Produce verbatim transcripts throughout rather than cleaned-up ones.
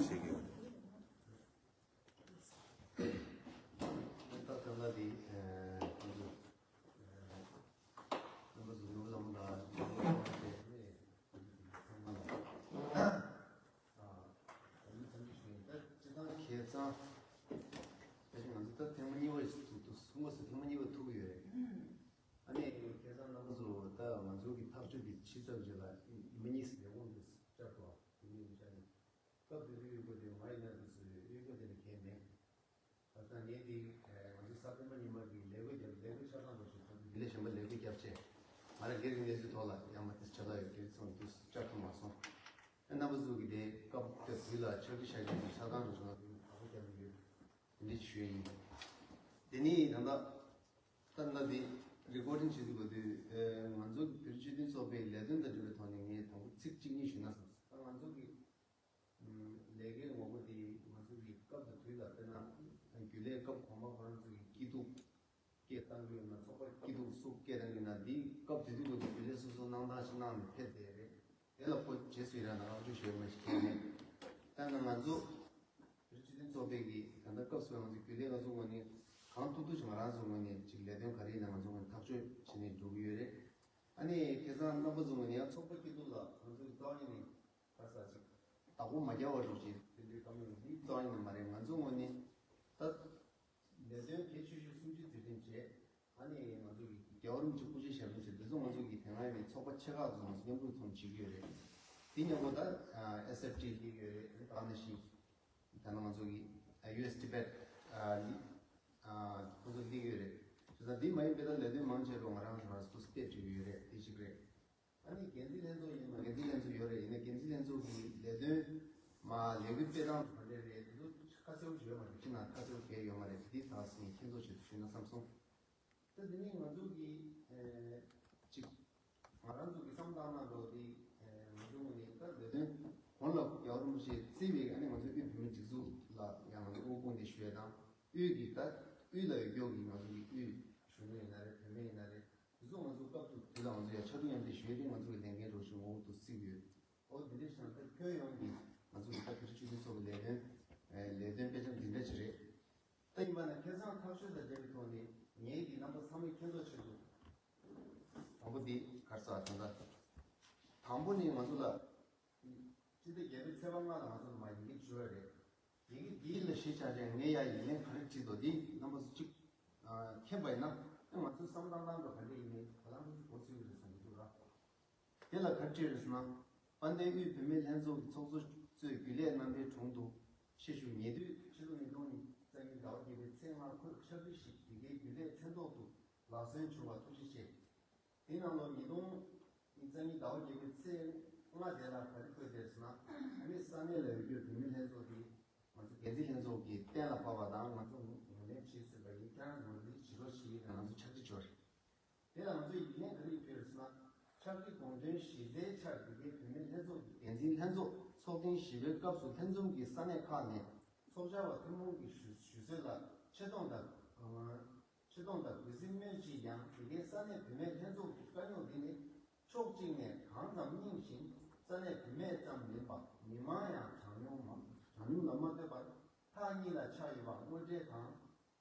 བྱེད་ཀྱི་ཡོད། ད་ལྟ་འདི་ཨ་ཁོང་ཚོ་ཨ་རྣམ་པ་ཚོ་ནུབ་ལམ་ལ་ཚང་མ་ལ་ཨ་ཨ་ནི་ཚང་མ་ཞུ་ཡིན། ད་སྤྱི་བཏང་ཁེ་གཙང་ད་ང་ཚོ་ད་ཐེངས་མ་གཉིས་པ་ཞིག་ཐུག་ཐུག་སོང་བ་སོ་ཐེངས་མ་གཉིས་པ་ཐུག་གི་ཡོད་རེད། ཨ་ནི་ཁེ་གཙང་རྣམ་པ་ཚོ་ད་ང་ཚོ་གི་ཐག་གཅོད་ཀྱི་ཕྱི་ཚབ་ཅིག་ལ་མི་གཉིས་ལས་ཁུངས་དུ་བཅར་དགོས་དེ་ནི་བྱ་ནི། སྐབས་དེ་དུས་གཡོག་པོ་དེ་མ་ཡིན་ན་དུས་སུ་གཡོག་པོ་དེ་ནི་གལ་མེད། ད་ལྟ་ངས་དེ་ང་ཚོ་གསར་སྤེལ་མ་ཉི་མ་གི་ལས་འགུལ་རྒྱབ་ལས་འགུལ་ཆ་ཚང་པོ་ཞིག་ཐོག་ཏུ་དེ་ལས་གཞན་པ་ལས་འགུལ་རྒྱབ་ཆེད་ང་རང་སྒེར་གྱི་གནས་ཚུལ་ཐོག་ལ་ཡང་མ་དེ་ཆ་ལ་ཡོད་དེ་ཚོང་དུ་བཅར་ཐུབ་མ་སོང་། ཨ་རྣམ་པ་ཚོ་གི་དེ་སྐབས་དེ་དུས་ལ་ཕྱག་བྲིས་བཞག་རྒྱུ་དེ་ཆ་ཚང་རུ་བྱུང་ན་དེ་ནི་བདག་པོ་རྒྱབ་ཡོད། དེ་འདྲ་ཞུ་ཡིན། དེ་ནི་ད་ལྟ་ད་ལྟ་དེ་རི་ཀོར་ཌིང་བྱེད་དུས་གོ་དུས་ང་ཚོ་གི་བོད་རིགས་སྤྱི་མཐུན་ཚོགས་པའི་ལས་དོན་དང་འབྲེལ་བའི་ཐོག་ནས་ངས་དང་པོ་ཚིག་གཅིག་གཉིས་ཞུས་ན་བསམ་སོང་། ད་ང་ཚོ་གི་ལས་ཀའི་ངོ་བོ་དེ་ང་ཚོ་གི་སྐབས་དང་དུས་ལ་དཔེར་ན་རྒྱུན་ལས་སྐབས་གོང་མ་ཁོ་རང་ཚོ་གི་སྐྱིད་སྡུག་སྐད་བཏང་གི་ཡོད་ན་ཚོགས་པ་སྐྱིད་སྡུག་སུ་སྐད་བཏང་གི་ཡོད་ན་འདིའི་སྐབས་དེ་དུས་ལོ་དུས་རྒྱུན་ལས་སོ་སོ་གནང་སྟངས་ཤིག་གནང་ནས་ཕེབས་བསྡད་རེད། དེ་ལ་ཁོ་རྗེས་སུ་ཡི་རང་དང་བསྔགས་བརྗོད་ཞུ་ཡ་མ་ཞིག་གལ་མེད། ད་ནང་ང་ཚོ་བོད་རིགས་སྤྱི་མཐུན་ཚོགས་པའི་གི་ད་ལྟ་སྐབས་སུ་ང་ཚོ་རྒྱུན་ལས་ང་ཚོ་ངོས་ནས་གང་ཐུབ་ཐུབ་ཅིག་ང་རང་ཚོ་ངོས་ནས་ཅིག་ལས་དོན་ག་རེ་ཡིན་ན་ང་ཚོ་ངོས་ནས་ཐག་གཅོད་བྱས་ནས་འགྲོ་གི་ཡོད་རེད། ཨ་ནི་ཁ་སང་རྣམ་པ་ཚོ་ངོས་ནས་ཡང་ཚོགས་པ་སྐྱིད་སྡུག་ལ་ང་ཚོ་གི་རྩ་བ་ཉིད་ནས་ག་རེ་ཟེར་ཅིག་བདག་པོ་མ་རྒྱག་པ་འགྲོ་ཅིག་དེ་འདྲའི་བཀའ་མོལ་འདི་རྩ་བ་ཉིད་ནས་མ་རེད། ང་ཚོ་ངོས་ནས་ད་ལས་དོན་གལ་ཆེ་ཤོས་གསུམ་བཅུ་དུས་དྲན་བྱས། ཨ་ནི་ང་ཚོ་གི་རྒྱལ་བ་རིན་པོ་ཆེ་སྐུ་ཕྱྭའི་ཞབས་ལེན་བྱས། འདི་ཚོ་ང་ཚོ་གི་དེ་སྔ་ཡིན་ཚོགས་པ་ཆེ་ཁག་ཚོ་ང་ཚོ་མཉམ་རུབ་ཚོགས་བྱེད་ཀྱི་ཡོད་རེད། དེ་མཉམ་པོ་ད་ཨ་ཨེས་ཨེཕ་ཊི་སླེབས་ཀྱི་ཡོད་རེད། ཨ་ནི་ད་ནི་ཤིང་ད་ནི་ང་ཚོ་གི་ཨ་ཡུ་ཨེས་ཊི་བེཊ་ཨ་ལི་ཨ་ཁོ་ཚོ་སླེབས་ཀྱི་ཡོད་རེད། བྱས་ཙང་འདི་མ་ཡིན་པའི་ད་ལས་དོན་མང་ཆེ་རུ་ང་རང་ང་རང་ཚོ་སྤེལ་བྱེད་ཀྱི་ཡོད་རེད། དེ་གཅིག་རེད། ཨ་ནི་འགན་འཛིན་ལྷན་ཚོགས་ཡིན་ན་འགན་འཛིན་ལྷན་ཚོགས་ཡོད་རེད། ཡིན་ན་འགན་འཛིན་ལྷན་ཚོགས་ཀྱི་ལས་དོན་མ་ལས་འགུལ་སྤེལ་སྟངས་ག་འདྲ་རེད། དེ་ཚོ་ཁ་གསལ་པོ་ཞིག་ཡོད་མ་རེད། ཁྱེད་རང་ཁ་གསལ་པོ་གལ་ཡོད་མ་རེད། དེ་དག་ངས་མཁྱེན་རྟོགས་ཆེད་དུ་ཞུས་ན་བསམ་སོང་། ད་དེ་ནས་ང་ཚོ་གི་ཨེ་ཅིག་ང་རང་ཚོ་གི་བསམ་སྟངས་ནང་ལོགས་དེ་ཨེ་ང་ཚོ་ངོས་ནས་ད་ལས་དོན་གོང་ལ་རྒྱལ་བ་རིན་པོ་ཆེས་གཙོས་པའི་ཨ་ནི་ང་ཚོ་དབུས་བོད་མིའི་སྒྲིག་འཛུགས་ལ་ཡང་ང་ཚོ་དབུ་དཔུང་སྡེ་ཞུ་ཡ་དང་། དབུས་ཀྱི་ད་དབུས་ལ་ཡོད་ཀྱོག་གི་ང་ཚོ་གི་དབུས་གཞོན་ནུ་ཡིན་ན་རེད། བུད་མེད་ཡིན་ན་རེད། དེ་ཚོ་ང་ཚོ་སྐབས་དུ་དུས་ལ་ང་ཚོ་ཡ་ཕྱག་ཐུག་མཉམ་འདེགས་ཞུ་ཡས་དེ་ང་ཚོ་གི་ལས་འགན་རོགས་ཞུ་ངོ་བོ་དུ་བརྩི་གི་ཡོད། འོ་དེ་འདྲའི་ཞང་ད་ཁྱོན་ཡོངས་ཀྱི་ང་ཚོ་གི་ད་བོད་རིགས་སྤྱི་མཐུན་ཚོགས་པའི་ལས་དོན་ལས་དོན་དཔེ་ཆ་འདི་འདྲ་ཅིག་རེད། ད་ཡིན་པ་ན་ཁ་སང་ཐག་གཅོད་དང་འབྲེལ་བའི་ཐོག་ནས་ངེད་ཀྱི་རྣམ་པ་ཚང་མས་མཁྱེན་རྟོགས་ཆེད་དུ་དང་པོ་འདི་ག་རེ་ཟེར་ད་ལྟ་དང་པོ་ནི་ང་ཚོ་ལ། སྤྱི་ཟླ་བརྒྱད་པའི་ཚེས་པ་ལྔ་ལ་ང་ཚོ་མ་ཡི་གེ་བཅོལ་བ་རེད། ཡི་གེ་འདིའི་ལ་གཞི་བཞག་བྱས་ངས་ཡ་ཡིག་ལན་ག་རེ་བྲིས་འདུག་འདི་རྣམ་པ་ཚོ་གཅིག་མཁྱེན་པ་ཡིན་ན་ང་ཚོའི་བསམ་སྟངས་སྟངས་འགྲོ་ག་འདྲ་ཡིན་མིན་ག་ལ་ང་ཚོ་གོ་ཚོད་ཀྱི་རེད་བསམ་གྱི་འདུག་ར། དེ་ལ་ག་རེ་བྲིས་རེད་ཟེར་ན། དཔལ་ལྡན་དབུས་བུད་མེད་ལྷན་ཚོགས་ཀྱི་ཚོགས་གཙོ་གཙོས་རྒྱུན་ལས་རྣམ་པའི་དྲུང་དུ་ཆེད་ཞུ། ཉེ་དུས་ཕྱི་ལོ་ཉིས་སྟོང་ཉི་ཤུ་རྩ་གཉིས་ཟླ་བ་བརྒྱད་པའི་ཚེས་ལྔ་ཁོས་ཕྱག་བྲིས་ཤིག་འདི་གའི་རྒྱུན་ལས་མཚན་ཐོག་ཏུ་ལག་སོན་བྱུང་བར་ཐུགས་རྗེ་ཆེ། དེའི་ནང་ལོ་ཉིས་སྟོང་རྩ་གཉིས་ཟླ་བ་བརྒྱད་པའི་ཚེས་ལྔ་དེ་ལ་ག་རེ་བཀོད་དེ་ཟེར་ན། ཨ་ནི་ས་གནས་ལ་ཡོད་རྒྱུ་བུད་མེད་ལྷན་ཚོགས་ཀྱིས་ང་ཚོ་འགན་འཛིན་ལྷན་ཚོགས་ཀྱིས་གཏན་ལ་ཕབ་པ་དང་ང་ཚོ་ངོས་ལེན་བྱས་ཟིན་པ་ཡིན། ཁྱེད་རང་ངོས་ལེན་བྱེད་རོགས་ཞེས་ང་ཚོ་ཕྱག་བྲིས་འབྱོར། དེ་ལ་ང་ཚོ་ཡིག་ལན་ག་རེ་ཡོད་ཟེར་ན། ཕྱག་བྲིས་དགོངས་དོན་གཞི་རྩའི་ཆར་འདི་གའི་བུད་མེད་ལྷན་ཚོགས་ཀྱི་འགན་འཛིན་ལྷན་ཚོགས་ཚོགས་ཐེངས་བཞི་པའི་སྐབས་སུ་ལྷན་འཛོམས་ཀྱི་ས་གནས་ཁག་ནས་ཚོགས་བཅར་བ་ཐུན་མོང་གི་ཞུ་ཞུ་གསོལ་ལ་ཆེ་མཐོང་དང་། ཆེ་མཐོང་དང་གུས་བརྩི་སྨོན་ཅིང་། ཡང་དེ་གའི་ས་གནས་བུད་མེད་ལྷན་ཚོགས་ཀྱི་དཀའ་རྙོག་འདི་ནི་ཕྱོགས་གཅིག་ནས་གང་ཙམ་རྙིང་ཞིང་ས་གནས་བུད་མེད་ཙམ་མིན་པར་མི་མང་ཡང་གྲངས་ཉུང་མ་གྲངས་ཉུང་ལ་མ་ལྟོས་པར་ཐག་ཉེ་ལ་ཆགས་ཡོད་པ་དངོས་འབྲེལ་དང་།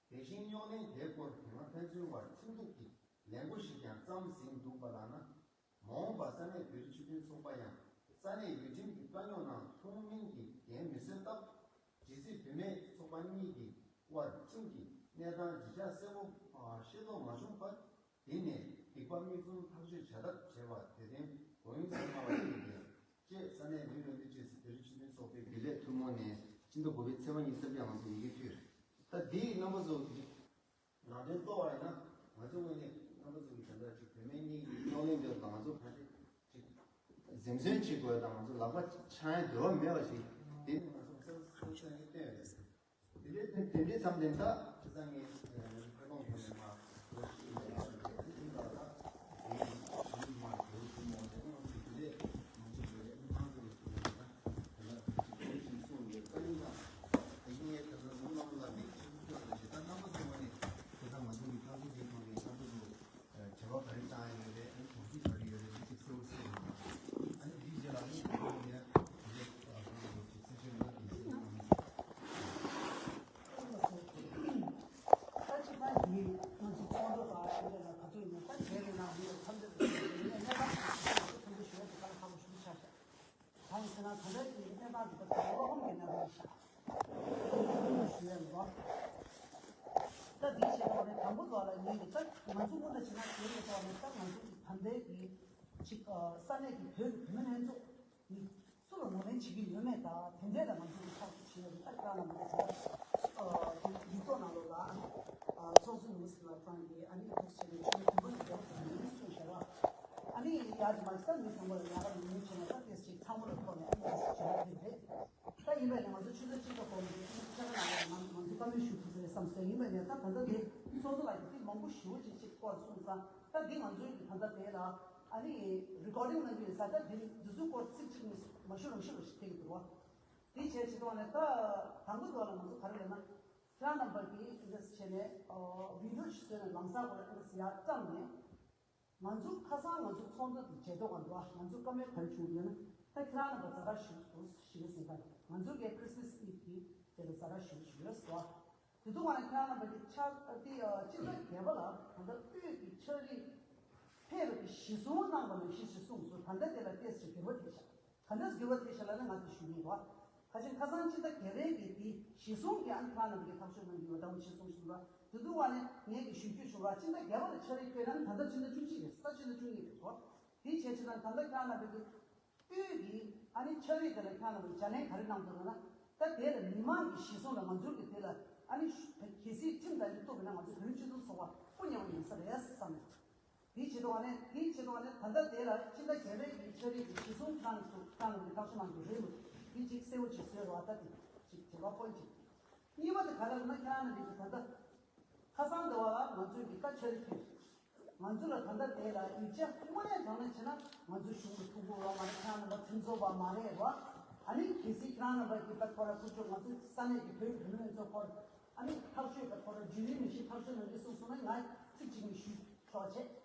དེ་བཞིན་རྙོག་གླེང་དེའི་སྐོར་དེ་སྔ་ཕན་ཚུན་བར་ཁྲིམས་གཏུག་གི་ལས་འགུལ་ཞིག་ཀྱང་བརྩམས་ཟིན་འདུག་པ་ལགས་ན། མ་འོངས་པར་ས་གནས་བོད་རིགས་སྤྱི་མཐུན་ཚོགས་པ་ཡང་ས་གནས་ཡུལ་ཁྲིམས་ཀྱི་དཀའ་རྙོག་ནང་ཐུན་མིན་གྱི་འགན་མི་གསོས་སྟབས། ཇི་སྲིད་བུད་མེད་ཚོགས་པ་གཉིས་ཀྱི་དབར་ཁྲིམས་ཀྱི་གནས་སྟངས་ཇི་ཆགས་གསལ་པོ་ཤེས་རྟོགས་མ་བྱུང་བར། དེ་ནས་སྡིག་པ་མིག་བཙུམ་ཐག་གཅོད་བྱ་ཐབས་བྱས་པ་དེ་དོན་དགོས་ཡིན་ཚང་མ་ལ་ཐུག་ཡོད། ཅེས་ས་གནས་མི་རེ་འདུན་ཅེས་སུ་བོད་རིགས་སྤྱི་མཐུན་ཚོགས་པའི་རྒྱུན་ལས་ཐུན་མོང་ནས་སྤྱི་ཟླ་དགུ་པའི་ཚེས་པ་ཉི་ཤུ་རྩ་བརྒྱད་ང་ཚོ་ཡི་གེ་ཕུལ། ད་འདིའི་རྣམ་པ་ཚོ་ནང་དོན་རྟོགས་པ་ཡིན་ན་ང་ཚོ་ངོས་ནས་རྣམ་པ་ཚོ་གི་དོན་དག་ཅིག་བུད་མེད་གཉིས་ཀྱི་རྙོག་གླེང་འདི་ལ་ང་ཚོ་ག་ཚོད་ཅིག་འཛེམ་ཟོན་བྱེད་དགོས་དང་ང་ཚོ་ལག་པ་འཆང་ཡ་འདོད་པ་མེད་པ་ཞིག་འདི་ནི་ང་ཚོ་གསལ་གསལ་གསལ་ངེས་བསྟན་ཡོད་རེད། དེ་འདྲའི་དེ་འདྲའི་མཚམས་དེ་ད་དེ་ཚང་གི་ཁ་སང་གི་ནས་མ་ལོ་གཅིག་ལས་ཡག་ཞིག་རེད། དེ་ཡིན་པ་ལ་དེ་ཡིན་ཞིག་མ་གྱུར་ཐུབ་མོ་དེ་ང་ཚོ་དེ་འདྲའི་ང་ཚོ་བོད་རིགས་ཨ་ནི་ཁང་ཚོ་ལ་ཞུགས་ཡོད་ད་དེ་ལ་ཅིག་གོ་ཞིག་གསུངས་ཡོད། ད་ཡིན་ད་དེ་ངས་ད་ལྟ་ནུབ་ལམ་ལ་མིག་ཆེན་པོ་ཐོན་ཡོད་ཞེ་ད་རྣམ་པ་ཚོ་ངོས་ནས་དེ་ད་ང་ཚོ་གི་ཁང་ཚོ་དེ་ཐོག་ནས་ཁང་ཚོ་ཚོ། བྱ་བ་ག་རེ་བཏང་ཡ་ཡོད་རེད། ཨ་ནི་གོམས་གཤིས་ག་རེ་ཡོད་རེད། འདི་ཅིག་གསལ་པོ་གསལ་པོ་ཡོད། ཨ་ནི་འདིའི་རྗེས་ལ་ཨ་ནི་ཁོང་ནས་འདི་འདི་ཚིག་ཆོས་ལ་འདི་ཚིག་ ད་ལྟའི་གི་གནས་སྟངས་འདི་ཚོ་ཀློག་ཁོམ་གྱི་གནས་སྟངས་ཤག་ཞུ་ཡ་ལ། ད་འདི་བྱས་ཐོག་ནས་དང་པོ་ཐོག་ལ་ངེད་ཀྱི་ད་ང་ཚོ་སྔོན་ལ་བྱས་ན་དེ་ཡི་ཐོག་ནས་ད་ང་ཚོ་གི་ད་ལྟའི་གི་ཅིག་ས་གནས་ཀྱི་བོད་ཀྱི་བུད་མེད་ལྷན་ཚོགས་ནི་སུ་ལ་ངོས་ལེན་བྱེད་ཀྱི་ཡོད་མེད་དང་དེ་འདྲས་ལ་ང་ཚོ་གི་ཐག་གཅོད་བྱེད་ཡ་གི་ད་ཁྱེད་རང་རྣམ་པ་ཚོ་ཡིག་ཐོག་ནང་ལོགས་ལ་ཚོགས་གཙོ་ནུ་སི་ལ་ཁང་གི་ཨ་ནི་ཐུགས་རྗེ་ཆེ་ནས་ཆུ་ཚོད་བདུན་པ་ནས་བརྒྱད་པ་ཙམ་ནས་གསུངས་བཞག་ར། ཨ་ནི་ཡར་ཅིག་མ་ཅིག་ད་མི་ཚང་མ་ལ་ཡག་ག་ལུང་ལུང་བྱས་ན་ད་ཏེས་ཅིག་ཚང་མ་ལ་ཐོག་ནས་ཨ་ནི་ཏེས་ཅིག་བྱེད་ཡ་དེ་རེད། ད་ཡིན་པ་ཡིན་ན་ང་ཚོ་ཆུ་ཚོད་གཅིག་ཙམ་གོང་གི་ཆ་ག་ནང་ལ་ང་ང་ཚོ་བཀའ་མོལ་ཞུ་ཐུབ་ས་རེད་བསམ་སོང་། ཡིན་པ་ཡིན་ན་ད་ད་ལྟ་དེ་ཚོགས་གཙོ་ལགས་ཀྱིས་དེ་མང་པོ་ཞེ་པོ་ཅིག་ཅིག་སྐོར་གསུངས་ཙང་ད་འདི་ང་ཚོའི་གི་ད་ལྟ་དེ་ལ་ཨ་ནི་རི་ཀོར་ཌིང་གནང་གི་ཡོད་ས། ད་འདི་འདི་ཚོའི་སྐོར་ཚིག་གཅིག་ནས་མ་ཞུ་རང་ཞུ་རུ་ཞིག་ཐེག་འདུག་བ། དེ་བྱས་ཆེད་དུ་ནས་ད་དང་པོ་དོ་ལ་ང་ཚོ་ག་རེ་ལབ་ན་ཁྱེད་རང་རྣམ་པ་གིས་ཨིན་ཇི་བྱས་ནས་བི་ཌི་ཡོ་ཞིག་བཟོས་ནས་ལམ་སང་སྐོར་ཨིན་ཇི་ཡར་བཀྲམ་ནས། ང་ཚོ་ཁ་སང་ང་ཚོ་ཚོགས་འདུ་དེ་བྱེད་ཐོག་ག་འགྲོ་ང་ཚོ་བཀའ་མོལ་ག་རེ་བྱུང་ཡོད་ན། ད་ཁྱེད་རང་རྣམ་པ་ཛ་དྲག་ཞུ་དགོས་ཞེས་ཟིན་པ། ང་ཚོ་གའི་Christmas Eve་གི་དེ་ལ་ཛ་དྲག་ཞུ་ཞུ་ཡོད་སོ། དེ་ཚོ་བ་ནི་ཁྱེད་རང་རྣམ་པ་གི་ཆ་དེ་སྤྱི་ཚོགས་བརྒྱད་པ་ལ་ད་ལྟ་དབུས་ཀྱི་ཕྱག་རིས་ཕེབས་པ་གི་གཞི་བཟུང་གནང་བ་ནང་བཞིན་ཞེས་གསུངས་སོ། ད་ལྟ་དེ་ལ་ཏེས་ཞེས་འགྱུར་བ་ཐེབས་ཤག་ག་འདྲས་འགྱུར་བ་ཐེབས་ཤག་ལབ་ན་ང་ཚོ་ཞུ་གི་ཡོད་པ། ཁ་ཆེན་ཁ་སང་ཕྱི་ཟླ་བརྒྱད་པའི་གི་དེ་གཞི་བཟུང་གི་ཨ་ནི་ཁྱེད་རང་རྣམ་པ་གི་ཐག་གཅོད་གནང་གི་ཡོད་ད་འོ་ཆེ་གསུངས་ཞུ་ར། དེ་དུས་བ་ནས་ངས་གི་ཞུ་རྒྱུ་བྱུང་ར། ཕྱི་ཟླ་བརྒྱད་པ་ལ་ཕྱག་རིས་ཕེབས་ན་ད་ལྟ་ཕྱི་ཟླ་བཅུ་གཅིག་རེད། ས་ཕྱི་ཟླ་བཅུ་གཉིས་རེད་བ། དེ་བྱས་ཕྱིན་ན་ད་ལྟ་ཁྱེད་རང་རྣམ་པ་གི་དབུས་ཀྱི་ཨ་ནི་ཕྱག་རིས་དེ་ལ་ཁྱེད་རང་རྣམ་པ་གི་བརྗེ་ལེན་ག་རེ་གནང་འདུག་ལབ་ན། ད་དེ་ལ་མི་མང་གི་གཞི་བཟུང་ལ་ང་ཚོ་གི་དེ་ལ་ཨ་ནི་གལ་སྲིད་ཁྲིམས་དང་འདི་གཏུག་པ་ན་ང་ཚོ་བོད་རིགས་སྤྱི་མཐུན་ཚོགས་པ་སྐུ་ཉེ་བ་ཡིན་ས་རེད་བསམ་ཡོད། དེའི་ཆེད་དུ་བ་ནས་དེའི་ཆེད་དུ་བ་ནས་ད་ལྟ་དེ་ལ་ཕྱི་ཟླ་བརྒྱད་པའི་གི་ཕྱག་རིས་ཀྱི་གཞི་བཟུང་ཁང་སུ་ཁང་གི་ཐག་གཅོད་གནང་གི་རེད་མོད། དེ་གཅིག་གསལ་བོ་ཅིག་བཟོས་རོགས་ད་དེ་གཅིག་དྲི་བ་ཕོན་གཅིག་གཉིས་པ་དེ་ག་རེ་ལབ་ན་ཁྱེད་རང་རྣམ་པས་ཀྱི་ད་ལྟ་ཁ་སང་དེ་བ་ལ་ང་ཚོའི་གི་བཀའ་ཕྱག་རིས་ཕེབས། ང་ཚོ་ལ་ད་ལྟ་དེ་ལ་ཡིག་ཆ་དངོས་གནས་དྲང་གནས་བྱས་ན་ང་ཚོ་གཞུང་གི་ཐུགས་ཁུར་རོགས་མ་རེད། ཁྱེད་རང་རྣམ་པ་མཐུན་ཚོགས་པ་མ་རེད་བ། ཨ་ནི་གལ་སྲིད་ཁྱེད་རང་རྣམ་པ་གི་ད་ཁོ་ར་ཁུ་ཆོ་ང་ཚོ་ས་གནས་ཀྱི་བོད་ཀྱི་བུད་མེད་ཚོ་ཁོ་ར་ཨ་ནི་ཐག་གཅོད་ད་ཁོ་ར་རྒྱུན་རིང་མི་ཤེས་ཐག་གཅོད་གནང་རྒྱུ་གསུངས་སོང་ན་ང་ཚིག་གཅིག་ནས་ཞུས་ཆོག་བྱས།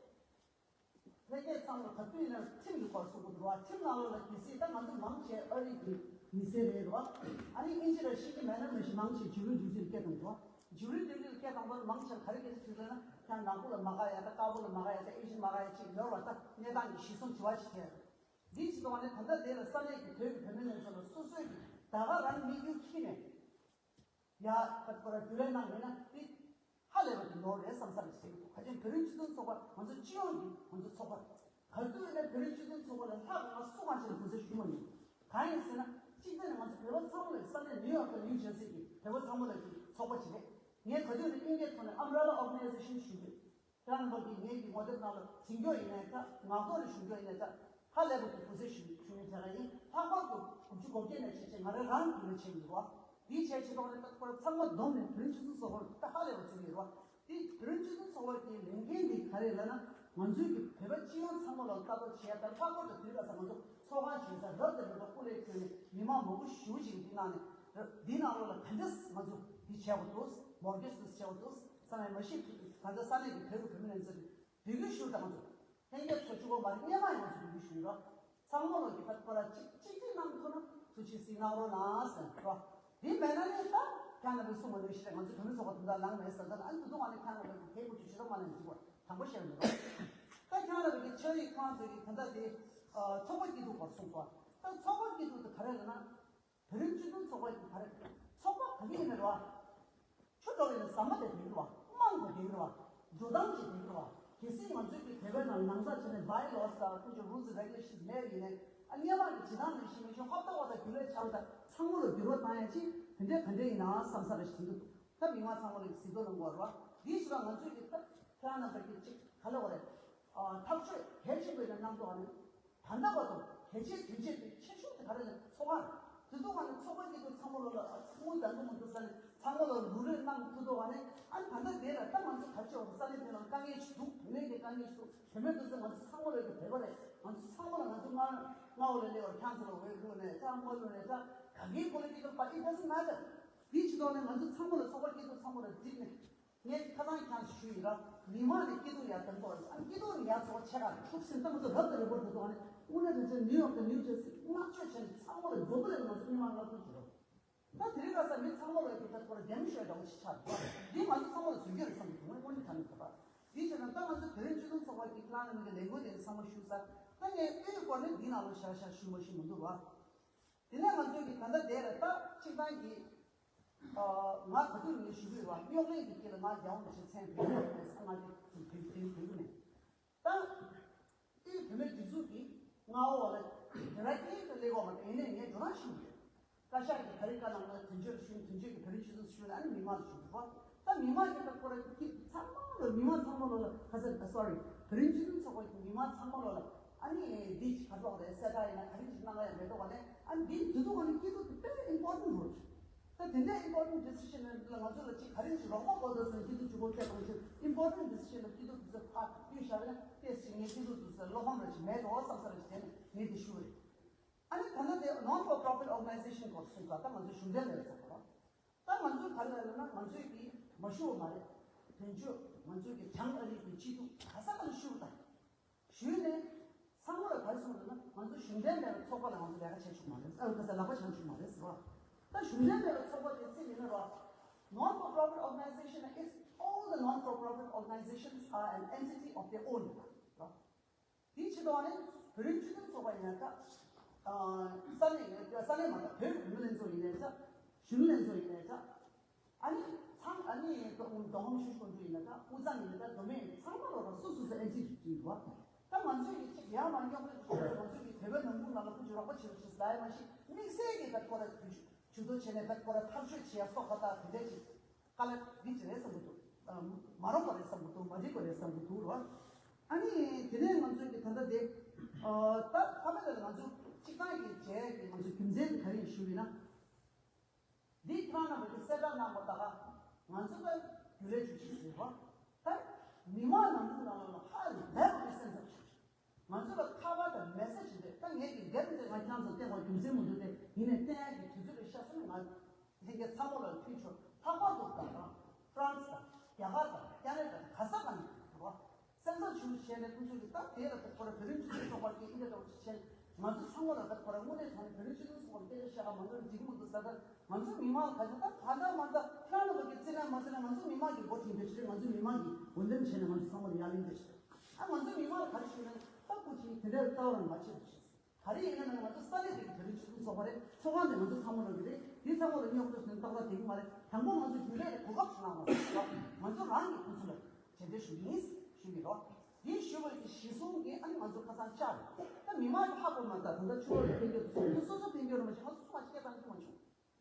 ལྷན་རྒྱས་ཚང་མ་ག་དུས་ཡིན་ན་ཁྲིམས་ཀྱི་སྐོར་གསུང་གི་འདུག་བ། ཁྲིམས་ནང་ལོགས་ལ་གལ་སྲིད་ད་ང་ཚོ་མང་ཆེ་ཨ་རི་གི་མི་སེར་རེད་བ། ཨ་ནི་ཨིན་ཇི་ལ་ཤེས་ཀྱི་མེད་ན་མི་ཤེས་མང་ཆེ་ཇུ་རི་ཌིའུ་ཊི་ལ་སྐད་བཏང་འདུག་བ། ཇུ་རི་ཌིའུ་ཊི་ལ་སྐད་བཏང་བར་མང་ཆེ་ག་རེ་སྐད་ཆ་དྲིས་ལབ་ན་ཁྱེད་ནག་པོ་ལ་མ་དགའ་ཡ་ད་དཀར་པོ་ལ་མ་དགའ་ཡ་ད་ཨེ་ཤི་མ་དགའ་ཡ་ཅིག་ཡོད་བ། ད་གནས་སྟངས་ཀྱི་གཞི་བཟུང་བྱེད་པ་ཞིག་བྱས། འདིའི་ཕྱི་ཐོག་ནས་ད་ལྟ་དེ་ལ་ས་གནས་ཀྱི་བོད་ཀྱི་བུད་མེད་ལྷན་ཚོགས་ལ་སོ་སོའི་གི་ད་ག་རང་མིག་རྒྱུ་ཁྱི་ནས། ཡ་ད་ཁོ་ར་རྒྱུན་ལས་གནང་མེད་ན་དེ་ཧ་ལས་པ་གི་ནོར་རེད་བསམ་ས་རེད་ཟེར་གི་འདུག་ག་ཅན་བོད་རིགས་སྤྱི་མཐུན་ཚོགས་པ་ང་ཚོ་སྤྱི་ཡོངས་ཀྱི་ང་ཚོ་ཚོགས་པ་རེད། ག་དུས་ཡིན་ན་བོད་རིགས་སྤྱི་མཐུན་ཚོགས་པ་ལ་ལྷག་ང་སུ་མ་བྱས་ན་དགོས་ཚུལ་ཞུ་མ་མྱོང་། གང་ཡིན་ཟེར་ན་གཅིག་དེ་ནི་ང་ཚོ་བོད་པ་ཚང་མ་ལ་ས་གནས་ནིའུ་ཡོག་དང་ནིའུ་ཇར་སི་གི་བོད་པ་ཚང་མ་ལ་གི་ཚོགས་པ་ཅིག་རེད། ངས་ག་དུས་ནས་དབྱིན་སྐད་ཐོག་ནས་Umbrella Organization་ཞུ་གི་ཡོད། ཁྱེད་རང་རྣམ་པ་གིས་ངེད་ཀྱི་ངོ་དེབ་ནང་ལ་འཛིན་སྐྱོང་ཡིན་ནའི་འདྲ། ངག་ཐོག་ནས་ཞུ་སྐྱོང་ཡིན་ནའི་འདྲ། ཧ་ལས་པ་གི་དགོས་ཚུལ་ཞུ་ཞུ་ཡིན་དེ་ག་ཡིན། ལྷག་པར་དུ་དགུ་བཅུ་གོ་བརྒྱད་ནས་བྱས་བྱས་ང་རང་རང་གི་ལས་བྱེད་ཀྱི་རེད་བ། དེའི་བྱས་བྱེད་ཐོག་ནས་ད་ཁོ་རང་ཚང་མ་བསྡོམས་ནས་བོད་རིགས་སྤྱི་མཐུན་ཚོགས་པར་ད་ཧ་ལས་པ་བརྩི་གི་རེད་བ། དེ་བོད་རིགས་སྤྱི་མཐུན་ཚོགས་པ་གི་ལས་འགན་འདི་ག་རེ་ལབ་ན། ང་ཚོའི་གི་བོད་པ་སྤྱི་ཡོངས་ཚང་མ་ལ་ལྟ་རྟོག་བྱེད་ཡ་ད་ལྷག་པར་དུ་དེ་རིང་ཁ་སང་ང་ཚོ་ཚོགས་ཁང་བྱེད་ས་རབ་དང་རིམ་པ་སྐུ་ལས་བསྐྱོན་ནས་མི་མང་མང་པོ་ཞེ་པོ་ཅིག་འདི་ནང་ནས་འདི་ནང་ལོགས་ལ་ག་འདྲས་ང་ཚོ་འདི་བྱས་པ་འདུག་མོར་གེ་སི་འདི་བྱས་པ་འདུག་ས་ནས་མ་ཤེས་ད་ལྟ་ས་གནས་ཀྱི་བོད་ཀྱི་བུད་མེད་ལྷན་ཚོགས་ཀྱི་འབོད་སྐུལ་ཞུ་དང་ཚོ། ལྷན་རྒྱས་ཚོ་གཅིག་པོ་མ་རེད། སྔོན་མ་ཡང་ཚོ་འབོད་སྐུལ་ཞུས་རོགས། ཚང་མ་ལོ་གི་ཕར་ཕར་གཅིག་གཅིག་གཅིག་གནང་ཐུབ་ན་ཚོ་ཆེ་སྲིད་གནང་རོགས་གནང་ཟེར་རོགས། དེ་མེད་ན་ནི་ད་ཁྱེད་རྣམ་པས་གསུང་མ་ནུས་ཤེས་ང་ཚོ་བོད་མི་ཚོགས་པ་དུང་ད་ལངས་མེད་ཟེར་ད་ཨ་ནི་དུ་དུང་ཨ་ནི་ཁྱེད་རྣམ་པས་གི་གེ་ཀུ་ཅི་ཞུ་རོགས་མ་ནས་འཇིགས་པ་དང་པོ་བཤད་མི་རོགས། ད་ཁྱེད་རྣམ་པས་གི་ཆོས་རིག་ཁང་ཚོས་གི་ད་ལྟ་དེ་ཚོགས་པ་སྐྱིད་སྡུག་བར་གསུངས་སོ། ད་ཚོགས་པ་སྐྱིད་སྡུག་དེ་ག་རེ་རེད་ན། བོད་རིགས་སྤྱི་མཐུན་ཚོགས་པ་ཡིན་ག་རེ། ཚོགས་པ་ག་གི་ཡིན་ན་རེད་བ། ཆུ་འགྲོ་བའི་ཟ་མ་དེ་དེ་རེད་བ། དམངས་དེ་དེ་རེད་བ། འགྲོ་སྟངས་ཀྱི་དེ་རེད་བ། གལ་སྲིད་ང་ཚོས་ཀྱི་བོད་པའི་ནང་ནང་ས་བྱས་ནས་བའི་ལོ་སི་དང་ཁོང་ཚོ་རུལ་སི་རེ་གུ་ལེ་ཤན་མེད་ཡིན་ནའི་ཨ་སྔོན་མ་གི་བྱེད་སྟངས་ནང་བཞིན་མི་ཆོག་ཧོབ་ཏོ་བ་དང་རྒྱུ་ལས་ཆགས་དང་ཚང་མ་ལ་འགྱུར་བ་བཏང་ཡ་ཅིག་དེ་འདྲས་ག་འདྲས་ཡིན་ན་བསམ་ས་རེ་ཞིག་འདུག་ད་མི་མང་ཚང་མ་ལ་གཟིགས་རྟོག་གནང་དགོས་རེད་བ། དེའི་ཕྱིར་ང་ཚོས་ཀྱི་ད་ཁྱེད་རང་རྣམ་པ་གི་ཅིག་ག་ལ་བ་རེད། ཐག་གཅོད་གལ་ཆེན་པོ་ཡིན་ན་གནང་ཐུབ་པ་ནི། ད་ལྟ་བར་དུ་གལ་ཆེའི་དོན་ཆེན་དེ་ཆེ་ཤོས་དེ་ག་རེ་ལ་ཚོགས་པ་རེད། དེ་ཚོ་བ་ནི་ཚོགས་པ་སྐྱིད་སྡུག་ཚང་མ་ལོ་ལ་ཚང་མ་ལ་ལུགས་རེ་གནང་ཐུབ་ཐུབ་པ་ནི་ཨ་ནི་ད་ལྟ་དེ་ལ་ད་ང་ཚོ་ག་རེ་བྱེད་དགོས་ས་ལེ་དེ་ལ་དཀའ་ངལ་ཞིག་འདུག་བུད་མེད་ཀྱི་དཀའ་ངལ་ཞིག་འདུག་བུད་མེད་དེ་ཚོ་ང་ཚོ་ཚང་མ་ལ་ཡོད་པའི་བོད་པ་རེད། ང་ཚོ་ཚང་མ་ལ་ང་ཚོ་མངའ་མངའ་འོག་ལ་སླེབས་པར་ཁྱང་ཚོ་ལ་འོས་བླུགས་ནས་ད་མ་བླུགས་ནས་ད་ག་གེའི་political party it doesn't matter། དེའི་ཕྱི་ཐོག་ནས་ང་ཚོ་ཚང་མ་ལ་ཚོགས་པ་སྐྱིད་སྡུག་ཚང་མ་ལ་འགྲིག་ནས། ངས་ཁ་སང་ཁྱང་ཞུས་ཡིན་ར། མི་མང་ནས་སྐྱིད་སྡུག་ཡར་གཏོང་དགོས་རེད། ཨ་སྐྱིད་སྡུག་ནས་ཡར་ཚོགས་ཆེ་ག་ཤུགས་ཟིན་ཏང་ཚོ་རབ་དང་རིམ་པར་དུ་གཏོང་ནས་དངོས་གནས་དྲང་གནས་ནིའུ་ཡོག་དང་ནིའུ་ཇར་སི་བསྔགས་བརྗོད་བྱས་ནས་ཚང་མ་ལ་མགྱོགས་པོ་ལས་ང་ཚོ་མི་མང་བསྔགས་བརྗོད་བྱེད་རོགས། ད་དེ་རིང་ཁ་སང་མི་ཚང་མ་ལ་ཡོད་པའི་ཁོ་ར་རྒྱ་མི་ཤོད་འདྲ་བོ་ཞིག་ཆགས་འདུག་འདི་ང་ཚོ་ཚང་མ་ལ་རྫུན་སྐྱོན་རེད་བསམ་གྱི་འདུག་ངས་དངོས་གནས་དྲང་གནས་ཁ་པར། འདིའི་ཕྱིར་ན་ད་ང་ཚོ་བོད་རིགས་སྤྱི་མཐུན་ཚོགས་པ་གི་ཁྱེད་རང་རྣམ་པ་གི་ལས་འགུལ་དེ་ཚང་མ་ཞུས་ཚར། ད་ངས་དབུས་སྐོར་ནས་འདི་ནང་ལ་ཞར་ཞར་ཞུ་མ་ཞུ་མི་འདུག་བ། དེ་ནས་ང་ཚོས་ཀྱི་ད་ལྟ་དེ་ལ་ད་གཅིག་ཐང་གི་ཨ་ང་ག་དུས་ནས་ཞུ་གི་ཡོད་པ། རྙོག་གླེང་གི་དཀྱིལ་ལ་ང་རྒྱལ་བ་རིན་པོ་ཆེ་མཚན་བོད་ཡིག་ནས་ང་དེ་བོད་དེ་བོད་ཡིག་ནས་ད། དེའི་བུད་མེད་སྒྲིག་འཛུགས་ཀྱི་མངའ་འོག་ལ་དེ་ར་སྐད་དུ་སླེབས་པ་མ་གཏོགས། ཡིན་ནའི་ངས་འགྲོ་སྟངས་ཤེས་ཀྱི་ཡོད། བཀའ་ཤག་གིས་ག་རེ་བཀའ་གནང་ན་དོན་གཅོད་ལ་ཞུས། དོན་གཅོད་ཀྱིས་བོད་རིགས་སྤྱི་ཚོགས་སུ་ཞུས་ན། ཨ་ནི་མི་མང་ལ་ཞུ་དགོས། ད་མི་མང་གིས་ད་ཁོ་ར་ཀི་ཚང་མ་ལོ། མི་མང་ཚང་མ་ལོ་ལ་ཁ་ས་ཨ་སོ་རི། བོད་རིགས་སྤྱི་མཐུན་ཚོགས་པ་གི་མི་མང་ཚང་མ་ལོ་ལ་ཨ་ནི་འདི་ག་ཚོགས་རེད། གསལ་བསྒྲགས་ཡིན་ན་ག་རེ་ཞིག་གནང་ག་ཡང་མེད་དོ་བ་ནས། ཨ་ནི་འདི་དུས་ཚོད་ཁོ་ན་སྐྱིད་སྡུག་དེ་དཔེ་important role་རེད། ད་དེ་འདྲའི་important decision་ལ་ང་ཚོ་ལ་ཅིག་ག་རེ་ཞིག་རོགས་པ་དགོས་འདུག་ཟེར། སྐྱིད་སྡུག་ཇུས་འགོད་ཐད་གཏོང་ཆེད་important decision་ལ་སྐྱིད་སྡུག་དེ་ཚོ་ཕར་བསྐྱུར་བཞག་ན་ཏོག་ཙམ་ངས་སྐྱིད་སྡུག་དེ་ཚོ་བློ་ཕམ་རེ་ཞིག་མེད་འགྲོ་བསམ་ས་རེ་ཞིག་བྱས་ནས་ངས་དེ་ཞུ་བ་རེད། ཨ་ནི་ད་ལྟ་དེ་non for profit organization་སྐོར་གསུངས་ས། ད་ང་ཚོ་གཞུང་འབྲེལ་མེད་པའི་ཚོགས་པ་རེད། ད་ང་ཚོས་ག་རེ་ལབ་ན། ང་ཚོས་ཀྱིས་མ་ཞུ་བ་མ་རེད། དོན་གཅོད་ང་ཚོས་ཀྱིས་བྱང་ཨ་རི་གི་སྤྱི་འཐུས་ག་ས་ག་ལ་ཞུ་བ་དང་། ཞུས་ནས་ཚང་མ་ལ་ག་རེ་གསུངས་འདུག་ན། ང་ཚོ་གཞུང་འབྲེལ་མེད་པའི་ཚོགས་པ་ལ་ང་ཚོ་ལས་ཀ་བྱེད་ཆོག་མ་རེད། ཨ་ཁ་ས་ལག་པ་འཆང་ཆོག་མ་རེད་ཟེར་བ། ད་གཞུང་འབྲེལ་མེད་པའི་ཚོགས་པ་དེ་ཚིག་ཡིན་ན་རོ། Non for profit organization is all the non for profit organizations are an entity of their own། དེའི་ཕྱི་ཐོག་ནས་བོད་རིགས་སྤྱི་མཐུན་ཚོགས་པ་ཡིན་ན་ད། ས་གནས་ཡིན་ན་ས་གནས་མ་གཏོགས་བོད་རིགས་བུད་མེད་ལྷན་ཚོགས་ཡིན་ནའི་ད། གཞོན་ནུ་ལྷན་ཚོགས་ཡིན་ནའི་ད། ཨ་ནི་ཚང་ཨ་ནི་མདོ་ཁམས་ཆུ་བཞི་སྒང་དྲུག་ཡིན་ན་ད། དབུས་གཙང་ཡིན་ན་ད། མདོ་སྨད་ཡིན་ན་ཚང་མ་ལོ་ར་སོ་སོ་སོ་ཨེན་ཊི་ཊི་ཡོད་པ། ད་ང་ཚོས་ཀྱི་ཅིག་ཡར་མར་རྙོག་དྲ་ཞིག་ང་ཚོས་ཀྱི་བོད་པའི་ནང་ཁུལ་ནང་ལ་ཁོ་ཚོས་རོགས་པ་བྱེད་རོགས་ཞེས་ཟེར་ཡ་མ་གཞི་དམིགས་བསལ་གྱི་ད་ཁོ་ར་ཇུས་གཏོགས་བྱས་ནས་ད་ཁོ་ར་ཐག་གཅོད་བྱེད་ཡ་སོགས་པ་ད་དེ་འདྲ་ཅིག་དཀའ་ལས་འདི་ཅི་རེད་བསམ་གྱི་འདུག་མ་རུང་བ་རེད་བསམ་གྱི་འདུག་མ་འགྲིག་པ་རེད་བསམ་གྱི་འདུག་རོ། ཨ་ནི་དེ་ནས་ང་ཚོས་ཀྱི་ད་ལྟ་དེ་ད་ཕ་མ་ལ་ང་ཚོ་གཅིག་ཐང་གི་བྱས་ཀྱི་ང་ཚོ་རྒྱུ་མཚན་ག་རེ་ཞུ་བས་ན། འདི་ཁྱེད་རང་རྣམ་པ་གི་གསལ་བསྒྲགས་གནང་བ་ད་ག་ང་ཚོ་ད་རྒྱུན་ལས་བྱུས་ཤིག་ཟེར་བ། ད་མི་མང་ནང་ཁུལ་ནང་ལ་ཧ་ལས་པའི་སེམས་འཚབ་བྱུང་། ང་ཚོ་ལ་ཁ་པར་དང་མེ་སེ་ཇི་འདི་ད་ངས་ཀྱི་འདེབས་འདི་ང་ཁྱེད་རང་ཚོ་བསྟན་པ་རྒྱུ་མཚན་མི་འདུག་སྟེ། ཡིན་ནའི་བསྟན་ཡག་གི་དུས་ཚོད་ལ་ཤ་སོང་ང་ལྷན་རྒྱས་ཚང་མ་ལ་ཕུལ་ཆོག་ལྷག་པར་དུ་ད་རང་ཧྥ་རན་སི་དང་རྒྱ་གར་དང་ཀ་ན་ཌ་དང་ག་ས་ག་ནས་འགྲོ་བ། སེམས་འཚབ་བྱུང་བྱས་ནས་ཁོང་ཚོས་ཀྱི་ད་དེ་ལ་ད་ཁོ་ར་བོད་རིགས་སྤྱི་མཐུན་ཚོགས་པ་གི་ཨིན་ད་འདྲ་བ་ཅིག་བྱས་ནས་ང་ཚོ་ཚང་མ་ལ་ད་ཁོ་ར་དངོས་གནས་དྲང་གནས་བོད་རིགས་སྤྱི་མཐུན་ཚོགས་པ་སྐད་ཆ་བཤད་ག་མ་འགྲོ་འགྲིག་གི་མི་འདུག་ཟེར། ད་ང་ཚོ་མི་མང་ལ་ག་ཚོད་ད་ག་འདྲ་མ་འདྲ་ཁྱེད་རང་རྣམ་པ་གི་བརྩི་ན་མ་བརྩི་ན་ང་ཚོ་མི་མང་གི་འགོ་ཁྲིད་འདི་ཞིག་རེད། ང་ཚོ་མི་མང་གི་འོས་འདེམས་བྱས་ནས་ང་ཚོ་ཚང་མ་ལ་ཡ་ལན་འདི་ཞིག་རེད། ཨ་ང་ཚོ་མི་མང་ལ་ག་རེ་ཞུ་ན། ད་སྐུ་མཁྱེན་དེ་འདྲའི་རྩ་བ་རང་མ་བྱེད་རོགས་ཞེས། ག་རེ་ཡིན་ན་ང་ཚོ་ས་གནས་དེ་གི་བོད་རིགས་སྤྱི་མཐུན་ཚོགས་པ་རེད། ཚོགས་ཁང་དེ་ང་ཚོ་ཚང་མ་ལ་གི་རེད། དེ་ཚང་མ་ལ་རྙོག་དྲ་ཞིག་ཏག་ཏག་དེ་གི་མ་རེད། དང་པོ་ང་ཚོ་རྒྱུན་ལས་ཀྱི་གོ་སྐབས་ཤིག་གནང་བ་རེད། ང་ཚོ་རང་གི་ཁོང་ཚོ་ལ་བྱས་འབྲས་ཞུ་གི་ཡིན་ཞུ་གི་རོགས། དེ་ཞུ་བ་གི་གཞི་བཟུང་གི་ཨ་ནི་ང་ཚོ་ཁ་སང་བཅར་རེད། ད་མི་མང་གི་ཧ་གོ་མ་ད་ད་ལྟ་ཆུ་ལོག་ལ་ཕན་རྒྱུ་སོ་སོ་སོ་སོ་ཕན་རྒྱུ་རེད་མ་གཞི་ང་ཚོ་སུ་མ་ཞིག་སྐད་བཏང་རྒྱུ་མ་བྱུང་།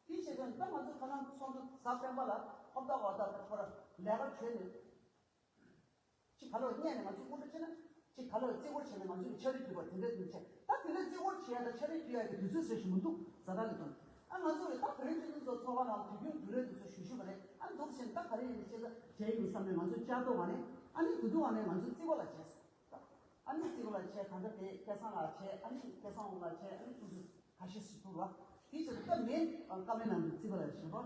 དེའི་ཆེད་དུ་ད་ང་ཚོ་ཁ་སང་ཚོགས་འདུ་གཟའ་སྤེན་པ་ལ་ཧོབ་ཏ་ཧོབ་ཏ་ད་ཁོ་ར་ལས་ཀ་བྱོས་ནས། ཅིག་ག་ལོ་བརྙས་ནས་ང་ཚོ་སྐུ་འདྲ་བྱས་ན། ཅིག་ག་ལོ་རྩིས་སྐོར་བྱས་ནས་ང་ཚོ་གི་ཕྱག་བྲིས་བསྒྲིགས་པ་དེ་འདྲ་དེ་བྱས། ད་དེ་འདྲ་རྩིས་སྐོར་བྱེད་ཡ་དང་ཕྱག་བྲིས་བསྒྲིགས་ཡ་གི་དུས་ཚོད་ཟེར་ཞིག་མི་འདུག་ཛ་དྲག་ལས་དང་། ཨ་ང་ཚོ་གི་ད་བོད་རིགས་སྤྱི་མཐུན་ཚོགས་ཚོགས་པ་ནང་དུས་རྒྱུན་རྒྱུན་ལས་དུས་ཚོད་ཞུ་ཞུ་བ་རེད། ཨ་འདུག་བྱས་ནས་ད་ག་རེ་ཡིན་ནས་བྱས་ད་བྱས་ཡིན་བསམ་ནས་ང་ཚོ་བཅར་ཐུབ་པ་ནས། ཨ་ནི་དུས་དུས་བ་ནས་ང་ཚོ་རྩིས་པ་ལ་བྱས་སོང་། ཨ་ནི་རྩིས་པ་ལ་བྱས། ད་ལྟ་དེ་སྐལ་བཟང་ལགས་བྱས། ཨ་ནི་སྐལ་བཟང་དབང་ལགས་བྱས། ཨ་ནི་ཁོང་ཚོ་ཁ་ཤས་སུ་ཐུག་ལ། དེའི་ཕྱིར་སྐབས་མེད་བཀའ་མོལ་གནང་དུས་རྩིས་པ་ལ་ཞུས་པ།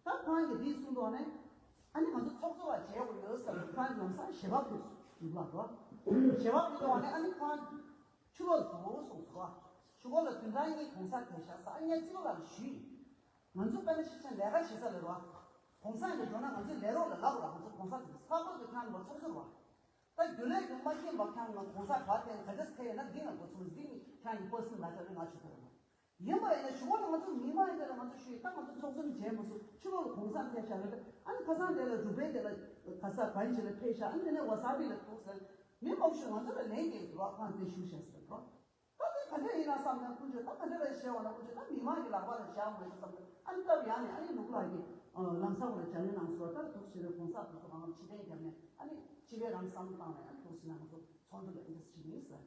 ད་ཁོང་གིས་དེའི་གསུང་དོགས་ནས། ཨ་ནི་ང་ཚོ་ཚོགས་གཙོ་ལ་བྱས་དགོས་ཡོད་ཟེར་ནས་ཁོང་ལམ་སང་ཞལ་པར་ཕུལ་སོང་། ཡིག་ལ་འགྲོ། ཞལ་པར་ཕུལ་དོགས་ནས་ཨ་ནི་ཁོང་ཕྱི་ལོགས་འགྲོ་སོང་ཟེར་བ། ཞུ་གོ་ལ་བདུན་ཕྲག་གཉིས་གུང་སེང་ཕེབས་ཤག་ཟེར། ཨ་ངས་རྩིས་པ་ལ་ཞུས་ཡིན། ང་ཚོ་དཔེར་ན་ཕྱི་ཕྱིན་ལས་ཀ་བྱེད་ས་ལ་རོ། གུང་སེང་གི་འགྲོ་ན་ང་ཚོའི་ལས་རོགས་ལ་ལབ་ར། ང་ཚོ་གུང་སེང་དེ་ལྷག་པར་དུ་ཁྱེད་རང་ཚོ་ཚོགས་གཙོ་རོ། ད་རྒྱུན་ལས་ཀྱི་མ་མཁྱེན་པ་ཁྱེད་རང་ལ་གུང་སེང་ག་ཐད་ག་ཚོད་ཐད་ཡོད་ན་འདི་ང་གོ་ཚུགས། འདི་ནི་ཁྱེད་རང་གི་པར་སི་ནལ་ལ་ཆ་རེད། ང་ཞུ་གི་རེད། ཡིན་པ་ཡིན་ན་ཞུ་བ་ལ་ང་ཚོ་མི་མང་ཡིན་དེ་ལ་ང་ཚོ་ཞུས་ཡིན། ད་ང་ཚོ་ཚོགས་གཙོ་ནི་བྱས་མ་སོང་། ཕྱི་ལོགས་ལ་གུང་སེང་ཐེབས་བཞག་རེད། ཨ་ནི་ཁ་སང་དེ་ལ་རུ་པའི་དེ་ལ་ག་ས་ག་ཡིན་ཅིག་ལ་ཕེབས་ཤག་ཨ་ནི་དེ་ནས་ཝ་ས་པི་ལ་ཐུག་ཟེར། མི་མང་ཤོས་ང་ཚོ་ལ་ལན་རྒྱག་གི་འདུག་ཨ་ཁོང་དེ་ཞུ་བཞག་ཟེར་འགྲོ། ད་དེ་ག་འདྲ་ཡིན་ན་བསམ་ན་ཀུན་སྤྱོད་ད་ག་འདྲ་རེད་ཞེས་པ་ན། ཀུན་སྤྱོད་ད་མི་མང་གི་ལག་པ་ལ་བཞག་མེད་བསམ་ན། ཨ་ནི་སྐབས་ཡང་ནས་ཨ་ནི་ལུག་ལགས་ཀྱིས་ལམ་སང་བ་ལ་བྱ་ལས་གནང་སོང་། ད་འདུག་ཟེར་བའི་གུང་སེང་དེ་ཚོ་ང་ཕྱི་ཐེངས་བརྒྱབ་ནས་ཨ་ནི་ཕྱི་པའི་རང་བསམ་བློ་བཏང་ནས། ཨ་ནི་འདུག་ཟེར་ན་ང་ཚོ་ཚོགས་འདུ་ལ་ཨིན་ཊརེ་སི་ཊི་ཡིན་ཟེར།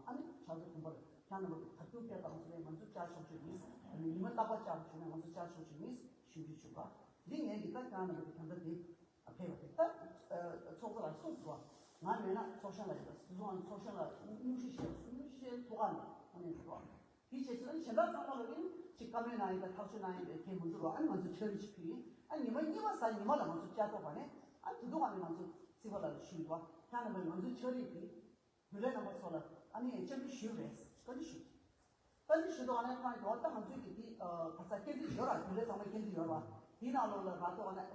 ཨ་ནི་ཆབ་སྲིད་གོང་བར་ཁྱེད་རྣམ་པ་གི་ད་དུང་སྐད་བཏང་སོང་བས་ང་ཚོ་བཅར་ཆོག་ཆོག་ཡིན་ཟེར། ཨ་ནི་ཉི་མ་རྟག་པར་བཅར་བྱུང་ན་ང་ཚོ་བཅར་ཆོག་ཆོག་ཡིན་ཞུ་རྒྱུ་བྱུང་བ། འདི་ངས་ཀྱི་ད་ཁྱེད་རྣམ་པ་གི་ད་ལྟ་དེ་ཕེབས་པ་དེ་ད་ཚོགས་གཙོ་ལ་གསུངས་སོང་བ། ང་མེད་ན་ཚོགས་གཞོན་ལ་ཡོད་པ། སྲིད་གཞུང་ཚོགས་གཞོན་ལ་སྙུང་གཞི་བྱས། སྙུང་གཞི་བྱས་ཐུགས་ཁག་ནས་ཨ་ནི་འགྲོ་བ། དེ་བྱས་ཚུལ་གཞན་དག་ཚང་མ་ལ་ཡིན་ཅིག་བཀའ་མོལ་གནང་ཡིན་པ། ཐག་གཅོད་གནང་ཡིན་པའི་གལ་མི་འདུག་རོགས། ཨ་ནི་ང་ཚོ་ཕྱག་བྲིས་ཅིག་ཕུལ་ཡིན། ཨ་ཉི་མ་གཉིས་པ་གཟའ་ཉི་མ་ལ་ང་ཚོ་བཅར་ཐུབ་པ་ནས། ཨ་དེ་དུས་ང་ནི་ང་ཚོ་རྩིས་པ་ལ་ཞུས་ཡོད་པ། ཁྱེད་རྣམ་པས་ང་ཚོའི་ཕྱག་བྲིས་དེ་རྒྱུན་ལས་རྣམ་པ་ཚོ་ལ་ཨ་ནི་བཅར་འདྲི་ཞུས་རེད། བཀའ་འདྲི་ཞུས། བཀའ་འདྲི་ཞུས་ཐོག་ནས་ཁོང་གིས་འོ་ད་ང་ཚོའི་གི་དེ་ག་ས་སྐད་འདི་ཡོད་ར། རྒྱུན་ལས་ཚང་མ་སྐད་འདི་ཡོད་ར། དེའི་ནང་ལོགས་ལ་ར་ཐོག་ནས་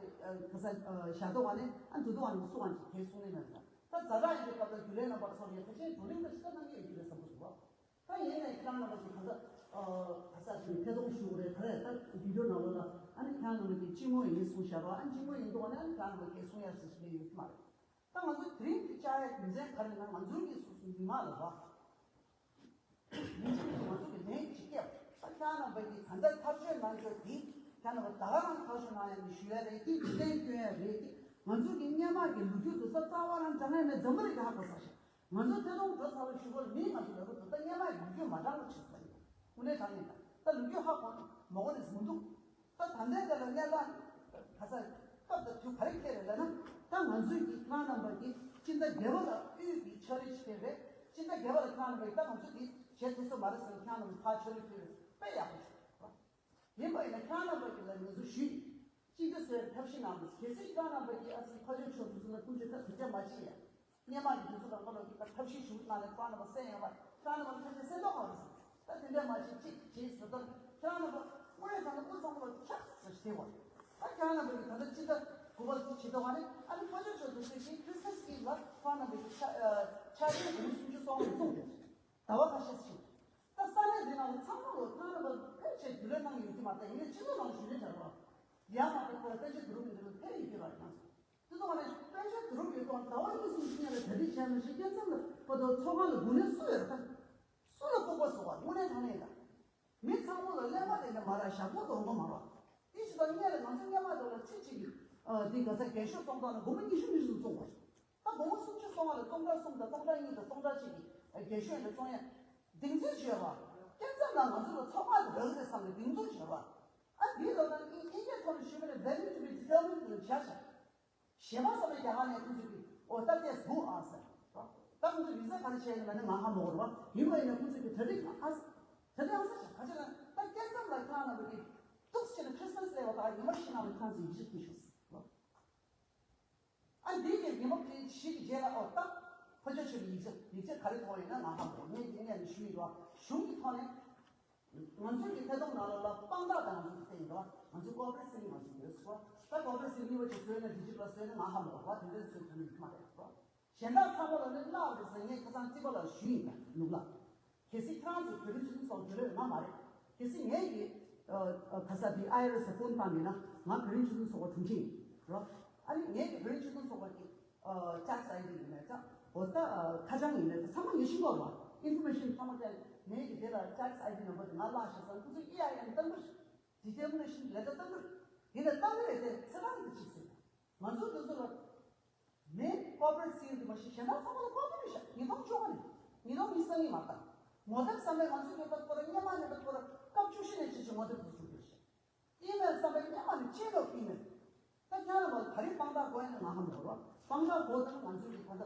ག་ས་བཞག་ཐོག་ནས། ཨ་དེ་དུས་ང་ནི་སུ་གང་ཅིག་གས་གསུང་ནི་མེད་ར། ད་ཛ་དྲག་ཡིན་པའི་སྐབས་ལ་རྒྱུན་ལས་རྣམ་པ་ཚོ་ལ་ཕལ་ཆེར་བགྲོ་གླེང་འདྲ་ཞིག་ད་གནང་གི་ཡོད་ཀྱི་རེད་བསམ་གྱི་འདུག་ད་ཡིན་ནའི་ཁྱེད་རང་རྣམ་པ་ཚོ་ག་ས་ ཨ་ས་དེ་ཐད་གཏོང་ཞུ་རེད། ག་རེ་ད་བི་ཌིའོ་ནང་ལོགས་ལ་ཨ་ནི་ཁྱེད་རང་ནང་གི་སྤྱི་དངོས་ཡིན་གསུངས་བཞག་པ། ཨ་ནི་སྤྱི་དངོས་ཡིན་འདུག་ཨ་ནི་ཨ་ནི་ཁྱེད་རང་ནང་གི་གསུང་ཡ་ཟེར་ཞིག་ཡོད་ཀྱི་མ་རེད། ད་ང་ཚོ་དེ་རིང་གི་བཅར་ཡ་རྒྱུ་མཚན་ག་རེ་ན། ང་ཚོའི་གི་སོ་སོའི་མི་མང་ལ་བ། མི་གཅིག་གིས་ང་ཚོ་གི་ལན་ཅིག་བསྐྱལ། ད་ཁྱེད་རྣམ་པ་གིས་ད་ལྟ་ཐག་གཅོད་གནང་རྒྱུ་དེ་ཁྱེད་རྣམ་པ་ད་ག་རང་ཐག་གཅོད་གནང་ཡ་ནི་ཞུ་ཡ་རེད། དེ་ལན་སྐྱོན་ཡ་རེད། དེ་ང་ཚོ་གི་སྔོན་མ་གི་ལོ་རྒྱུས་དེ་ཚོ་རྩ་བ་རང་དྲང་ཡ་མེད། འཛམ་བུ་གླིང་གི་ཧ་གོ་ས་ཞིག་ང་ཚོ་ཐད་གཏོང་འགྲོ་ཚར་བའི་གཞུག་གུ་ལ་མིས་ང་ཚོ་ལ་ལོ་ད་ལྟ་སྔོན་མ་གི་ལོ་རྒྱུས་མ་དྲང་བ་བྱེད་ས་ཡིན། དངོས་གནས་དྲང་གནས་ད་ལྟ་ལོ་རྒྱུས་ཧ་གོ་མ་གོ་ནས་བཟུང་འདུག་ད་ད་ལྟའི་དེ་ལ་གནས་ལ་ག་ས་སྐབས་དང་དུས་ག་རེ་འཁེལ་རེད་ལབ་ན། ད་ང་ཚོས་ཀྱི་ཁྱེད་རྣམ་པ་གི་སྤྱི་ཟླ་བརྒྱད་པ་ལ་དབུས་ཀྱི་ཕྱག་ལས་བྱེད་རེད། སྤྱི་ཟླ་བརྒྱད་པ་ལ་ཁྱེད་རྣམ་པ་གི་ད་ང་ཚོ་གི་བྱེད་ཐུབ་ས་མ་རེད་ཟེར་ནས་ཁྱེད་རྣམ་པ་ཕར་ཕྱག་ལས་ཕུལ་རེད། དཔེ་ཡག་པོ་བྱུང་། ཡིན་པ་ཡིན་ན་ཁྱེད་རྣམ་པ་གི་ལ་ང་ཚོ་ཞུས། གཅིག་སྒྲིལ་བཟོས་ཐབས་ཤེས་གནང་དགོས། གལ་སྲིད་ཁྱེད་རྣམ་པ་གི་ཨ་ཙི་ཕ་ཆོས་ཆོས་དུ་ཚོ་ལ་ཀུན་སྤྱོད་ཐབས་དེ་འདྲ་མ་བྱེད་ཡ། སྔོན་མ་གི་དུས་ཚོད་དང་ཁོ་ལ་གི་ཐབས་ཤེས་ཞུ་གནང་རེད། ཁྱེད་རྣམ་པ་སེམས་ཡོད་པ། ཁྱེད་རྣམ་པ་ཐབས་ཤེས་སེམས་ཐོག་གང་རེད། ད་དེ་འདྲ་མ་བྱེད། གཅིག་བྱེད་ཟེར་ད་ཁྱེད་རྣམ་པ་དངོས་གནས་དྲང་གནས་དབུ་གཙང་པོ་ལ་ཁྱག་ཟེར་བྱེད་བ། ད་ཁྱེད་རྣམ་པ་གི་ད་ལྟ་སྤྱི་ཟླ་དགུ་པ་ལ་བྱེད་དོ་བ་ནི་ཨ་ནི་ཕ་ཆོས་ཆོས་དུ་ཚོ་གི་ཁྲི་སི་མ་སི་ཨིབ་ལ་ཁྱེད་རྣམ་པ་གི་ཕྱག་ཕྱག་ཆེན་དགུང་སུམ་ཅུ་སོ་ལྔ་ལ་བཙོང་རྒྱུ། ཟླ་བ་ཁ་ཤས་ཤིག་ད་ས་གནས་འདི་ནང་ལ་ཚང་མ་ལོ་ཚང་རིམ་པ་ཕལ་ཆེར་རྒྱུན་ལས་གནང་ཡོད་ཀྱི་མ་རེད། ཡིན་ནའི་སྤྱི་ཚོགས་ནང་ཞུ་ཡིན་བྱ་རོགས། ཡང་མ་གཏོགས་ཁོ་ལ་དཔལ་ཆེན་དུ་རུ་མི་འདི་ལ་ཕེབས་ཡོད་ཀྱི་རེད། ཡང་དེ་ཚོ་ང་ནས་དཔལ་ཆེན་དུ་རུ་ཡོད་དོ་ཟླ་བ་གཉིས་གསུམ་ཕྱིན་ཡ་ལ་གྲ་སྒྲིག་བྱས་མ་ཤེས། སྐྱེ་མཚམས་ལ་བར་དུ་ཚོགས་ཁང་ལ་དགུང་ལོ་སུ་ཡོད་རེད། ད་སུ་ལ་ལྐུགས་པ་བཟོ་བ། དངོས་གནས་དྲང་གནས་ད་མི་ཚང་མ་ལ་གླེན་པ་དེ་འདྲ་མ་རེད། ཞག་པོ་དོན་གོ་མ་རེད། དེ་ཞིག་དང་སྔོན་ལ་ང་ཚོ་སྔོན་མ་དེ་ལ་ཚེ་གཅིག་གི་ཨ་དེ་ག་ས་རྒན་ཤོས་བཙོང་སྟངས་ལ་སྒོར་མོ་ཉི་ཤུ་ཉི་ཤུ་བཙོང་བ་རེད། ད་སྒོར་མོ་སུམ་ཅུ་སོ་ལྔ་ལ་སྟོང་ཕྲག་གསུམ་དང་སྟོང་ཕྲག་གཉིས་དང་སྟོང་ཕྲག་གཅིག་གི་རྒན་ཤོས་ལ་བཙོང་ཡ་གདེང་ཚོད་བྱས་པ། སྐྱེ་མཚམས་ལ་ང་ཚོ་ལ་ཚོགས་ཁག་ཏུ་རག་རེད་བསམ་ནས་གདེང་ཚོད་བྱས་པ། ཨ་འདིའི་ལོ་ན་ཨིན་ཨིན་སྐད་ཐོག་ནས་ཞུས་པ་ནི་ready to be determined ལ་བྱ་བྱ། གཞན་པ་ཚོ་ལ་རྒྱ་གར་ནས་ཁོང་ཚོས་ཀྱི་ཨོ་ད་ལྟས་སྒུག་ཨ་ཟེར། ད་ཁོང་ཚོས་visa ག་རེ་བྱས་ཡིན་ན་ནི་ང་ཧ་མ་གོ་ར་བ། ཡིན་པ་ཡིན་ན་ཁོང་ཚོས་ཀྱི་གྲ་སྒྲིག་ཨ་ཟེར། གྲ་སྒྲིག་ཨ་ཟེར་བྱས་ག་ཅི་ན་ད་སྐྱེ་མཚམས་ལ་ཁྱེད་རང་ལ་བ་གི་འདུག་སེ་བྱས་ན་Christmas ལས་བ་ད་ཉི་མ་བཞི་ནང་ལ་ཁྱེད་རང་ཚོ་ཡིག་ཆ་སྐྱེལ་ཤོག་ཟེར། ཨ་འདིའི་གི་ཉི་མ་དེ་བཞི་གི་རྗེས་ལ་ཨོ་ད་ཕ་ཆོས་ཆོས་ཀྱི་ཡིག་ཆ་ཡིག་ཆ་ག་རེ་ཐོག་ཡིན་ན་ང་ཧ་མ་གོ། ངས་དེ་ངས་ནི་ཞུས་ཡོད་བ། གཞུང་གི་ཐོག་ནས། ང་ཚོའི་གི་ཐད་གཏོང་ནང་ལ་ལ་དཔང་རྟགས་དང་ང་ཚོ་གི་བསྟན་ཡོད། ང་ཚོའི་ཀོ་པ་རེ་སི་ང་ཚོ་ཡོད་སོ། ད་ཀོ་པ་རེ་སི་གཉིས་པ་ཅིག་བཟོས་ན་འདི་གཅིག་ལ་བཟོས་ན་ང་ཧ་མ་གོ་བ། དེ་འདྲ་བཟོས་ཐུབ་ནི་ཡོད་མ་རེད་སོ། གཞན་དག་ཚང་མ་ལ་ནི་བླ་རེ་ཟེར། ངས་ཁ་སང་རྩིས་པ་ལ་ཞུས་ཡིན་ད་ནུབ་ལ། གལ་སྲིད་ཁྱེད་རང་ཚོ་བོད་རིགས་སྤྱི་མཐུན་ཚོགས་རྒྱུན་ལས་ང་མ་རེད། གལ་སྲིད་ངས་ཀྱི་ཁ་ས་དེ་ཨའི་ཨར་ཨེས་ལ་ཕོན་བཏང་མེད་ན་ང་བོད་རིགས་སྤྱི་མཐུན་ཚོགས་པ་དྲུང་ཆེ་ཡིན་རོ། ཨ་ནི་ངས་ཀྱི་བོད་རིགས་སྤྱི་མཐུན་ཚོགས་པ་གི་ཨ་ཊེག་སི་ཨའི་ཌི་ཡིན་ནའི་ད་འོ་ད་ཁ་བྱང་ཡིན་ནའི་ད་ཚང་མ་ངས་ཤེས་ཀྱི་ཡོད་རེད་བ། ཨིན་ཕོར་མེ་ཤན་ཚང་མ་ཀྱང་ངས་ཀྱི་དེ་ལ་ཊེག་སི་ཨའི་ཌི་ནམ་བར་དེ་ང་བརླག་ཤག་ཟེར། ཁོ་ཚོས་ཨི་ཨའི་ཨེན་བཏང་གི་རེད། ཌི་ཊར་མི་ནེ་ཤན་ལེ་ཊར་བཏང་གི་རེད། ཡིན་ནའི་བཏང་གི་རེད་དེ་ཚེ་རང་གི་ཅིག་ཟེར། ང་ཚོ་དེ་ཚོ་ལ་ངས་ཀོ་པ་རེ་ཊི་སི་ཨའི་ཌི་མ་གཞི་གཞན་དག་ཚང་མ་ལ་ཀོ་པ་རེ་ཊི་ཤག་ཉིས་སྟོང་བཅུ་དགུ་ནས་ཉིས་སྟོང་ཉི་ཤུ་རྩ་གཉིས་མ་བཏང་། ངོ་དེབ་ཚང་མས་ང་ཚོས་ངེས་པར་དུ་ཁོ་རང་སྔོན་མ་ནས་ཁོ་རང་སྐབས་བཅུ་བཞི་ནས་བྱེད་ཀྱི་ངོ་དེབ་དེ་བཟོ་དགོས་ཤག་ཨི་མེལ་ཚང་མས་སྔོན་མ་ནས་ཅེས་ལོག་ཨི་མེལ། ད་ཁྱེད་རང་ལ་ག་རེ་དཔང་རྟགས་དགོས་ཡིན་ན་ང་ཧ་མ་གོ་རོགས། དཔང་རྟགས་དགོས་དང་ང་ཚོས་ཀྱི་ད་ལྟ་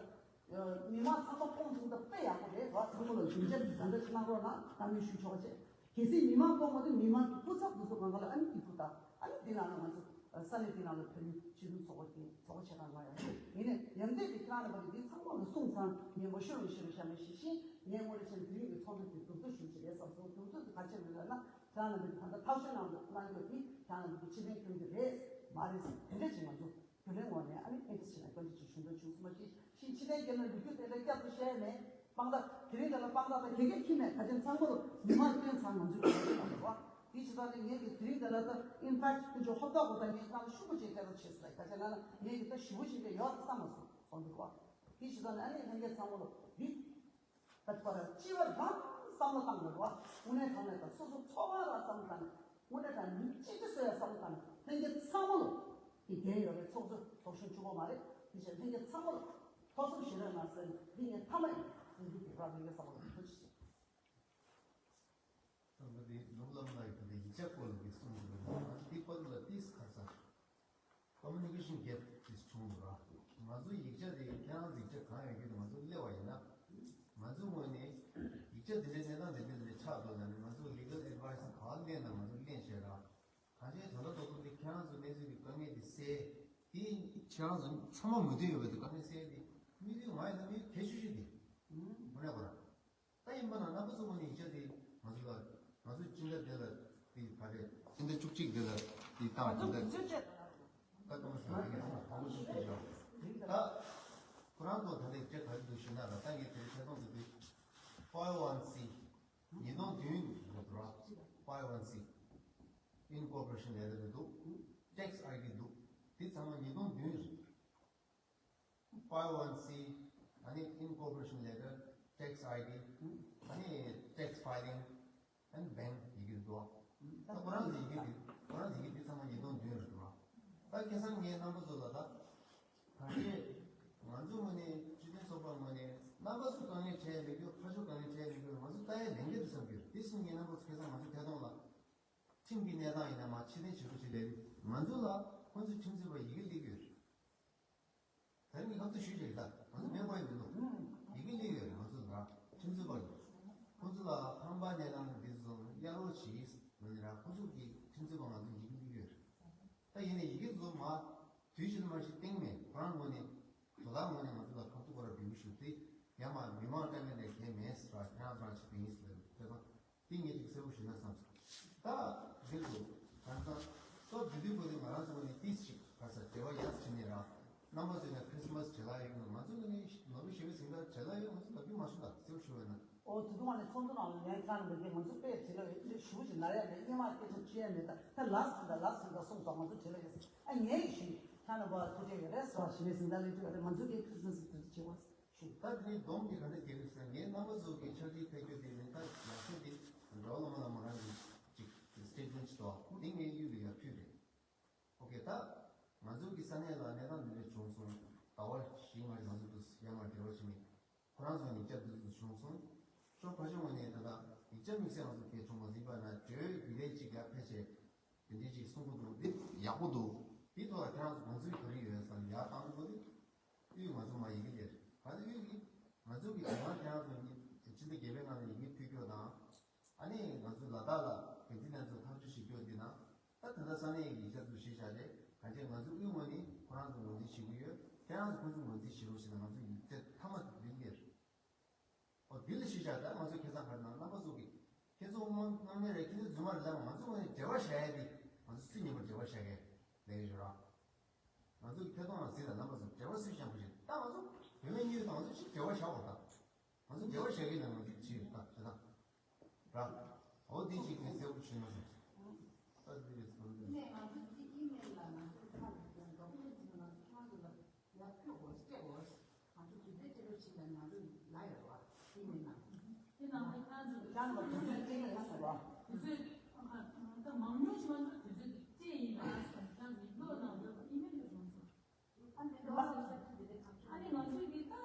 མི་མང་ཚང་མ་ཁོང་ཚོ་ད་དཔེ་ཡག་པོ་རེད་བ། ཚང་མ་ལ་རྒྱུན་ཆད་ད་ལྟ་ཕྱི་ནང་རོགས་ན་གཏམ་གླེང་ཞུ་ཆོག་ཅེས། གལ་སྲིད་མི་མང་ཚོགས་མ་དེ་མི་མང་གི་སྐུ་ཚབ་དེ་ཚོ་གང་ག་ལ་ཨ་ནི་སྐྱིད་པོ་དང་ཨ་ནི་འདི་ནང་ལ་ང་ཚོ་ས་གནས་འདི་ནང་ལ་བོད་མི་སྤྱི་མཐུན་ཚོགས་པ་གི་ཚོགས་པ་ཆེ་ཁག་ང་ཡང་ཡིན་ནས་ཡང་འདི་གི་ཁྱེད་རང་ལ་བ་གི་འདི་ཚང་མ་ལ་གསུངས་ཚང་ངས་མ་ཤོད་རུང་ཤེས་རུང་ཤ་མེད་ཤེས་ཤིང་ངས་ངོ་རེ་བྱས་ནས་དེ་རིང་གི་ཚོགས་འདུ་དེ་གྲུབ་ཐོབ་ཞུ་གི་རེད་བསམ་སོང་། གྲུབ་ཐོབ་དེ་ག་ཆེ་མིན་ལ་ན་ཁྱེད་རང་ལ་བ་གི་ད་ལྟ་ཐག་གཅོད་གནང་འདུག་གནང་རྒྱུ་དེ་ཁྱེད་རང་ལ་བ་གི་ཕྱི་ནས་སྐྱོན་གྱི་རེད་མ་རེད་ཟེར་དེ་འདྲ་ཅིག་ང་ཚོ། རྒྱུན་ལས་ངོས་ནས་ཨ་ནི་ཨེ་འདྲ་བྱས་ན་བཀའ་འདྲི་ཅིག་ཞུ་འདོད་བྱུང་སོང་མ་གཞི་ཕྱི་ཕྱི་ལན་རྒྱབ་ན་ལོ་རྒྱུས་དེ་འདྲ་བསྐྱར་དུ་བཤད་མེད། དཔང་རྟགས་དེ་རིང་ད་ལ་དཔང་རྟགས་དང་དགེ་རྒན་ཁྱིམ་མེད་ག་ཅན་ཚང་མ་ལོ་མི་མང་སྟོན་ཚང་ང་ཚོའི་གོ་སྐབས་དང་རེད་བ། དེ་བྱས་ཙང་ནི་ངས་ཀྱི་དེ་རིང་ད་ལ་ད་in fact ཁོ་ཚོ་ཧོབ་ཏོག་གོ་ད་ངས་ཁ་ལ་ཤུགས་པོ་ཅིག་སྐད་ཆ་བྱས་སོང་ག་ཅན་ན་ལ་ངས་ཀྱི་ད་ཞི་བོ་ཅིག་ལས་ཡོད་བསམ་མ་སོང་སོང་འདུག་བ། དེ་བྱས་ཙང་ནི་ཨ་ནི་ལྷན་རྒྱས་ཚང་མ་ལོ་འདི། ད་ཁོ་ར་སྤྱི་བ་རང་བསམ་བློ་བཏང་དགོས་རེད་བ། དངོས་གནས་དྲང་གནས་དང་སོ་སོ་ཚོགས་པ་རང་བསམ་བློ་བཏང་ནས་དངོས་གནས་དྲང་མི་གཅིག་གིས་བཟོ་ཡ་བསམ་བློ་བཏང་ནས་ལྷན་རྒྱས་ཚང་མ་ལོ་དེ་འགན་ཡོད་རེད། ཚོགས་གཙོ་ཚོགས་གཞོན་གཅིག་པོ་མ་རེད། དེ་བཞིན་ལྷན་རྒྱས་ཚང་མ་ལོ་ཐུགས་བསམ་བཞེས་རོགས་གནང་ཟེར་ནས་འདི་ངས་མཐའ་མ་ཡིན་འདི་འདི་རག་ལས་ཀ་བསམ་བློ་ཐུགས་རྗེ་ཆེ། ད་ལྟ་དེ་ནོར་བུ་བླ་མ་ལགས་ཀྱིས་དེ་ཡིག་ཆ་སྐོར་ལ་དེ་གསུངས་འདུག་ང་ཚོ་དེ་བར་ལ་ཏིས་ཁ་ཚ། ཀོ་མུ་ནི་ཀེ་ཤན་གེབ་དེ་བྱུང་འདུག་ར། ང་ཚོ་ཡིག་ཆ་དེ་ཁྱེད་རང་ཚོ་ཡིག་ཆ་གང་ཡོད་ཀྱི་ང་ཚོ་སླེབས་པ་ཡིན་ན། ང་ཚོའི་ངོས་ནས་ཡིག་ཆ་དེ་འདྲའི་གནས་སྟངས་དེ་འདྲ་དེ་འདྲ་ཆགས་འདུག་ལབ་ནས་ང་ཚོ་ལི་གལ་ཨེཌ་ཝའི་སི་ག་པར་ལེན་ན་ང་ཚོ་ལེན་བྱས་ར། གང་ཅིའི་དོན་དག་ཏོག་ཏོག་དེ་ཁྱེད་རང་ཚོ་གནས་ཚུལ་གྱི་དཀའ་ངལ་དེ་སེལ། དེ་ཁྱེད་རང་ཚོ་ཚང་མ་མོས་མཐུན་ཡོད་པའི་དཀའ་ངལ་སེལ་དེ་དམིགས་ཡུལ་ང་ཡིན་ན་དམིགས་ཡུལ་གལ་ཆེ་ཤོས་དེ། དངོས་གནས་ཁོ་རང་། ད་ཡིན་པ་ན་རྣམ་པ་ཚོ་ངོས་ནས་ཡིག་ཆ་དེ་ང་ཚོ་ལ་ང་ཚོ་སྤྱི་ཟླ་འདི་ལ་དེ་ག་རེ་སྤྱི་ཟླ་བཅུ་གཅིག་འདི་ལ་དེ་བཏང་དེ་ལ་ད་ལྟ་མ་ཞུ་ཡིན་ན་དང་པོ་ཞུ་ཐུབ་ཡོད། ད་ཁོ་རང་ཚོ་ད་ལྟ་ཡིག་ཆ་ག་རེ་འདུག་ཞུ་ན་ལ་ད་ངས་དེ་རིང་ཆེད་གཏོང་དུ་དེ་ཕའི་ཝན་སི། ཉིས་སྟོང་བདུན་རེད་འདུག་ར། five one C incorporation letter རེད་འདུག tax I D འདུག་དེ་ཚང་མ་ཉིས་སྟོང་བདུན་རེད། five one C ཨ་ནི་incorporation letter, tax I D ཨ་ནི་tax filing and bank ཡི་གེ་འདུག་ད་ཁོ་རང་ཚོ་ཡི་གེ་འདི་ཁོ་རང་ཚོ་ཡི་གེ་འདི་ཚང་མ་ཉིས་སྟོང་བདུན་རེད་འདུག་ད་ཁ་སང་ངས་རྣམ་པ་ཚོ་ལ་ད་གང་ཅི་ང་ཚོ་ངོས་ནས་སྤྱི་མཐུན་ཚོགས་པ་ངོས་ནས་རྣམ་པ་ཚོ་དཀའ་ངལ་འཕྲད་མི་དགོས། ཁ་ཕྱོགས་དཀའ་ངལ་འཕྲད་མི་དགོས། ང་ཚོ་ལྟ་ཡའི་ལས་འགན་དུ་བསམ་གྱི་ཡོད། དེ་སོང་ངས་རྣམ་པ་ཚོ་ཁ་སང་ང་ཚོ་ཐད་གཏོང་ལ་ཁྲིམས་ཀྱི་གནས་སྟངས་ཡིན་ན་མ་ཕྱི་ཐེངས་བྱེད་རོགས་བྱེད་ལས་རིགས་ང་ཚོ་ལ་ཁོང་ཚོའི་ཁྲིམས་རྩོད་པ་ཡི་གེ་སླེབས་ཡོད་རེད། ད་ནི་ཁ་ཐུག་ཞུས་ཀྱི་རེད། ད་ང་ཚོ་མེད་པ་ཡིན་མི་འདུག་ཡི་གེ་སླེབས་ཡོད་རེད། ང་ཚོ་ལ་ཁྲིམས་རྩོད་པ་ཡིན། ཁོང་ཚོ་ལ་ཁང་པ་གནས་སྟངས་འདི་ཚོ་གཡར་རོགས་བྱེད་ཟེར་ནས་ར་ཁོང་ཚོ་གི་ཁྲིམས་རྩོད་པ་ང་ཚོ་ཡི་གེ་སླེབས་ཡོད་རེད། ད་ཡིན་ནའི་ཡི་གེ་ཚོ་མ་དུས་ཕྱིན་མ་ཞིག་སྟེང་མེད། ཁོ་རང་ངོས་ནས་དོ་བདག་ངོས་ནས་ང་ཚོ་ལ་ཁ་ཐུག་ཁོ་ར་འབུལ་ཞུ་དེ་ཡང་མ་མི་མང་ལྟ་མཁན་ལས་གལ་མེད་ཟེར་བ་ཁྱེད་རང་ཚོ་རང་ཞིག་དེ་ཡིན་ཟེར་ལབ་དེ་དང་། དེ་ངས་ཅིག་གསལ་པོ་ཞུས་ན་བསམ་སོང་། ད་འདིར་དུ་གང་ལྟར་སོ་བདུན་དུས་པོ་དེ་ང་རང་ཚོ་ནས་ཏིས་ཅིག་ག་ས་དེ་བ་ཡག་ཕྱིན་ནས་ར་རྣམ་པ་ཚོས་ན་ཁྲིས་མས་བྱེད་ལ་ཡོད་ང་ཚོ་ནས་ནོར་བུ་ཞེ་བའི་ཟིང་ད་བྱེད་ལ་ཡོད་ང་ཚོ་ལབ་རྒྱུ་མ་བྱུང་ད་གསལ་པོ་ཞུ་བས་ན། ཨོ་དེ་དུས་ང་ནས་ཚོགས་འདུ་ནང་ལ་ངས་ཁ་ནས་འདི་ང་ཚོ་དཔེ་བྱེད་ལ་ཡོད་ཞུ་བཞིན་ན་ཡ་ནས་སྙེ་མ་སྐད་ཆ་བཤད་ཡ་མེད། ད་ད་ལགས་སོང་ད་ལགས་སོང་ད་སོང་ད་ང་ཚོ་བྱེད་ལ་ཡོད་ཨ་ངས་ཞུས་ཁ་ནས་བ་ཐུགས་རྗེ་ཡོད་རེད་ཟེར་བ་ཞེ་བའི་ཟིང་ད་ལས་ཐུབ་ཡོད་རེད། ང་ཚོ་གིས་ཁྲིས་མས་དུས་ཚོད་བྱེད་བ། ཞུ། ད་དེ་ནས་སྡོམ་གྱི་ག་འདྲ་རྒྱག་གི་ཟེར་ངའི་རྣམ་པ་ཚོ་གི་ཕྱག་བྲིས་ཕེབས་རྒྱུ་དེ་ནི་ད་ཡག་ཤོས་དེ་འགྲོ་བ་བླ་མ་བླ་མ་རང་གི་ཅིག་སི་ཊེ་ཊི་མེན་ཊི་ཅིག་འདུག་དེ་ངའི་གཡུལ་ལ་ཡར་ཕུལ་རེད། ཨོ་ཁེ། ད་ང་ཚོ་གི་ས་གནས་ལ་གནས་སྟངས་འདི་འདྲ་བྱུང་སོང་། ཟླ་བ་བཞི་ལྔ་རིང་ང་ཚོ་འདུག་ཡར་མར་འབྲེལ་བ་བྱས་ནས་ཁོ་རང་ཚོ་ཡིག་ཆ་འདི་ཚོ་བྱུང་སོང་། ཤོག་ཁ་ཤོག་ངོས་ནས་ད་ལྟ་ཡིག་ཆ་དམིགས་བསལ་ང་ཚོ་གལ་བྱུང་མ་ཟིན་པ་ན་བརྗོད་རྒྱུ་ལས་ཅིག་ཡར་ཕལ་ཆེར། དེ་འདྲའི་ཅིག་གསུང་གི་འདུག་འདི་ཡག་པོ་འདུག་དེའི་ཐོག་ལ་ཁྱེད་རང་ཚོ་དགོངས་ཚུལ་ག་རེ་ཡོད་ཟེར་ན་ཡར་བཏང་དགོས་ཏེ། དབུས་ང་ཚོ་མ་ཡི་གེ་ལེར་ག་ཚོད་དབུས་ཀྱི་ང་ཚོ་གི་དེ་སྔ་ཁྱེད་རང་ཚོ་ཕྱི་ཟླ་བརྒྱད་པའི་ནང་ལ་ཡི་གེ་ཕུལ་རྒྱུ་དང་། ཨ་ནི་ང་ཚོ་ལ་དྭགས་ལ་འགན་འཛིན་ལྷན་ཚོགས་ཐག་གཅོད་བྱེད་རྒྱུ་འདི་དང་། ད་ད་ལྟ་ས་གནས་ཀྱི་ཡིག་ཆ་ཚོ་གཞི་བཞག་རེད། གང་ཅི་ང་ཚོ་དབུས་ངོས་ནས་ཁོ་རང་ཚོ་ངོས་འཛིན་བྱེད་ཀྱི་ཡོད། ཁྱེད་རང་ཚོ་ཁོ་ཚོ་ངོས་འཛིན་བྱེད་རོགས་ཞེས་ན་ང་ཚོ་ཡིག་ཆ་མཐའ་མ་དེ་འདི་ལེར། ཨོ་དེ་ལ་ཤེས་བྱ་ད་ང་ཚོ་ཁ་སང་ག་རེ་ན་རྣམ་པ་ཚོ་གིས་ཁྱེད་ཚོ་དམག་དམག་མི་རེད། ཁྱེད་ཚོ་རྫུན་མ་རེད་ལབ་ང་ཚོ་ངོས་ནས་འབྲེལ་བ་བྱ་ཡ་དེ་ང་ཚོ་སུ་ཡིན་པར་འབྲེལ་བ་བྱ་གི་ལས་ཀྱི་ཞོར་ང་ཚོ་གི་ཐད་གཏོང་ལ་གཟིགས་ལ་རྣམ་པ་ཚོ་འབྲེལ་བ་སུས་བྱ་དགོས་ཞེས་ད་ང་ཚོ་བུད་མེད་གཉིས་དང་ང་ཚོ་ཅིག་འབྲེལ་བ་བྱ་འོ་ད་ང་ཚོ་འབྲེལ་བ་བྱ་གི་ལ་ང་ཚོ་བྱེད་ཡོད་ད་བྱེད་ད་ར་འོ་དེ་ཅིག་ངས་གསལ་པོ་བྱུང་མ་སོང་། ད་དེ་རེད་སོང་དེ། ནས་ང་ཚོ་དེ་ཨི་མེལ་ལ་ང་ཚོ་ཁ་ལ་ཡང་འགྲོ་ཁོ་ཚོ་ང་ཚོ་ཁོ་རང་ཚོ་ལ། ཡར་ཕུལ་དགོས་སྤྲད་དགོས། ང་ཚོ་དུས་ཚོད་སྤྲད་རོགས་བྱེད་ལ་ང་ཚོ་ལ་ཡོད་བ། དེ་མིན་ན། དེ་ནང་ལ་ཁྱེད་རང་ཚོ་ཁྱེད་རང་ལ་དུས་ཚོད་སྤྲད་ཡིན་ལ་ཟེར་བ། དུས་ཚོད་ད་མང་ཉུང་ཞིག་ང་ཚོ་དུས་ཚོད་སྤྲད་ཡིན་ལ་ཟེར་ཁྱེད་རང་ཚོ་ལོ་ནང་ལོ་ཨི་མེལ་ལ་བྱུང་སོང་། ཨ་ནི་ང་ཚོ་གི་ད་ད་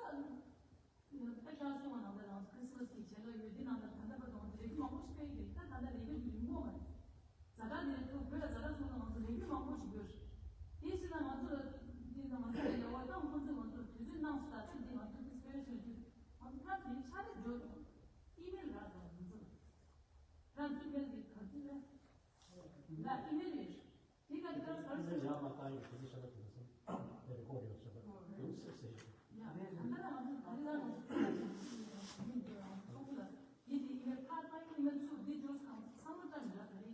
ཁྱེད་རང་གསུངས་པ་ནང་ལ་ང་ཚོ་ཁྲིས་མ་སི་གི་བྱེད་ལ་ཡོད་དེ་ནང་ལ་ད་ལྟ་བར་དུ་ང་ཚོ་ལས་འགུལ་མང་པོ་ཞིག་སྤེལ་ཡོད་ད་ད་ལྟ་ལས་འགུལ་གྱི་རིམ་པ་མ་རེད། ཛ་དྲག་འདི་ལ་ཐུག་བོད་ལ་ཛ་དྲག་སོང་ན་ང་ཚོ་ལས་འགུལ་མང་པོ་ཞིག་ཡོད་རེད། དེ་ཕྱིན་ན་ང་ཚོ་ལ་འདི་ན་ང་ཚོ་ལས་ལ་བ་ཏང་ཁོང་ཚོས་ང་ཚོར་དུས་ཚོད་གནང་སོང་ད་ཚོད་འདི་ང་ཚོ་དེ་སྤེལ་ཞུ་རྒྱུ་ང་ཚོ་ཁ་དེ་ཕྱག་ལས་འཇོག་དང་ཨི་མེལ་རག་དང་ང་ཚོ་ལ་ཁ་ཚོད་མེད་འདི་ག་ཚོད་རེད་ལ་ཨི་མེལ་རེད། དེ་ག་དེ་ག་ཚར་ཚར་ཡང་མ་བཏང་ཡོད་དེ་ཚོ་ཤ་ད་དེ་ཚོ་དེ་རེ་ཀོ་རེ་ཡོད་ཤ་ད་དེ་ཚོ་སེ་སེ་ཡོད། ཡ་ད་ང་ཚོ་ག་རེ་ལ་ང་ཚོ་ཚོགས་ལ་དེ་དེ་ཨི་མེལ་ཁ་ད་ཨི་མེལ་ཚུར་དེ་འཇོག་ཚང་ཚང་མ་ད་འདྲ་ག་རེ།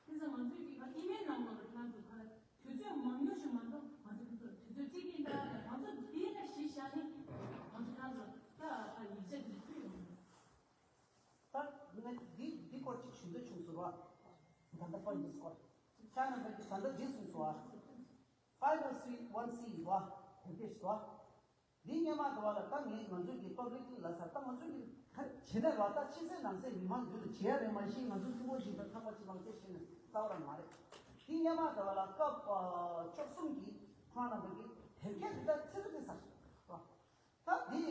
དེ་ཚོ་ང་ཚོས་ཀྱི་ཨི་མེལ་ནང་ལོགས་ལ་ཁྱེད་རང་ཚོ་ག་རེ། དུས་ཚོད་མང་ཉུང་ཞིག་མ་གཏོགས་ང་ཚོ་དུས་ཚོད་དུས་ཚོད་གཅིག་གིས་ད་ང་ཚོ་འདི་ལ་གཞི་བཞག་ནས་ང་ཚོ་ཁྱེད་རང་ཚོ་ད་ཡིག་ཆ་འདི་ཕུལ་ཡོང་། ད་ངས་འདི་འདི་སྐོར་ཅིག་ཞུ་འདོད་བྱུང་ཟེར་བ། ད་ལྟ་པོ་འདི་སྐོར། ཆ་ན་པའི་ད་ལྟ་འདི་གསུངས་སོང་བ། five oh three one C ཡིན་བ། དེ་སྐད་ཞུ་བ། འདི་སྔོན་མ་དུ་བ་ལ་ད་ངས་ང་ཚོའི་གི་པབ་ལིག་ལ་ས་ད་ང་ཚོའི་གི་ག་བྱེད་ན་ར་ད་ཕྱི་གསལ་ནང་གསལ་མི་མང་རྒྱུད་དུ་བྱེད་ཡ་རེད། མ་གཞི་ང་ཚོ་ཐུ་བོ་ཞིག་ད་ཐག་པ་ཅི་མང་སྐད་ཤེས་ནས་རྩ་བ་རང་མ་རེད། འདི་སྔོན་མ་དུ་བ་ལ་སྐབས་བཅུ་གསུམ་གི་ཁོང་རྣམ་པ་གི་དེབ་སྐྱེལ་དེ་ད་ཚིག་དེ་ས་ད་འདི་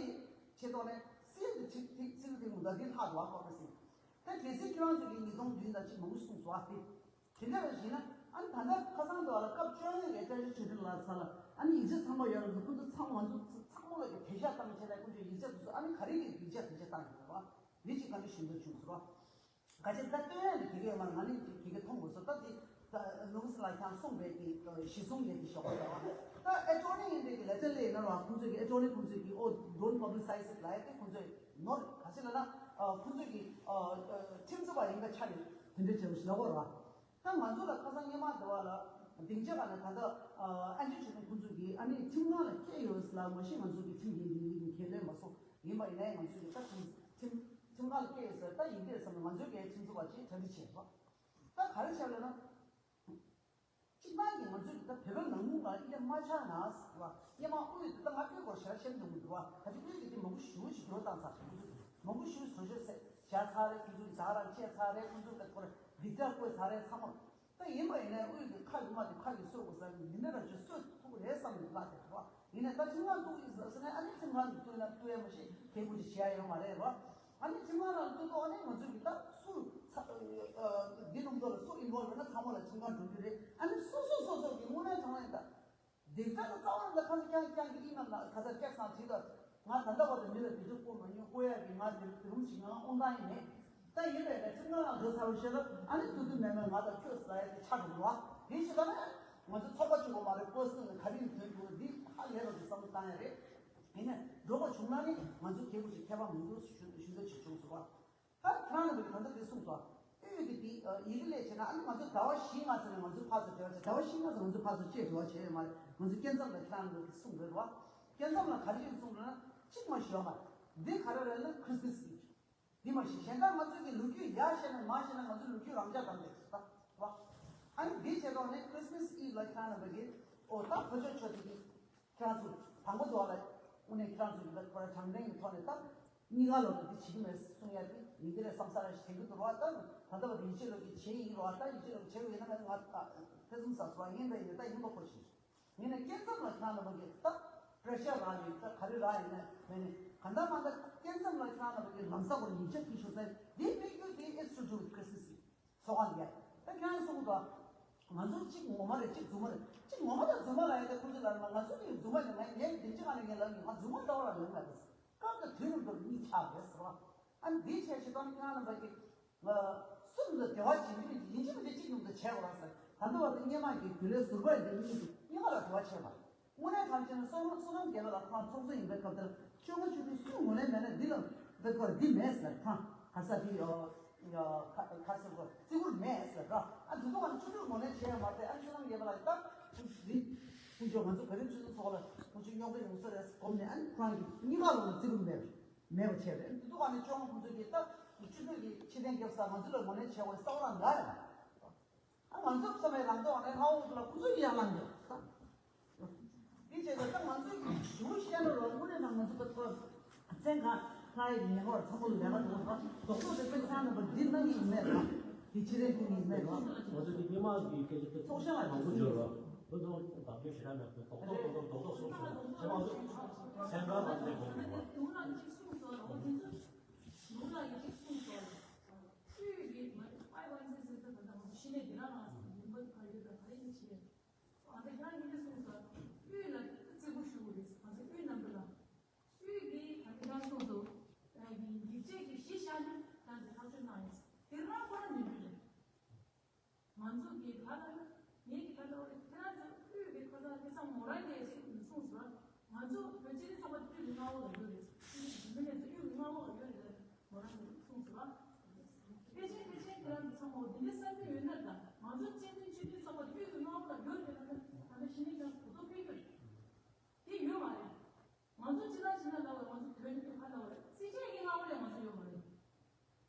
ཆེད་ཐོག་ནས་སིལ་དུ་ཚིག་ཚིག་ཚིག་དེ་མུ་ད་འདི་ལྷག་འདུག་ཨ་ཁོ་པ་སིལ་ད་གལ་སྲིད་ཁྱོད་རང་ཚོ་གི་ཉིས་སྟོང་བདུན་ད་ཅི་མང་པོ་གསུངས་སོ་ཨ་དེ། དེ་འདྲ་བ་ཞིག་ན་ཨ་ནི་ད་ལྟ་ཁ་སང་དུ་ལ་སྐབས་བཅོ་ལྔ་གི་བཀའ་ཁྲི་ཆོས་སྒྲོན་ལགས་ས་ལ་ཨ་ནི་ཡིག་ཆ་ཚང་མ་ཡོད་རེད་འདུག་ཁོང་ཚོ་ཚང་མ་ང་ཚོ་ཚང་མ་ལ་གི་དེ་ཤ་བཏང་བྱས་ན་ཁོང་ཚོས་ཡིག་ཆ་དེ་ཚོ་ཨ་ནི་ག་རེ་གི་ཡིག་ཆ་དེ་ཆ་བཏང་ཡོད་རེད་བ། མི་གཅིག་ག་འདྲ་ཞིག་འདུག་བྱུང་ཟེར་བ། ག་ཅི་ད་སྟོན་ཡ་ནི་དེ་གས་མ་ང་ནི་དེ་གས་མཐོང་དགོས་སོ་ད་དེ་ད་ལུང་སི་ལ་ཁྱང་གསུངས་པའི་གི་གཞི་བཟུང་ཡས་དེ་ཞོག་པ་ཟེར་བ། ད་ཨེ་ཊོར་ནི་ཡིན་པའི་གི་ལེ་ཚན་ལས་ཡིན་ན་ར་ཁོང་ཚོས་གི་ཨེ་ཊོར་ནི་ཁོང་ཚོས་གི་ཨོ་don't publicize it ལ་ཡ་དེ་ཁོང་ཚོས་ནོར་ག་ཅི་ལ་ན་ཁོང་ཚོས་གི་ཁྲིམས་རྩོད་པ་ཡིན་པ་ཆ་ནས་དེ་འདྲ་བྱས་པ་ཞིག་ལ་གོ་ར། ད་ང་ཚོ་ལ་ཁ་སང་སྔོན་མ་དུ་བ་ལ་སྡིངས་ཆ་ག་ནས་ད་ལྟ་ཨན་ཅི་ཆོས་སྐྱོང་ཁོང་ཚོ་གིས་ཨ་ནི་ཁྲིམས་ཁང་ལ་སྐྱེལ་ཡོད་ལ་མ་གཞི་ང་ཚོ་གི་ཁྲིམས་འགན་འདི་ཡིན་གལ་ལས་མ་སོང་ཡིན་པ་ཡིན་ན་ཡང་ང་ཚོ་གི་ད་ཁྲིམས་ཁྲིམས་ ཁྲིམས་ཁང་ལ་སྐྱེལ་ཡོད་ཟེར། ད་ཡིན་གྱི་རེད་བསམ་ནས་ང་ཚོའི་གའི་ཁྲིམས་ཚོགས་པ་ཅིག་གྲ་སྒྲིག་བྱས་པ། ད་ག་རེ་བྱས་ལབ་ན། སྤྱིར་བཏང་གི་ང་ཚོས་ད་བོད་པའི་ནང་ཁུལ་ལ་ཨི་ལེ་མ་ཆགས་ན་ཟེར་བ། སྔོན་མ་དབུས་དེ། ད་ང་དབུས་སྐོར་ཞེ་དྲག་ཤེས་མི་འདུག་མི་འདུག་བ། ད་ཅི་དབུས་ཀྱི་དེ་མང་པོ་ཞེ་པོ་ཞིག་འགྱུར་བ་བཏང་ཚར། མང་པོ་ཞེ་པོ་བཟོ་བཅོས་བྱས་བཞག་ཚར་རེད། ཁོང་ཚོས་ཟ་རང་བཅད་ཚར་རེད། ཁོང་ཚོས་ད་ཁོ་རང་སྡིག་ཆ་བཀོད་ཚར་རེད་ཚང་མ། ད་ཡིན་པ་ཡིན་ནའི་དབུས་ཀྱི་ཁ་ཡི་མ་དེ་ཁ་ཡིས་གསོ་དགོས་ས་ཡིན་ན་ར་ཅིག་གསོ་ཐུབ་ཀྱི་རེད་བསམ་ནས་ལབ་བསྡད་པ། ཡིན་ནའི་ད་ཁྲིམས་ཁང་གཏུགས་ཡིན་ཟེར་ཟེར་ནས། ཨ་ནི་ཁྲིམས་ཁང་གཏུགས་ན་གཏུགས་ཡ་མ་ཤེས། དེ་ཁུལ་གྱི་བྱེད་ཡ་ཡོད་མ་རེད་བ། ཨ་ནི་ཁྲིམས་ཁང་ནང་གཏུགས་ཐོག་ཨ་ནི་ང་ཚོ་གི་ད་སུ་ཚ་འདི་ནང་དུ་ལ་སུ་ཨིན་བོལ་ཡོད་ན་ཚང་མ་ལ་ཁྲིམས་ཁང་འགྲོ་རྒྱུ་རེད། ཨ་ནི་སོ་སོ་སོ་སོ་གི་དངོས་གནས་དྲང་གནས་ད་སྡིག་ཆ་ད་རྩ་བ་ལ་ཁ་ཚ་རྐྱང་རྐྱང་གི་ཨིན་མ་ལ་ཁ་ཚ་སྐྱག་སང་བྲིས་ད། ང་ད་ལྟ་བར་དུ་མི་ལ་སྡིག་སྒྲིབ་བསྐུར་མ་མྱོང་། བསྐུར་ཡ་གི་ང་དེ་རུམ་ཞིག་ང་དབང་ཐང་ཡིན་མེད། ད་ཡིན་པས་ནས་ཁྲིམས་ཁང་ནང་འགྲོ་ཚར་བའི་ཤེས་ལ་ཨ་ནི་ཐུབ་ཐུབ་མེད་མེད་ང་ད་ཁྱོད་ཟ་ཡ་དེ་ཆགས་འགྲོ་བ། དེ་ཞིག་ད་ནས་ང་ཚོ་ཚོགས་པ་གཅིག་པོ་མ་རེད། པོ་སི་ནས་ག་རེ་ཡིན་དོན་དུ་འདི་ཧ་ལས་པ་གི་བསམ་བློ་བཏང་ཡ་རེད། ཡིན་ནས་འགྲོ་དགོས་བྱུང་ན་ནི་ང་ཚོ་སྐད་འབོད་ཅིག་ཁྱད་པར་མང་པོ་ཞུ་ཞུ་འདོད་ཅིག་བྱུང་སོང་བ། ད་ཁྱེད་རང་ལ་ད་ལྟ་འདི་གསུངས་སོང་། དབུས་ཀྱི་འདི་ཡི་གེ་ལས་བྱས་ན་ཨ་ནི་ང་ཚོ་ཟླ་བ་བཞི་ལྔ་ཙམ་ནས་ང་ཚོ་ཕར་ཚུར་འབྲེལ་བ་བྱས། ཟླ་བ་བཞི་ལྔ་ཙམ་ང་ཚོ་ཕར་ཚུར་བཅད་འགྲོ་བ་བྱས་ཡོད་མ་རེད། ང་ཚོ་སྐྱེ་མཚམས་ལ་ཁྱེད་རང་ལ་གསུངས་རེད་བ། སྐྱེ་མཚམས་ལ་ག་རེ་ཡིན་གསུངས་རེད་ན་གཅིག་མ་ཞུ་བ་མ་རེད། འདི་ག་རེ་རེད་ན་Christmas Eve། འདི་མ་ཤེས། གཞན་དག་ང་ཚོ་གི་ལོ་རྒྱུས་ཡག་ཤེས་ན་མ་ཤེས་ན་ང་ཚོ་ལོ་རྒྱུས་རང་འཇགས་བཏང་བསྡད་ད་བ། ཨ་ནི་འདི་བྱས་ཐོག་ནས་Christmas Eve་ལ་ཁྱེད་རང་རྣམ་པ་གིས་ཨོ་ད་ཕོ་ཆོས་ཆོས་དེ་གི་ཁྱེད་རང་ཚོ་དང་པོ་དུ་བ་ལ་དངོས་གནས་ཁྱེད་རང་ཚོ་གི་ད་ཁོ་ར་དྲང་བདེན་གི་ཐོག་ནས་ད་གཉིས་ཀ་ལོ་ལ་འདི་བྱེད་ཀྱི་མེད་གསུང་ཡ་དེ་ཡིན་གྱི་རེད་བསམ་ས་ར་ཞིག་དྲན་གྱི་འདུག་བ། ད་ད་ལྟ་བ་དེ་ཡིད་ཆེས་ལོ་གི་བྱེད་ཡིན་རོ། ད་ཡིད་ཆེས་ལོ་གི་བྱེད་ཡོད་ན་ང་ད་ཐེ་ཚོམ་ཟ་སོང་བ། ཡིན་པ་ཡིན་ད་ཡིན་པ་ཁོ་ཤེས། ཡིན་ན་སྐྱེ་མཚམས་ལ་ཁྱེད་རང་རྣམ་པ་གིས་ད་པྲེ་ཤར་རག་ཡོད། ད་ག་རེ་རག་ཡིན་ན་མེད་ནས་ག་འདྲ་མ་འདྲ་སྐྱེ་མཚམས་ལ་ཁྱེད་རང་རྣམ་པ་གིས་ལམ་སང་བར་ཡིག་ཆ་ཁྱེར་ཤོག་ཟེར། འདི་དམིགས་ཡུལ་དེ་it's to do with Christmas Eve། ཚོགས་ཁང་འདི་ད་ཁྱེད་རང་གསུངས་དོ། ང་ཚོ་གཅིག་ངོ་མ་རེད། གཅིག་རྫུན་མ་རེད། གཅིག་ངོ་མ་དང་རྫུན་མ་ལ་ཡ་དེ་ཁོང་ཚོ་ལ་ང་ཚོ་གི་རྫུན་མ་ནི་ང་ངའི་དེ་གཅིག་ཨ་ནི་ངའི་ལ་ནི་ང་རྫུན་མ་ལྟ་བ་ལ་ལོན་མ་རེད། སྐབས་དང་དུས་རིམ་དུ་གཉིས་ཆགས་རེད་ཟེར་བ། ཨ་ནི་འདིའི་ཆེད་ཞིག་གཏོང་ཁྱེད་རང་རྣམ་པ་གིས། སུ་ལ་འབྲེལ་བ་བྱེད་རྒྱུ་ཡིན་གཅིག་མིན་གཅིག་ཉུང་དུ་བྱས་པ་ལ་ཟེར། ད་ལྟ་བར་དུ་སྔོན་མ་གི་རྒྱུན་ལས་ཟུར་པ་ཡིན་པའི་མི་གཉིས་ཀྱིས་སྔོན་མ་ལ་འབྲེལ་བ་བྱས་པ། དངོས་གནས་དྲང་བྱས་ན་བསོད་ནམས་བསོད་ནམས་རྒྱལ་པ་ལ་ཁོང་ཚོགས་གཙོ་ཡིན་པའི་སྐབས་དེར་བཅོ་ལྔ་བཅུ་དྲུག་སུ་ངོས་ལེན་མེད་ན་འདི་ལ་འདི་ཁོ་འདི་མེད་ཟེར། ཁང་ག་ས་འདི་ཡོ་ཡོ་ཁ་ཁ་སེར་ཁོ་བརྩི་བཀུར་མེད་ཟེར་ར། ཨ་འདི་ཚོ་ག་ནས་བཅུ་དྲུག་ངོས་ལེན་བྱས་ཡོད་མ་རེད། ཨ་བསོད་ནམས་རྒྱལ་པ་ལ་ད་འདི་ཁོང་ཚོ་ང་ཚོ་ག་རེ་བཅུ་དྲུག་ཚོགས་ལ་ཁོང་ཚོ་རྙོག་དྲ་ཡོང་ས་རེད་སྒོམ་ནས། ཨ་ནི་ཁོ་རང་གི་གཉིས་པ་ལོ་ལ་བརྩི་བཀུར་མེད་པ། མེད་པ་བྱས་པས། འདི་ཚོ་ག་ནས་ཅོང་ཁོང་ཚོ་གིས་ད་སྤྱི་འཐུས་ཀྱི་ཕྱི་རྟེན་རྒྱབ་ས་ང་ཚོ་ལ་ངོས་ལེན་བྱེད་དགོས་ས་བ་ལ་ལ་ཡ། ཨ་ང་ཚོ་བསམ་པའི་ལམ་ཐོག་ནས་ལྷ་འོག་ཚོ་ལ་ཁོང་ཚོ་གིས་ཡར་ལངས་ཡོད། འདི་བྱས་ཙང་ད་ང་ཚོ་གི་ཞུ་བཤད་ན་རོགས་དངོས་གནས་ན་ང་ཚོ་ད་ཚོར་བཙན་ག་ལྷ་ཡི་ཉེ་བར་ཚང་མ་ལ་ལས་ཀ་འགྲོ་བ་རྡོག་རྡོག་དེ་ཚོའི་ཁྱེད་རང་རྣམ་པ་འདི་གནང་གི་ཡིན་མེད་ལ། འདི་ཕྱི་རྟེན་ཁུར་གི་ཡིན་མེད་ལ། ང་ཚོ་འདི་སྔོན་མ་གི་སྐད་ཆ་དེ་ཚོགས་ཤ་ལ་མང་པོ་འབྱོར་བ། ཁོ་ཚོ་བདག་སྐྱོན་ཞེ་དྲག་མེད་པ་རྡོག་རྡོག་རྡོག་རྡོག་རྡོག་རྡོག་སོང་སོང་། ཁྱེད་རང་ཚོ་སེམས་ཁམས་ལ་དེ་དགོངས་དགོས་པ། ནོར་ལ་ཡི་གེ་གསུངས་སོ། དབུས་ཀྱི་མ་ཧྥའི་ཝན་ཟེར་ཟེར་ད་ད་ང་ཚོ་ཤི་ནས་འདི་རང་རང་སོང་མིན་པ་ག་ཡོད་ད་ག་རེ་ཡིན་བྱས། ཨ་ད་ཁྱེད་རང་ཡིན་ནས་གསུངས་སོ། དབུས་ལ་བརྩི་བཀུར་ཞུ་དགོས་རེད། ང་ཚོ་དབུས་རྣམ་པ་ལ། དབུས་ཀྱི་ད་ཁྱེད་རང་གསུངས་སོ། ཡིག་ཆད་ཀྱི་གཞི་བཞག་ནས་ད་འདི་ཐག་གཅོད་གནང་ཡིན། དེ་རང་ཁོ་རང་མི་འདུག་རེད། ང་ཚོ་གི་ད་ལྟ་ངེད་ཀྱི་ད་ལྟ་ཁྱེད་རང་ཚོ་དབུས་ཀྱི་ཁ་ཚ་ཁ་ཚ་མོ་རང་གིས་གསུངས་སོང་། ང་ཚོ་བོད་སྤྱི་མཐུན་ཚོགས་པ་དབུས་ཀྱི་མངའ་འོག་ལ་ཡོད་རེད། བོད་མི་ལས་ཚོགས་དབུས་ཀྱི་མངའ་འོག་ལ་ཡོད་རེད། མོ་རང་གིས་གསུངས་སོང་། ཕལ་ཆེར་ཕལ་ཆེར་ཁྱེད་རང་ཚོ་ཚང་མ་འདི་འདྲའི་བསམ་ཚུལ་ཡོད་ན། ད་ང་ཚོ་སྤྱི་མཐུན་སྤྱི་མཐུན་ཚོགས་པ་དབུས་ཀྱི་མངའ་འོག་ལ་ཡོད་རེད་ལབ་ན་ད་ལྟ་གཞི་ནས་ཀྱང་གོ་རྟོགས་སྤེལ་རྒྱུ་རེད། དེ་ཡོད་མ་རེད། ང་ཚོ་ཅི་ལ་ཅི་ལ་ལབ་པ་ང་ཚོ་དོན་དུ་ཁ་ལབ་པ་རེད། སྲིད་ཇུས་ཀྱི་མངའ་འོག་ལ་ང་ཚོ་ཡོད་མ་རེད།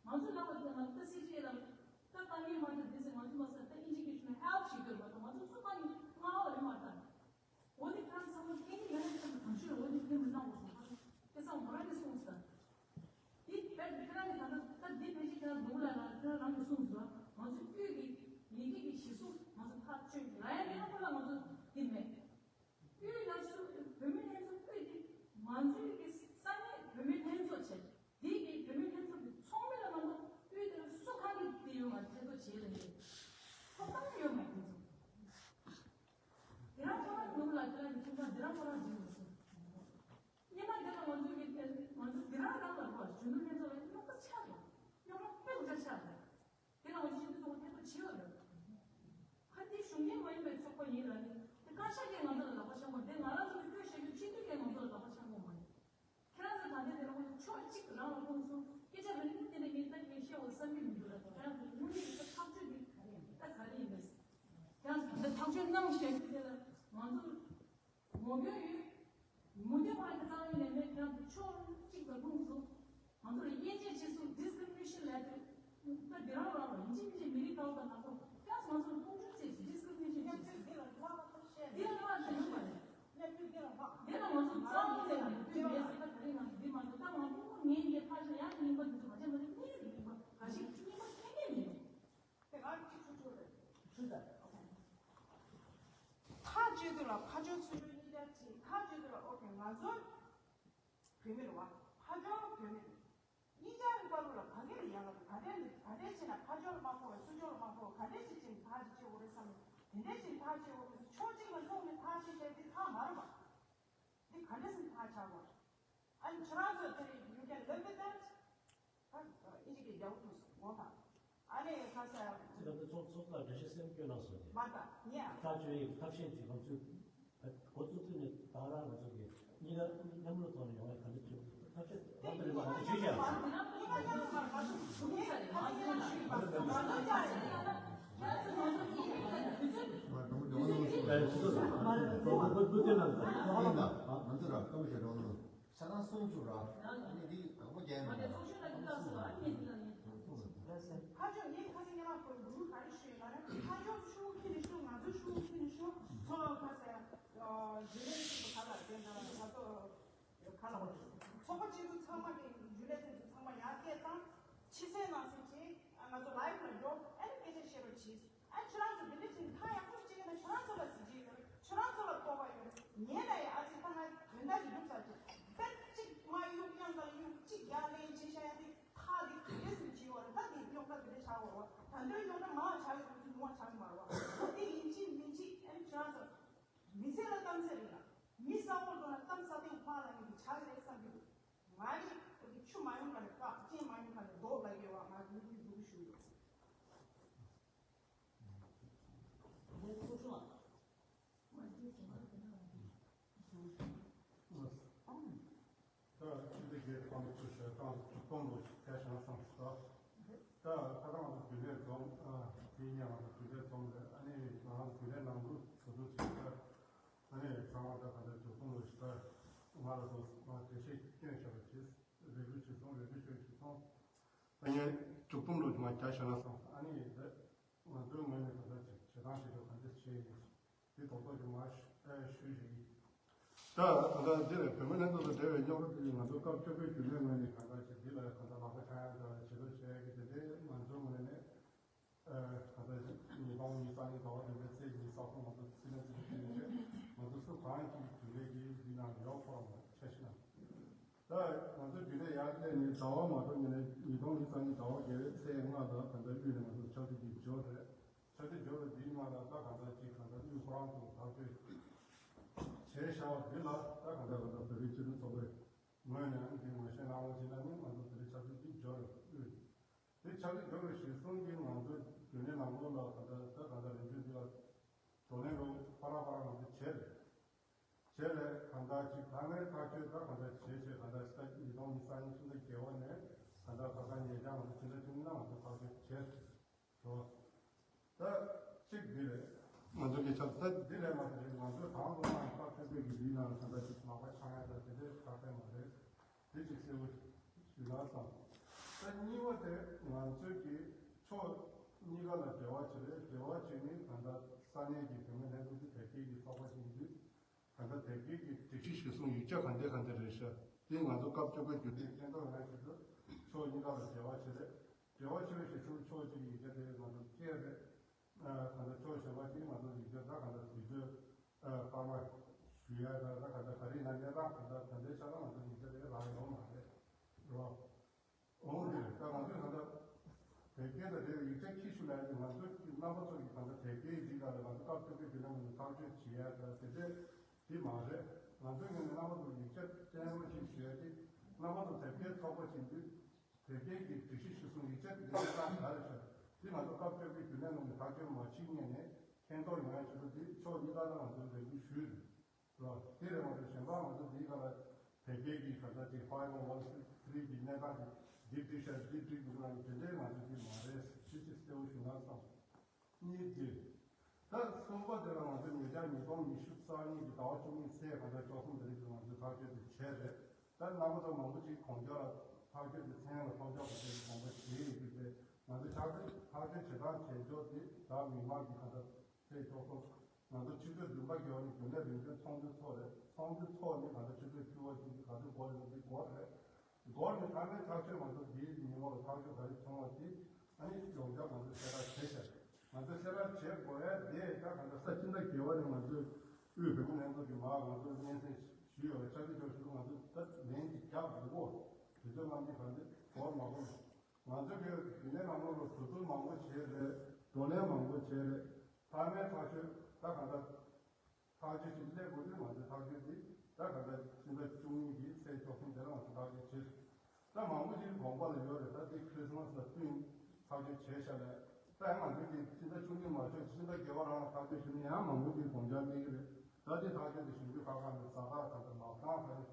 ང་ཚོ་ལབ་པ་དེ་ང་ཚོ་ད་སྲིད་ཇུས་ལ་ད་དཀའ་ངལ་མ་འདུག་དེ་ཟེར་ང་ཚོ་མ་ཟེར། ད་ཨིན་ཇི་སྐད་ཆ་ནས་ཧེལཔ་ཞིག་དགོས་མ་གཏོགས་ང་ཚོ་སུ་གང་གི་མངའ་འོག་ལ་ཡོད་མ་རེད། འོ་དེ་ཁྱེད་རང་ཚང་མ་སྐད་ཡིག་ཡོད་ན་ཁྱེད་རང་གང་ཤོད་འོ་དེ་ཁྱེད་མི་གནང་དགོས་སོང་། ཁ་སང་ཁ་སང་མོ་རང་གིས་གསུངས་ས། དེ་དཔེར་ན་ཁྱེད་རང་གིས་ད་ལྟ་ད་འདི་ཕལ་ཆེར་ཁྱེད་རང་ལུང་ལ་ལ་ཁྱེད་རང་རང་གིས་གསུངས་སོང་། ང་ཚོ་དབུས་ཀྱི་ཡི་གེ་གི་གཞི་གཟུགས་ང་ཚོ་ཐག་གཅོད་ལ་ཡ་དེ་ལ་ཁོ་ལ་ང་ཚོ་འདི་མེད། དབུས་ལ་སུ་བོད་མི་ལྷན་ཚོགས་དབུས་དེ་ང་ཚོའི་གི་ས་གནས་བོད་མི་ལྷན་ཚོགས་བྱས། འདི་གི་བོད་མི་ལྷན་ཚོགས་ཀྱི་ཚོགས་མི་ལ་མ་གཏོགས་དབུས་དེ་ལ་སུ་གང་གིས་དེ་ཡོད་མ་ཐེ་གཏོགས་བྱས་ལ་ཡོད། ཐོབ་ཐང་ཡོད་མ་ཡིན་ཚོ། དེ་རང་ཁོ་རང་ནུབ་ལ་དེ་རང་གི་ཐོབ་ཐང་དེ་རང་ཁོ་རང་འཇིག་མི་སོང་། སྔོན་མ་དེ་ལ་ང་ཚོ་གི་ང་ཚོ་དེ་རང་རང་ལ་རོགས་གཞོན་ནུ་ལྷན་ཚོགས་ལ་རྙོག་དྲ་ཆགས་འདུག་རྙོག་དྲ་དཔེ་མི་སྲིད་ཆགས་འདུག་དེ་ལ་ང་ཚོ་སྤྱི་འཐུས་ཚོགས་པ་ཐེ་གཏོགས་བྱེད་ཡོད་རེད། ཁ་འདི་གཞུང་འབྲེལ་མ་ཡིན་པའི་ཚོགས་པ་ཡིན་ལ་ནི་དེ་བཀའ་ཤག་གིས་ང་ཚོ་ལ་ལག་པ་འཆང་དགོས། དེ་ང་རང་ཚོ་གི་སྐྱོན་བཤད་རྒྱུ་སྤྱི་འཐུས་ཀྱིས་ང་ཚོ་ལ་ལག་པ་འཆང་དགོས་མ་རེད། ཁྱེད་རང་ཚོ་ད་ལྟའི་དེ་ལ་ཁོང་ཚོ་ཕྱོགས་གཅིག་རང་ལ་ཁོང་ཚོ་སྐད་ཆ་རེ་ནི་དེ་འདྲ་ཡིན་ད་ངས་བཤད་འོ་བསམ་གྱི་མི་འདུག་ལ། ཁྱེད་རང་ཚོ་དངོས་གནས་ཀྱི་ཐག་གཅོད་དེ་ད་ག་རེ་ཡིན་ནས་ཁྱེད་རང་ཚོ་ད་ལྟ་ཐག་གཅོད་གནང་བཤད་རྒྱུ་དེ་ལ་ང་ཚོ་ངོ་རྒོལ་ཡོད། མུ་མཐུད་པར་ཁྱེད་རང་ཡིན་ནས་མེད་ཁྱེད་རང་ཚོ་ཕྱོགས་གཅིག་ལ་ཁོང་ཚོ། ང་ཚོ་ལ་དབྱེ་འབྱེད་བྱེད་སྲོལ་discrimination ལབ་དུས། ད་དེ་རང་རང་ལ་ཡིན་གཅིག་མིན་གཅིག་མི་རིགས་ཁག་དང་ནང་ཁོངས་ཀྱང་ང་ཚོ་ལ་མཐོང་ཆུང་བྱས་ཤིང་discrimination བྱས་ཤིང་། འདི་ལ་ལྟ་ཡོང་བ་རེད། འདི་ལ་ང་ཚོ་རྩ་བ་ཚད་ལ་མི་ཕུད་མེད་ཟེར་ན་ག་རེ་ང་ཚོ་འདི་མ་གཏོགས། ད་ང་ཕྲུ་གུ་ངའི་འདི་ཕར་ཕྱིན་ཡང་རྙིང་པ་འདི་ཚོ་མ་བྱས་མ་རེད། གཉིས་ཀྱི་རྙིང་པ་ག་ཞིག་རྙིང་པ་ཁྱད་མེད་མེད། དེ་ག་གི་ཆུ་ཆུ་རེད། ཆུ་ད། ཐག་གཅོད་དུས་ལ་ཕ་ཆོས་ཚུལ་ཆོས་གཉིས་ཆར་གཅིག་ཐག་གཅོད་དུས་ལ་ཨོ་ཁེ་ང་ཚོ་བོད་མི་རེད་བ། ཕ་ཆོས་བོད་མི་རེད། གཉིས་ཆར་གྱི་བར་ལ་ག་གེ་ལ་ཡང་ལ་ག་འདྲས་ལ་ག་འདྲས་བྱས་ན་ཕ་ཆོས་ལ་མ་ཕོག་པའི་ཚུལ་ཆོས་ལ་མ་ཕོག་པའི་ག་འདྲས་བྱས་ཅིག་ཐག་ཅིག་གཅོད་དགོས་རེད་བསམ་ནས་དེ་འདྲས་ཅིག་ཐག་གཅོད་དགོས་རེད། ཕྱོགས་གཅིག་ལ་ལྷུང་ནས་ཐག་གཅོད་བྱས་དེ་ཐག་མ་རེད་བ། འདི་ག་འདྲས་སེ་ཐག་ཆགས་དགོས། ཨ་ནི་ཁྱེད་རང་ཚོ་དེ་རེད། You can live with that. ཨ་ཨིན་ཇི་གི་རྒྱལ་པོ་ཐུགས་སུ་དགོངས་དང་། ཨ་ནི་ཁ་ས་ཅི་ལྟར་དུ་ཚོགས་ཚོགས་ལ་འགྲེལ་བཤད་སེམས་སྐྱོ་གནང་སོང་སྟེ། མ་ད་ཉེ་ཨ། ཐག་གཅོད་ཡིག་ཐབས་ཤེས་དེ་ང་ཚོས་འགོ་བཙུགས་དུས་ནས་ད་རང་ང་ཚོ་གི་གཉིས་ཀ་མཉམ་རུབ་ཐོག་ནས་ཡོང་བའི་ག་འདྲ་ཐུབ་ཐབས་ཤེས་ད་དེ་རིགས་པ་ང་ཚོ་བྱེད་ཀྱང་། ང་ཚོ་ར་སྐམ་ཞིག་རོགས་གནང་། ཆ་ཚང་སུམ་ཅུ་ར། ཨ་ནི་འདི་དང་པོ་རྒྱན་མ་རེད། ཁ་ཕྱོགས་ངས་ཁ་སང་ཉི་མ་ཁོའི་འབུམ་ག་རེ་ཞུས་ལ་ནི་ཁ་ཕྱོགས་ཤུགས་ཁྱི་ནས་ཤུགས། ང་ཚོའི་ཤུགས་ཁྱི་ནས་ཤུགས། ཚོ་ཁ་ཟེར་རྒྱུ་ལས་ཚིག་པ་ག་ལ་དེ་འདྲ་ལ་ཁ་ཚོ་ག་ལ་ཚོགས་པ་སྐྱིད་སྡུག་ཚང་མ་གི་རྒྱུ་ལས་ཚིག་པ་ཚང་མ་ཡར་སྐད་བཏང་། ཕྱི་གསལ་ནང་གསལ་བྱས། ང་ཚོ་ལའེབ་ལ་འགྲོ། ཨ་ནི་སྐད་ཆ་བཤད་རོགས་གྱིས། ཨ་ཁྱོད་རང་ཚོ་འདི་འདྲ་བྱས་ནས་ཐག་ཡག་པོ་བཅད་ན་ཁྱོད་རང་ཚོ་ལ་གཟི་བརྗིད་ཡོད་རེད། ཁྱོད་རང་ཚོ་ལ་སྤོབས་པ་ཡོད་རེད། ངས་ལ་ཡ་ཨ་ཙི་ད་ང་དོན་དག་ཅིག་སྒྲུབ་ཚར་ཅིག་ད་གཅིག་མ་གཡུག་གཡང་ག་ལ་གཡུག་གཅིག་རྒྱག་ལེན་བྱེད་བཞག་ཡ་དེ་ཐག་དེ་ག་འདྲས་སེ་བཅད་ཡོད་རེད། ད་དེ་རྙོག་དྲ་དེ་འདྲ་ཆགས་ཡོད་རེད། ད་འདྲའི་རྙོག་དྲ་མང་ཆགས་ཡོད་རེད། ཚུར་མང་ཆགས་ཀྱི་མ་རེད་བ། ད་དེ་ཡིན་གཅིག་མིན་གཅིག་ཨ་ནི་ཁྱོད་རང་ཚོ་མི་ཚེ་ལ་གཏམ་ཚེ་རེད་ལ། མི་ས་འོག་འགྲོ་ན་གཏམ་ས་སྟེང་ཁོ་ལ་ངས་དེ་ཆགས་ཀྱི་རེད་བསམ་གྱི་འདུག་ང་གི་ད་དེ་ཆུ་མ་ཡོང་ག་ནས་བཀག་རྐྱེན་མ་ཡོང་ག་ནས་ལྡོག་ལབ་ཀྱི་བ། ང་གི་མི་འདུག་ཞུ་ཡོད། ད་ཁྱིམ་སྡེ་དགེ་ཁང་དུ་ཞལ་ཐང་དུ་གཏོང་དུ་ཁས་བཞེས་སོང་ཟེར། ད་ད་ལྟ་ང་ཚོ་རྒྱུན་ལས་འཛོམས། ཨ་དེ་ཉིན་ང་ཚོ་རྒྱུན་ལས་འཛོམས་རེད། ཨ་ནི་ང་རང་རྒྱུན་ལས་ནང་དུ་ཞུ་གཏུག་བྱེད་ས། ཨ་ནི་ཚང་མ་ད་ད་ལྟ་འཛུགས་སྐྲུན་ལ་ཞུ་ད་ང་ལ་ཚོ་ང་འགྲེལ་བཤད་སྐྱོན་བྱས་པ་བྱས། རེ་སྐུལ་བྱས་སོང་། རེ་སྐུལ་བྱས་བྱས་སོང་། ད་ངས་འཛུགས་སྐྲུན་ལ་མ་བྱ་བྱས་ན་སོང་། ཨ་ནི་ད་ང་ཚོའི་ངོས་ནས་ད་ལྟ་བྱེད་བྱེད་སྟངས་བྱེད་ཕྱོགས་ག་འདྲ་བྱས་ཡིན། དེ་རྡོག་རྡོག་ཅིག་མར་ཞུ་ཞུས་ཤིག་ད་ད་ལྟ་འདི་ལ་བོད་མི་ལྷན་ཚོགས་དང་འབྲེལ་བའི་རྙོག་དྲ་དེ་ང་ཚོ་སྐབས་བཅོ་བརྒྱད་རྒྱུན་ལས་ངོས་ནས་གང་ལྟར་བྱས། འདི་ལ་གང་ལྟར་ལག་པ་འཆང་ཡ་དང་བྱེད་ལས་བྱེད་ཀྱི་དེ་འདྲའི་ང་ཚོའི་ངོས་ནས་གང་ལྟར་ཉིས་སྟོང་ཉི་ཤུ་རྩ་གཉིས་ཟླ་བ་བདུན་པའི་ཚེས་ཉི་ཤུ་རྩ་གསུམ་ང་ཚོ་སྲིད་བློན་སྲིད་སྐྱོང་བྱས། ང་ཚོ་སུ་གང་ཅིག་རྒྱུན་ལས་ཀྱི་འདི་ནང་ཡོད་ཁོ་རང་འཆར་གཞི་ནང་། ད་ང་ཚོ་རྒྱུན་ལས་ཡར་སླེབས་ནས་ཟླ་བ་མ་གཏོགས་ཉིན་ནས་ཉིས་སྟོང་ཉི་ཤུ་རྩ་གཉིས་ཟླ་བ་བརྒྱད་པའི་ཚེས་ལྔ་ལ་ད་ལྟ་དབུས་ནས་ང་ཚོ་ཆབ་སྲིད་ཀྱི་འབྱོར་རེད། ཆབ་སྲིད་འབྱོར་བ་འདིའི་ནང་ལ་ད་གང་ལྟར་ཅིག་གང་ལྟར་དབུས་ཁོ་རང་ཚོ་ཐག་གཅོད་བྱས་བཞག་པ་འདི་ལ་ད་གང་ལྟར་གང་ལྟར་བོད་རིགས་སྤྱི་མཐུན་ཚོགས་པའི་ངོས་ནས་འདི་ངོས་བཞེས་གནང་བ་ཞིག་ལ་ནི་ང་ཚོ་དེ་རིང་ཆབ་སྲིད་ཀྱི་འབྱོར་རེད། དབུས་དེ་ཆབ་སྲིད་འབྱོར་བའི་གཞི་བཟུང་གིས་ང་ཚོ་རྒྱུན་ལས་ནང་ལོགས་ལ་གང་ལྟར་ད་གང་ལྟར་རིམ་བྱོན་འདི་ལ་བགྲོ་གླེང་རོགས་ཕར་ར་ཕར་ར་ང་ཚོ་བྱས་རེད། བྱས་རེད། གང་ལྟར་ཅིག་ད་ངས་ཐག་གཅོད་ད་གང་ལྟར་བྱས་བྱས་གང་ལྟར་ད་ཉིས་སྟོང་ཉི་ཤུ་རྩ་གཉིས་ཕྱི་ཟླ་བརྒྱད་པ་ནས་གང་ལྟར་ཁ་སང་ཉེ་ཆར་ང་ཚོ་ཕྱི་ཟླ་བཅུ་གཉིས་ལ་ང་ཚོ་ཐག་གཅོད་བྱས་རེད། ད་གཅིག་འདི་རེད། ང་ཚོ་གི་ཆབ་ད་འདི་རེད་མ་རེད། ང་ཚོ་དང་པོ་ནས་སྐབས་བཅོ་བརྒྱད་ཀྱི་འདིའི་ནང་ལ་གང་ལྟར་ཅིག་ལག་པ་འཆང་ཡ་ད་དེ་འདྲའི་ཁ་གཏད་མ་རེད། དེ་ཅིག་གསལ་བོ་ཞུ་ན་བསམ། ད་གཉིས་པ་དེ་ང་ཚོས་ཀྱི་ཕྱོགས་གཉིས་ཀ་ལ་འབྲེལ་བ་བྱེད་རེད། འབྲེལ་བ་བྱེད་ནི་གང་ལྟར་ས་གནས་ཀྱི་བུད་མེད་ལྷན་ཚོགས་ཀྱི་དེབ་སྐྱེལ་གྱི་ཚོགས་པ་ཞིག་ཡིན་དུས། ད་ལྟ་དེབ་སྐྱེལ་གྱི་སྒྲིག་གཞི་གཞིར་བཟུང་ཡིག་ཆ་ག་འདྲ་ག་འདྲ་རེད་ཤག་དེ་ང་ཚོ་སྐབས་བཅོ་བརྒྱད་རྒྱུན་ལས་སྐྱོན་ཐོག་ཡང་ཞིག་ཏུ་ཕྱོགས་གཉིས་ཀ་ལ་འབྲེལ་བ་བྱེད་རེད། འབྲེལ་བ་བྱེད་པའི་གཞིར་བཟུང་ཕྱོགས་གཅིག་གི་ཡིག་ཆ་དེ་ང་ཚོ་སྐྱེལ་རེད། ད་ལྟ་ཕྱོགས་གཞན་པ་གཅིག་ང་ཚོ་ཡིག་ཆ་ད་ག་འདྲ་དུས་ཚོད་སྐར་མ་ཞུ་ཡ་ད་ད་ག་འདྲ་ག་རེ་ཡིན་ན་གནས་སྟངས་ག་འདྲ་ད་ལྟའི་ཆ་ལ་ང་ཚོ་ཡིག་ཆ་དེ་རག་ཡོང་མ་རེད་རོ། འོང་དེ་རེད། ད་ང་ཚོས་ད་ལྟ་དེབ་སྐྱེལ་དང་འབྲེལ་བའི་ཡིག་ཆ་ཁྱི་ཤུ་ལ་ཡང་ང་ཚོས་རྣམ་པ་ཚོ་གི་ད་ལྟ་དེབ་སྐྱེལ་གྱི་རིགས་ལ་ང་ཚོ་སྐབས་བཅོ་བརྒྱད་རྒྱུན་ལས་ངོས་ནས་ཐག་གཅོད་བྱེད་ཡ་ད་དེ་འདྲས་དེ་མ་རེད། ང་ཚོའི་ངོས་ནས་རྣམ་པ་ཚོ་ཡིག་ཆ་སྤྲད་རོགས་ཞེས་ཞུ་ཡ་དེ་རྣམ་པ་ཚོ་དེབ་སྐྱེལ་ཚོགས་པ་ཞིག་འདུས། དེབ་སྐྱེལ་གྱི་སྒྲིག་གཞི་གཞིར་བཟུང་ཡིག་ཆ་འདི་འདྲ་བཏང་ད་རེད་ཤག་འདི་ང་ཚོ་སྐབས་བཅོ་བརྒྱད་རྒྱུན་ལས་ངོས་ནས་ཐག་གཅོད་མ་བྱེད་སྔོན་ནས་མཁྱེན་རྟོགས་ཡོང་ཡ་ཆེད་དུ་འདི་ཕྱོགས་གཉིས་ཀ་ལ་ང་ཚོས་ལས་འགུལ་ཞུས་རེད་རོ། དེ་རེད་མ་གཏོགས་གཞན་པ་ང་ཚོ་འདིའི་སྒང་ལ་དེབ་སྐྱེལ་གྱི་ག་ས་ཅིག་five oh one three གི་གནས་སྟངས་ཀྱི་འདི་འདི་ཤར་འདི་འདི་འདུག་ལ་དེ་འདྲའི་ང་ཚོ་འདི་མ་རེད། ཅི་ཅི་གསལ་བོ་ཞུ་ན་བསམ། གཉིས་འདི། ད་གསུམ་པ་དེ་ལ་ང་ཚོས་ཉེ་ཆར་ཉིས་སྟོང་ཉི་ཤུ་རྩ་གཉིས་ཀྱི་ཟླ་བ་བཅུ་གཉིས་ཚེས་ག་ཚོད་བཅུ་གསུམ་དེ་རིང་དུ་ང་ཚོས་ཐག་གཅོད་དེ་བྱས་རེད། ད་རྣམ་པ་ཚོ་མང་པོ་ཅིག་གོང་ཆ་ལ་ ཐག་གཅོད་དེ་མཚན་ལ་ཐོགས་ཆོག་པ་དེ་དགོངས་པ་བཞེས་ཡོད་དུས་དེ་ང་ཚོས་ཐག་གཅོད་ཐག་གཅོད་བྱེད་སྟངས་བྱེད་ཕྱོགས་དེ་བདག་མི་མང་གི་ག་འདྲ་ཚད་ཆོག་སོང་། ང་ཚོ་ཆུ་ཚོད་བདུན་པ་བརྒལ་བ་ནས་རྒྱུན་ལས་རིམ་བྱོན་ཚོགས་འདུ་ཚོགས་རེད། ཚོགས་འདུ་ཚོགས་ནས་ང་ཚོ་ཆུ་ཚོད་བཅུ་པ་ཅིག་ག་ཚོད་འགོར་རེད་ན་དེ་འགོར་རེད། འགོར་ནས་མཐའ་མའི་ཐག་གཅོད་ང་ཚོ་འདིའི་ཉིན་མོ་ལ་ཐག་གཅོད་ག་རེ་བྱུང་བ་དེ་ཨ་ནི་ཡོངས་ཁྱབ་ང་ཚོ་གསལ་བསྒྲགས་བྱས་ཤག་ང་ཚོས་གསལ་བསྒྲགས་བྱེད་དགོས་ཡ་དེ་ད་ག་འདྲ་ས་ཕྱི་ཟླ་བརྒྱད་པ་ནས་ང་ཚོས་དབུས་བོད་མི་ལྷན་ཚོགས་ཀྱི་མར་ང་ཚོ་སྙན་སེང་ཞུས་ཡོད་པ་ཆ་ཚིག་ཆོག་ཞུ་ང་ཚོ་ད་ལན་གཅིག་རྒྱག་དགོས་གོ། དུས་ཚོད་གནང་རྒྱུ་ག་འདི་འགོར་མ་འགོར། ང་ཚོ་གི་རྒྱུན་ལས་ནང་ལོགས་ལ་གྲོས་བསྡུར་མང་པོ་བྱས་རེད། བགྲོ་གླེང་མང་པོ་བྱས་རེད། མཐའ་མའི་ཐག་གཅོད་ད་ག་འདྲ། ཐག་གཅོད་ཅིག་སླེབས་དགོས་དུས་ང་ཚོའི་ཐག་གཅོད་འདི་ད་ག་འདྲ་ཕྱི་ཟླ་བཅུ་གཉིས་ཀྱི་ཚེས་བཅུ་གསུམ་དེ་ལ་ང་ཚོ་ཐག་གཅོད་བྱས། ད་མང་པོ་ཅིག་དགོངས་པ་ལ་ཡོད་རེད། ད་འདི་ཁྲི་སི་མ་སི་ལ་བསྟུན་ཐག་གཅོད་བྱས་ཤག་ལས། ད་ང་ཚོས་ཀྱི་ཕྱི་ཟླ་བཅུ་གཉིས་མ་ཆོད་ཕྱི་ཟླ་བརྒྱད་པ་རང་ལ་ཐག་གཅོད་ཞུས་ན་ཡང་མང་པོ་ཅིག་དགོངས་འཆར་སླེབས་ཀྱི་རེད། ད་འདི་ཐག་གཅོད་འདི་ཞིབ་འཇུག་ཁག་ཁག་ནས་ཛ་དྲག་ད་ལྟ་ལག་གདང་ད་རེད།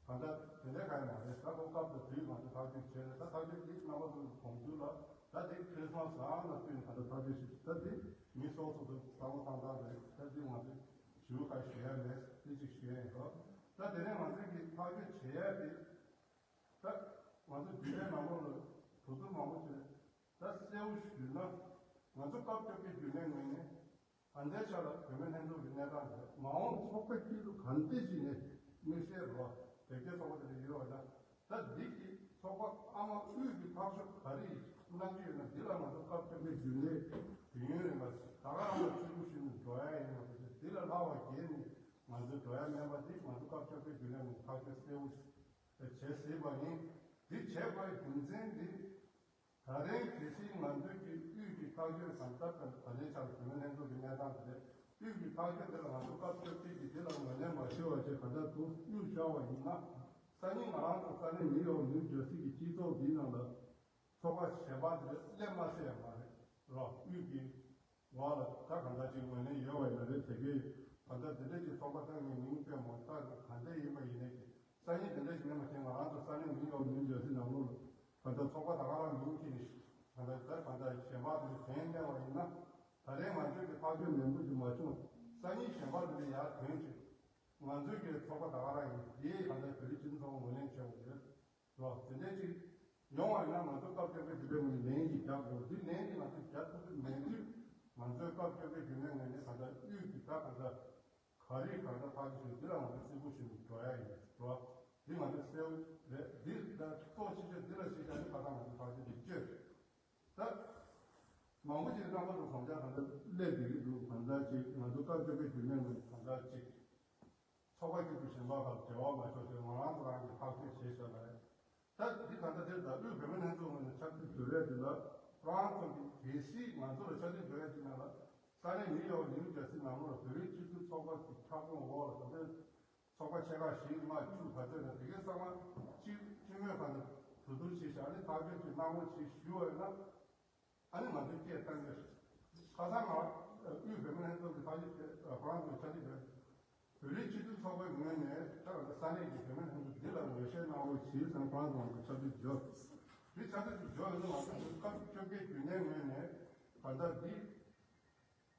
ད་ལྟ་དེ་འདྲའི་གང་ཡང་མ་རེད། ད་ཁོ་སྐབས་དང་དུས་ང་ཚོས་ཐག་གཅོད་བྱས་རེད། ད་ཐག་གཅོད་འདི་རྣམ་པ་ཚོ་གོང་ཚུལ་ལ་ད་དེ་ཁྲི་སི་མ་སི་རང་ལ་བསྟུན་ནས་ད་ལྟ་ཐག་གཅོད་ཞིག་ད་དེ་མི་སོ་སོ་སོ་བསམ་བློ་བཏང་སྟངས་རེད། ད་དེ་ང་ཚོས་ཞུ་ཁ་ཞུ་ཡ་མེད། དེ་གཅིག་ཞུ་ཡ་ཡིན་རོགས། ད་དེ་ནས་ང་ཚོས་ཀྱི་ཐག་གཅོད་བྱེད་ཡ་དེ་ད་ང་ཚོ་རྒྱུན་ལས་ནང་ལོགས་ལ་གྲོས་བསྡུར་མང་པོ་བྱས། ད་གསལ་བོ་ཞུས་ན་ང་ཚོ་སྐབས་བཅོ་བརྒྱད་རྒྱུན་ལས་ངོས་ནས། ད་ལྟའི་ཆ་ལ་བོད་མི་ལྷན་ཚོགས་ཀྱི་གནས་སྟངས་དེ་མ་འོངས་ཚོགས་པ་སྐྱིད་སྡུག་གང་ལྟར་ཞིག་ནས་དམིགས་བསལ་རོགས་དེ་སྐྱེ་ཚོགས་པ་དེ་འདྲ་ཡོད་པ་ན། ད་འདི་གི་ཚོགས་པ་ཨ་མ་དབུས་ཀྱི་ཐག་གཅོད་ག་རེ་གནང་གི་ཡོད་ན་འདི་ལ་ང་ཚོ་སྐབས་བཅོ་བརྒྱད་རྒྱུན་ལས་དུས་ཡུན་རིང་ལ་ད་ག་རང་ལ་བརྩི་བཀུར་ཞུས་ནས་འགྲོ་ཡ་ཡིན་མ་གཏོགས་འདི་ལ་ལྷག་པ་བརྒལ་ནས་ང་ཚོ་འགྲོ་ཡ་མེད་པ་འདི་ང་ཚོ་སྐབས་བཅོ་བརྒྱད་རྒྱུན་ལས་ནས་ཐག་གཅོད་གསལ་བོ་བྱས་ཟིན་པ་ཡིན། འདི་བྱས་པའི་རྒྱུ་མཚན་འདི། ད་རེས་གལ་སྲིད་ང་ཚོས་ཀྱི་དབུས་ཀྱི་ཐག་གཅོད་དང་སྟབས་དང་ད་ལྟའི་ཆར་བོད་མི་ལྷན་ཚོགས་ཀྱི་གནས་སྟངས་དེ་རེད། དབུས་ཀྱི་ཐག་གཅོད་དེ་ལ་ང་ཚོ་སྐབས་བཅོ་བརྒྱད་ཀྱི་དེ་ལ་ངོས་ལེན་མ་བྱས་པ་བཅས་ག་འདྲ་འདུག་དབུས་ཤོར་བ་ཡིན་ན། སང་ཉིན་ང་རང་ཚོ་ས་གནས་ནིའུ་ཡོག་ནིའུ་ཇར་སི་གི་སྤྱི་ཚོགས་འདིའི་ནང་ལ་ཚོགས་པ་གཞན་པ་དེ་སླེབས་མ་སྲིད་ཡ་མ་རེད་རོགས། དབུས་ཀྱི་ངོ་ལ་ད་གང་ལྟར་ཅིག་ངོས་ལེན་ཡོད་པ་ཡིན་ན་རེད། དེ་གའི་གང་ལྟར་དེ་འདྲ་ཅིག་ཚོགས་པ་ད་ངས་མིང་བཏོན་མ་ཐག་གང་འདྲ་ཡིན་པ་ཡིན་ནའི་ཀྱི་སང་ཉིན་དེ་འདྲ་ཞིག་མེད་པ་བཞིན་ང་རང་ཚོ་ས་གནས་མིང་ཡོད་མིང་ཡོད་སའི་ནང་ལོགས་ལ་གང་ལྟར་ཚོགས་པ་ད་ག་རང་མིང་ཁྱེར་ནས་གང་ལྟར་ད་གང་ལྟར་གཞན་པ་དེ་ཚོ་གཞན་གནས་པ་ཡིན་ན་ད་རེས་ང་ཚོས་ཀྱི་ཐག་གཅོད་ནན་པོ་ཞིག་མ་བྱུང་། སང་ཉིན་གཞན་པ་དེ་འདྲ་ཡར་ཐོན་ཅིག་ང་ཚོས་ཀྱི་ཚོགས་པ་ད་ག་རང་ཡིན། དེ་གང་ལྟར་བོད་རིགས་སྤྱི་མཐུན་ཚོགས་པ་ངོས་ལེན་བྱས་པ་ཡོད། རོགས། དེ་འདྲའི་ཅིག་ཡོང་བ་ཡིན་ན་ང་ཚོ་སྐབས་བཅོ་བརྒྱད་རྒྱུན་ལས་ངོས་ནས་ལན་ཞིག་རྒྱག་དགོས། འདི་ལན་འདི་ང་ཚོས་རྒྱག་ཐུབ་ཀྱི་མེད་དུས་ང་ཚོའི་སྐབས་བཅོ་བརྒྱད་རྒྱུན་ལས་ངོས་ནས་ད་ལྟ་དབུས་ཀྱི་ད་ག་འདྲ་ག་རེ་ག་འདྲ་ཐག་གཅོད་བྱུང་འདི་ལ་ང་ཚོ་བརྩི་བཀུར་ཞུ་ནས་འགྲོ་ཡ་ཡིན། རོགས། འདི་ང་ཚོའི་གསལ་བོ་རེད། འདི་ད་གཙོ་ཆེ་ཤོས་འདི་ལ་གཞིགས་བྱས་ནས་ཁ་སང་ང་ཚོ་ཐག་གཅོད་འདི་བཅོས། ད་མང་པོ་ཅིག་རྣམ་པ་ཚོ་དགོངས་འཆར་ག་འདྲ་སླེབས་བསྡད་ཀྱི་འདུག་གང་འདྲ་ཅིག་ང་ཚོ་སྐབས་བཅོ་བརྒྱད་རྒྱུན་ལས་ངོས་ནས་གང་འདྲ་ཅིག་ཚོགས་པ་སྐྱིད་སྡུག་གཞན་པ་དང་འབྲེལ་བ་མ་ཆོག་ཅིག་ང་རང་ཚོ་རང་གིས་ཐག་གཅོད་བྱས་བཞག་པ་རེད། ད་འདི་ག་འདྲ་དེར་ད་དབུས་བོད་མི་ལྷན་ཚོགས་ངོས་ནས་ཆ་ཚིག་བཟོ་རེས་དེ་ལ་ཁོ་རང་ཚོ་གི་གལ་སྲིད་ང་ཚོ་ལ་ཆ་ཚིག་བཟོ་ཡ་ཅིག་ན་ལ་ས་གནས་ནིའུ་ཡོག་ནིའུ་ཇར་སི་ནང་ལོགས་ལ་བོད་རིགས་སྤྱི་མཐུན་ཚོགས་པ་གི་ཁྱབ་ཁོངས་འོག་ལ་ད་ལྟ་ཚོགས་པ་ཆེ་ཁག་བཞི་ལྔ་བཅུ་ག་ཚོད་ན་དེ་གའི་ཚང་མ་སྤྱི་སྤྱི་མོས་གང་ལྟར་གྲོས་བསྡུར་བྱས་ཤག་ཨ་ནི་ཐག་གཅོད་ཅིག་གནང་རོགས་ཞེས་ཞུས་པ་ཡིན་ན། ཨ་ནི་ང་ཚོས་སྐད་བཏང་གི་རེད། ཁ་སང་ང་དབུས་བོད་མི་ལྷན་ཚོགས་ཀྱི་ཐག་གཅོད་དེ་ཁོ་རང་ཚོའི་ཆ་འཇོག་རེད། བོད་རིགས་སྤྱི་མཐུན་ཚོགས་པའི་ངོས་ནས་ད་ང་ཚོ་ས་གནས་ཀྱི་བོད་མི་ལྷན་ཚོགས་འདི་ལ་ངོས་བཞེས་གནང་རོགས་ཞེས་ཟེར་ཁོ་རང་ཚོ་ང་ཚོ་ཆ་འཇོག་འབྱོར། འདི་ཆ་འཇོག་འབྱོར་ཡོད་ན་ང་ཚོ་སྐབས་བཅོ་བརྒྱད་རྒྱུན་ལས་ངོས་ནས་ད་ལྟ་འདི།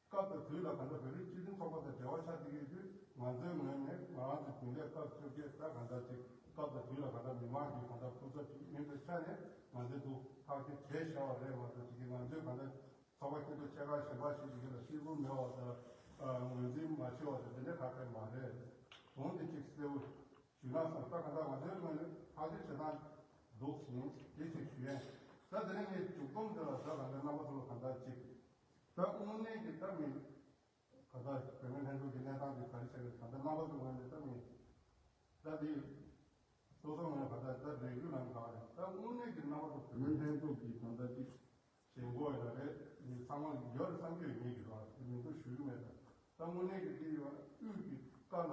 སྐབས་དང་དུས་ལ་གང་ལྟར་བོད་རིགས་སྤྱི་མཐུན་ཚོགས་པ་དང་འབྲེལ་བ་ཆགས་བསྡད་ཡོད་དུས་ང་ཚོའི་ངོས་ནས་ང་རང་ཚོ་རྒྱུན་ལས་སྐབས་བཅོ་བརྒྱད་ལྟར་གང་ལྟར་ཅིག་སྐབས་དང་དུས་ལ་གང་ལྟར་མི་མང་གི་གང་ལྟར་སྐུ་ཚབ་ཅིག་ཡིན་པའི་ཆ་ནས་ང་ཚོས་འདུག་ཐག་གཅོད་བྱས་བཞག་པ་རེད་མ་གཏོགས་ཅིག་གིས་ང་ཚོས་གང་ལྟར་ཚོགས་པ་སྐྱིད་སྡུག་ཆེ་ཁག་གཞན་པ་ཞིག་གི་ལ་བརྩི་བཀུར་མེད་པ་དང་ངོས་འཛིན་མ་བྱས་པ་དང་དེ་འདྲའི་ཁ་གཏད་མ་རེད། གོང་དེ་གཅིག་གསལ་བོ་ཞུས་ན་བསམ། ད་གང་ལྟར་ང་ཚོའི་ངོས་ནས་ཐག་གཅོད་བྱེད་སྟངས་འདུག་ཟིན་དེ་གཅིག་ཞུ་ཡས། ད་དེ་ནས་ངས་མཇུག་སྡོམ་དེ་ལ་ད་གང་ལྟར་རྣམ་པ་ཚོ་ལ་གང་ལྟར་ཅིག་ད་དངོས་གནས་ཀྱི་ད་མི་ག་ད་བོད་མི་ལྷན་ཚོགས་ཀྱི་གནས་སྟངས་དེ་ག་རེ་བྱས་ཡོད་ད་ལྟ་རྣམ་པ་ཚོ་ངོས་ནས་ད་མི་ད་དེ་སོ་སོ་ངོས་ག་ད་ད་རེ་སྐུལ་ལམ་ག་རེད། ད་དངོས་གནས་ཀྱི་རྣམ་པ་ཚོ་བོད་མི་ལྷན་ཚོགས་ཀྱི་གང་ལྟར་ཅིག་ཞེན་ཁོག་ཡོད་རེད། མི་ཚང་མ་ཡོད་རེད་བསམ་གྱི་ཡོད། ངེད་ཀྱི་རོགས་དེ་མི་འདུག་ཞུ་གི་མེད། ད་ད་དངོས་གནས་ཀྱི་དེ་ཡོད་དབུས་ཀྱི་བཀའ་ལ།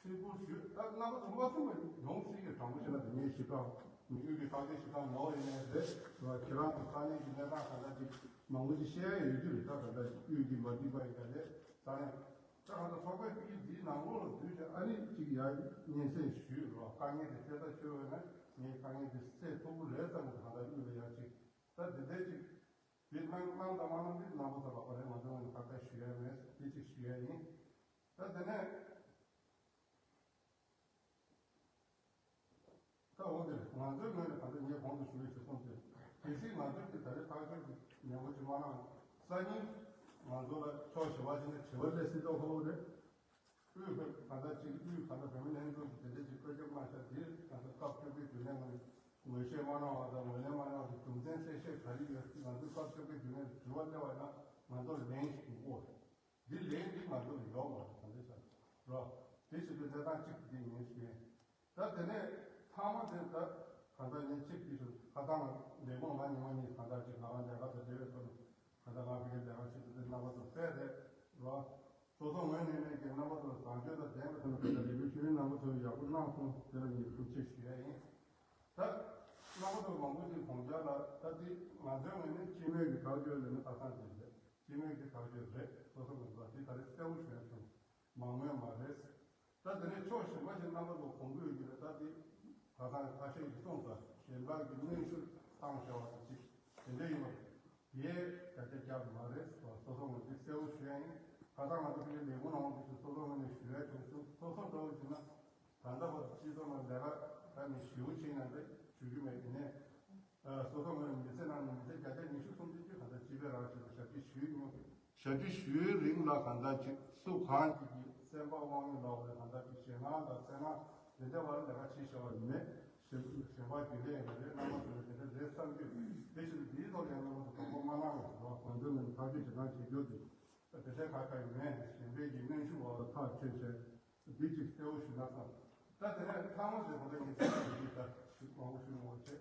སྲིད་སྐུ་ཞུས། ད་རྣམ་པ་ཚོ་མ་ཚང་མ་ཡོང་སྲིད་ཀྱི་དྲང་པོ་བཤད་ན་དེ་ངས་ཞིབ་ཕྲ་མི་དབུས་ཀྱི་ཐག་གཅོད་ཞིབ་ཕྲ་ནོར་ཡིན་ནའི་རེད། ཁྱེད་རང་ཚོ་ས་གནས་ཀྱི་གནས་སྟངས་ག་འདྲ་ཅིག་མང་པོ་ཅིག་བཤད་ཡ་ཡོད་རྒྱུ་རེད། ད་ག་འདྲ་ཅིག་དབུས་ཀྱི་མ་འགྲིག་པ་ཡིན་ག་རེད། ས་གནས་ད་ག་འདྲ་ཚོགས་པའི་དབུས་འདིའི་ནང་ལོགས་ལ་འཛུལ་བྱས་ཨ་ནི་ཅིག་ཡར་སྙན་སེང་ཞུས་རོགས། དཀའ་ངལ་དེ་སེལ་ཐབས་བྱོས་ཡོད་ན་ངས་དཀའ་ངལ་དེ་སེལ་ཐུབ་ཀྱི་རེད་བསམ་གི། ད་ག་འདྲ་དབུས་ལ་ཡར་ཅིག་ད་དེ་འདྲ་ཅིག་དེ་གནང་གནང་དང་མ་གནང་དེ་རྣམ་པ་ཚོ་ལ་ཨ་རེ་ང་ཚོ་ངས་ཁ་ཁ་ཞུ་ཡ་མེད། དེ་ཅིག་ཞུ་ཡ་ཡིན། ད་དེ་ནས། ད་འོ་དེ་རེད། ང་ཚོའི་ངོས་ནས་ད་ལྟ་ངས་གོང་དུ་ཞུ་བའི་གཞི་བཟུང་དེ། གལ་སྲིད་ང་ཚོས་ཀྱི་ད་ལྟ་ཐག་གཅོད་ཀྱི་ནན་པོ་ཅིག་མ་གནང་། སང་ཉིན་ང་ཚོ་ལ་ཕྱོགས་བཞི་པ་ཅིག་ནས་དྲི་བ་སླེབས་སྲིད་མདོག་ཁ་པོ་རེད། དབུས་བོད་གང་ལྟར་ཅིག་དབུས་གང་ལྟར་བོད་མི་ལྷན་ཚོགས་ཀྱིས་དེ་འདྲ་ཅིག་བཀོད་ཁྱབ་གནང་ཤག་འདིར་ང་ཚོ་སྐབས་བཅོ་བརྒྱད་བརྒྱུད་ནས་ང་ངོས་བཞེས་མ་གནང་བ་དང་ངོས་ལེན་མ་གནང་བ་དང་རྒྱུ་མཚན་གསལ་བཤད་ག་རེ་ཡོད། ང་ཚོས་སྐབས་བཅོ་བརྒྱད་བརྒྱུད་ནས་དྲི་བ་སླེབས་པ་ན་ང་ཚོར་ལན་ཞིག་དགོས། འདི་ལན་འདི་ང་ཚོར་ཡོད་མ་རེད། གང་ལྟར་ཤག་རོ། དེ་བཞིན་དུ་གནས་སྟངས་གཅིག་འདི་ངས་ཞུས། ད་དེ་ནས་ཚང་མ་དེ་ད་གང་ལྟར་ངས་ཆིག་འདི་ཞུ་ཁ་སང་ལས་ཁུངས་ང་ཉི་མ་གཉིས་གང་ལྟར་ཅིག་ང་རང་ལས་ཀ་དང་འབྲེལ་བའི་ཐོག་ནས་གང་ལྟར་ང་ཕ་གིའི་ལས་ཀ་ཆེད་དུ་དེ་རྣམ་པ་ཚོ་སྤེལ་རེད་རོ། སོ་སོ་ངོས་ནས་ནས་ཀྱི་རྣམ་པ་ཚོ་བཟང་སྤྱོད་དང་ལྡན་པའི་ཐོག་ནས་གང་ལྟར་ལས་འགུལ་ཞུ་མི་རྣམ་པ་ཚོ་ཡག་པོ་གནང་སོང་། དེ་ལ་ངས་ཐུགས་རྗེ་ཆེ་ཞུ་ཡ་ཡིན། ད་རྣམ་པ་ཚོ་མང་པོ་ཞིག་དགོངས་འཆར་ལ་ད་འདི་ང་ཚོའི་ངོས་ནས་སྤྱི་མོས་ཀྱི་ཐག་གཅོད་ལས་ནི་ཁ་སང་དེ་རེད། སྤྱི་མོས་ཀྱི་ཐག་གཅོད་རེད། སོ་སོ་ངོས་ནས་འདི་ད་རེས་གསལ་པོ་ཞུ་ཡ་བྱུང་། མང་མོས་མ་རེད། ད་དེ་ནས་ཕྱོགས་གཞན་པ་ཞིག་རྣམ་པ་ཚོ་དགོངས་ཀྱི་ཡོད་ཀྱི་རེད། ད་འདི་ཁ་སང་ཁ་ཤས་ཀྱིས་གསུངས་པ་གཞན་དག་གི་གནོན་ཤུགས་བཏང་བྱ་བ་དེ་ཅིག་དེ་འདྲ་ཡིན་པ་རེད། དེ་བརྒྱ་ཆ་བརྒྱ་མ་རེད། སོ་སོ་ངོས་ནས་གསལ་པོ་ཞུ་ཡ་ཡིན། ཁ་སང་ང་ཚོ་ཕ་གིའི་ལས་ཁུངས་ནང་དུ་སོ་སོ་ངོས་ནས་ཞུ་ཡ་བྱུང་སོང་། སོ་སོ་འདྲ་བོ་བྱུང་ན། ད་ལྟ་བར་དུ་སྤྱི་ཚོགས་ནང་ལས་ཀ་ད་ནི་ཞེ་པོ་ཕྱིན་ན་འདྲ་ཞུ་རྒྱུ་མེད། དེ་ནས་ཨ་སོ་སོ་ངོས་ནས་མི་ཚེ་ནང་ནས་མི་ཚེ་བརྒྱ་ཆ་ཉི་ཤུ་སུམ་ཅུ་ཅིག་ག་ཚོད་སྤྱི་པའི་རང་བཞིན་དུ་ཞབས་ཕྱི་ཞུས་མྱོང་། ཞབས་ཕྱི་ཞུ་བའི་རིང་ལ་གང་ལྟར་ཅིག་སུ་གང་ཅིག་གིས་སེམས་པ་དབང་མེད་ལ་འོ་རེད། གང་ལྟར་ཅིག་ཞེད་སྣང་དང་སེམས་ནང་དེ་འདྲ་བར་ལས་ཀ་བྱེད་བཞག་པ་མེད། གཞན་གཞན་པ་རྒྱུན་ལས་ཡིན་རེད། རྣམ་པ་ཚོ་ལ་དེ་འདྲ་རེད་བསམ་རྒྱུ། དེ་བཞིན་དུ་འདིའི་ཐོག་ལ་ཡང་རྣམ་པ་ཚོ་དོགས་པ་མ་གནང་རོགས་ཞུ་རོགས། ང་ཚོའི་ངོས་ནས་ཐག་གཅོད་བྱེད་སྟངས་བྱེད་རྒྱུ་དེ་དེ་འདྲ་ག་ག་ཡིན་མེད། གཞན་པའི་གི་གནོན་ཤུགས་འོག་ལ་ཐག་ཆོད་བྱས། འདི་གཅིག་གསལ་པོ་ཞུ་ན་བསམ། ད་དེ་ནས་ཚང་མ་ཞིག་ད་ལྟ་ཡིན་ཚད་ཀྱི་ད་ཞུ་མང་པོ་ཞུ་མི་དགོས་བྱས།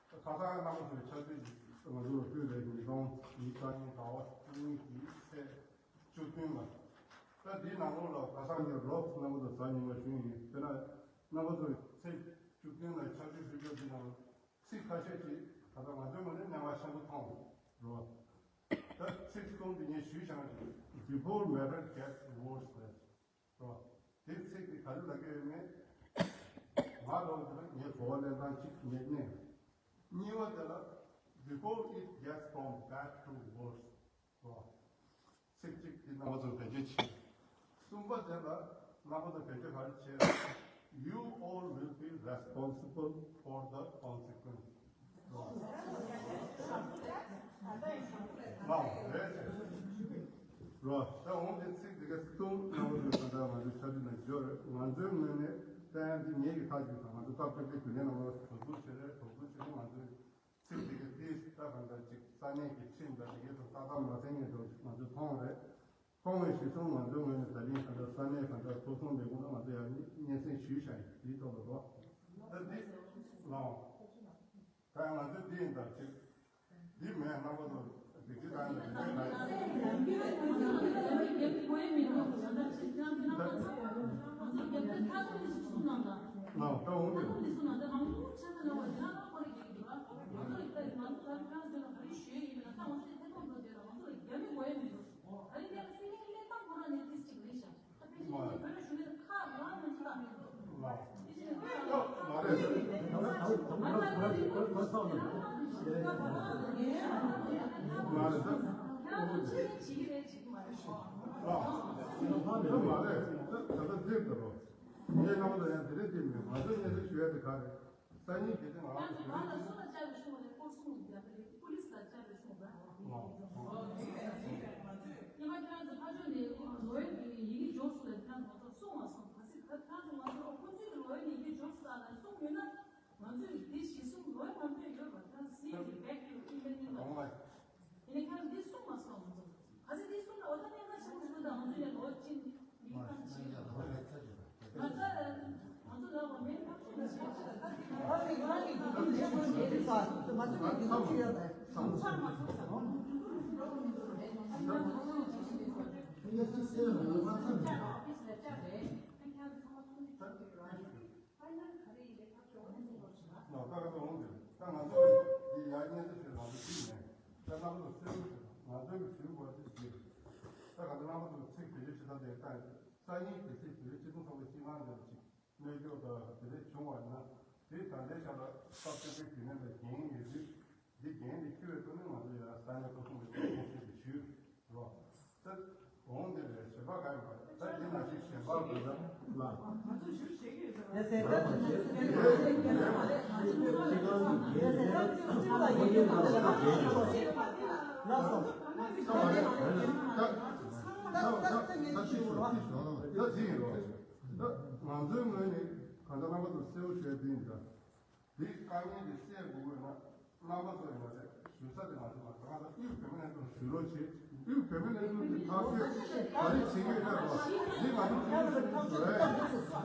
ཁ་སང་རྣམ་པ་ཚོའི་ཆ་ཚུལ་ང་ཚོ་ལ་ཕུལ་བའི་ཉིས་སྟོང་ཉི་ཤུ་རྩ་གཉིས་ཟླ་བ་བཅུ་གཉིས་ཀྱི་ཚེས་བཅུ་བདུན་ལ། ད་འདིའི་ནང་ལོགས་ལ་ཁ་སང་ཉིན་རོབ་རྣམ་པ་ཚོ་གཟའ་ཉི་མ་ཞུས་ཡིན། དཔེར་ན་རྣམ་པ་ཚོས་ཚེས་བཅུ་བདུན་ལ་ཆ་ཚུལ་ཕུལ་རྒྱུ་འདི་ནང་ཚིག་ཁ་ཤས་ཅིག་ད་ལྟ་ང་ཚོའི་ངོས་ནས་སྣང་བ་ཤར་པོ་མཐོང་རོགས། ད་ཚིག་གསུམ་འདི་ངས་ཞུས་བཞག་ན། Before matter gets worse རེད། རོ། དེ་ཚིག་དེ་ག་རེ་ལབ་ཀྱི་ཡོད་མེད། ང་རང་དེ་ལ་ངས་གོ་བ་ལེན་སྟངས་གཅིག་ངས་གནས། གཉིས་པ་དེ་ལ། Before it gets from bad to worse རོ། ཚིག་གཅིག་དེ་རྣམ་པ་ཚོར་བེད་སྤྱོད་བྱེད། གསུམ་པ་དེ་ལ་རྣམ་པ་ཚོར་བེད་སྤྱོད་ག་རེ་བྱེད། You all will be responsible for the consequence. ལའོ་རེད། རོ། ད་འོང་དེ་ཚིག་དེ་ག་གསུམ་རྣམ་པ་ཚོས་ད་ལྟ་ང་ཚོའི་ཆ་འཕྲིན་ནང་འབྱོར་རེད། ང་ཚོའི་ངོས་ནས་ད་ཡང་འདི་ངེད་ཀྱི་ཐག་གཅོད་དང་ང་ཚོ་སྐབས་བཅོ་བརྒྱད་བརྒྱུད་ནས་ནང་ལ་དོ་ཁུར་བྱེད་རེད། དོ་ཁུར་བྱེད་ནས་ང་ཚོའི་ཚིག་དེ་ག་དེ་ད་གང་ལྟར་ཅིག་ས་གནས་ཀྱི་ཁྲིམས་དང་དེ་གའི་ཐོག་ཏག་ཏག་མ་མཐུན་ངེས་འགྲོ་ང་ཚོས་མཐོང་བ་རེད། མཐོང་བའི་གཞི་བཟུང་ང་ཚོའི་ངོས་ནས་ད་རིང་གང་ལྟར་ས་གནས་གང་ལྟར་ཐོ་བཟང་ལས་ཁུངས་ལ་ང་ཚོ་ཡང་སྙན་སེང་ཞུས་བཞག་ཡིན། དེའི་ཐོག་ལ་རོ། ད་འདི་ལའོ། ད་ང་ཚོས་འདི་ཡིན་ད་ཅིག་འདི་མེད་རྣམ་པ་ཚོ་སྒྲིག་གཞི་དང་འདི་འདྲའི་ཁ་ཡིན། ལའོ་ད་འོང་དེ། སང་ཉིན་གལ་ཏེ་ང་རང་ཚོ་ང་ལ་སུ་ལ་བཅར་བའི་གཞུང་ལས་སྐོར་སྲུང་བརྒྱབ་པ་རེད། པུ་ལིས་ལ་བཅར་བའི་གཞུང་ལ། ཡིན་ནའི་ཁྱེད་རང་འདི་སུ་ལ་བཅར་བའི་གཞུང་ལ། ཉི་མ་ཁྱེད་རང་ཚོ་ཕ་ཕྱོགས་ནས་ལོ་ཡོད་ཀྱི་ཡི་གེ་འབྱོར་སོང་ལ་ཁྱེད་རང་ཚོ་གསུང་མ་སོང་། ག་ཚོད་ཁྱེད་རང་ཚོ་ང་ཚོ་ཁོ་ཚོའི་ལོ་ཡོད་ནས་ཡི་གེ་འབྱོར་སོང་ལ་གསུང་ཡོད་ན། ང་ཚོས་འདི་གཞི་བཟུང་ལོ་ཡོད་ང་ཚོས་ཡོད་པ་ཁྱེད་རང་ཚོ་སེམས་ཀྱི་བེག་ཏུ་ཨི་མེལ་ནི་མ། ཡིན་ནའི་ཁྱེད་རང་འདི་གསུང་མ་སོང་། ང་ཚོ་ག་ཚོད་འདི་གསུང་ན་འོ་ད་གནད་འགག་ཆེན་པོ་ཞིག་འདུག་ད་ང་ཚོས་ནས་ལོ་གཅིག་མི་ཁམ་ཆེ། ང་ཚོ་ང་ཚོ་ལ་བ་མེད་ཁག་ཆེན་པོ་ཆེ། ང་ཚོ་ང་ཚོ་གི་འདི་ཚོ་ཆེ་ཡོད་པས། ཚང་མ་ཚོགས་ས་ང་ཚོ་ལ་རྒྱ་མི་ཨོ་ཕི་སི་ལ་ལྟ་རེད། ཁྱེད་རང་ཚོ་ཚང་མ་ཚོགས་ནས་ཆོག་གི་རེད། ཕ་ཡིན་ན་ག་རེ་ཡིན་པའི་ཐག་གཅོད་འོ་ནས་གསུངས་པར་བྱེད་ན། ལག་བསྟར་འོང་དུས་ད་ང་ཚོ་འདི་ཡར་སྙན་སེང་ཞུས་ང་ཚོ་ཅིག་མེད། ད་རྣམ་པ་ཚོ་གསལ་པོ་ཞུ་ང་ཚོའི་གི་ཞུ་དགོས་ཅིག་ཡོད། ད་ག་ཚོད་རྣམ་པ་ཚོ་ཚིག་བེད་སྤྱོད་བྱེད་ས་དེ་ལྟ་ཡིན། སང་ཉིན་གལ་སྲིད་བོད་རིགས་སྤྱི་མཐུན་ཚོགས་པའི་སྤྱི་ཁང་དེ་ལ་ཅིག་གནོད་སྐྱོན་དང་དེ་འདྲ་བྱུང་བ་ཡིན་ན་དེ་ད་ལྟའི་ཆར་ལ་སྐབས་བཅོ་བརྒྱད་བརྒྱུད་ནས་ལ་འགན་ཡོད་དུས་འདི་འགན་དེ་འཁྱེར་བའི་ཐོག་ནས་ང་ཚོ་ཡར་ས་གནས་ཐོ་ཚང་གི་ཐོག་ཁོང་ཚོས་དེ་ཞུས་རོགས། ད་འོང་དེ་རེད་ཆ། ད་འདི་ན་ཅིག་ཞེན་པ་དགོས་ན་ལ། ད་ང་ཚོའི་ངོས་ནས་གང་ལྟར་རྣམ་པ་ཚོ་གསལ་པོ་ཞུ་ཡ་འདི་ཡིན་ད། འདི་དཀའ་ངལ་འདི་སེལ་དགོས་དགོས་ན་རྣམ་པ་ཚོ་ཡིན་པ་རེད། ཞུ་ས་དེ་ང་ཚོ་ལ་ད་ང་ཚོ་དབུས་བོད་མི་ལྷན་ཚོགས་ཞུ་རོགས་བྱེད། དབུས་བོད་མི་ལྷན་ཚོགས་ཀྱི་ཐག་གཅོད་ག་རེ་བྱེད་ཀྱི་ཡོད་ན་རོགས། འདི་ང་ཚོ་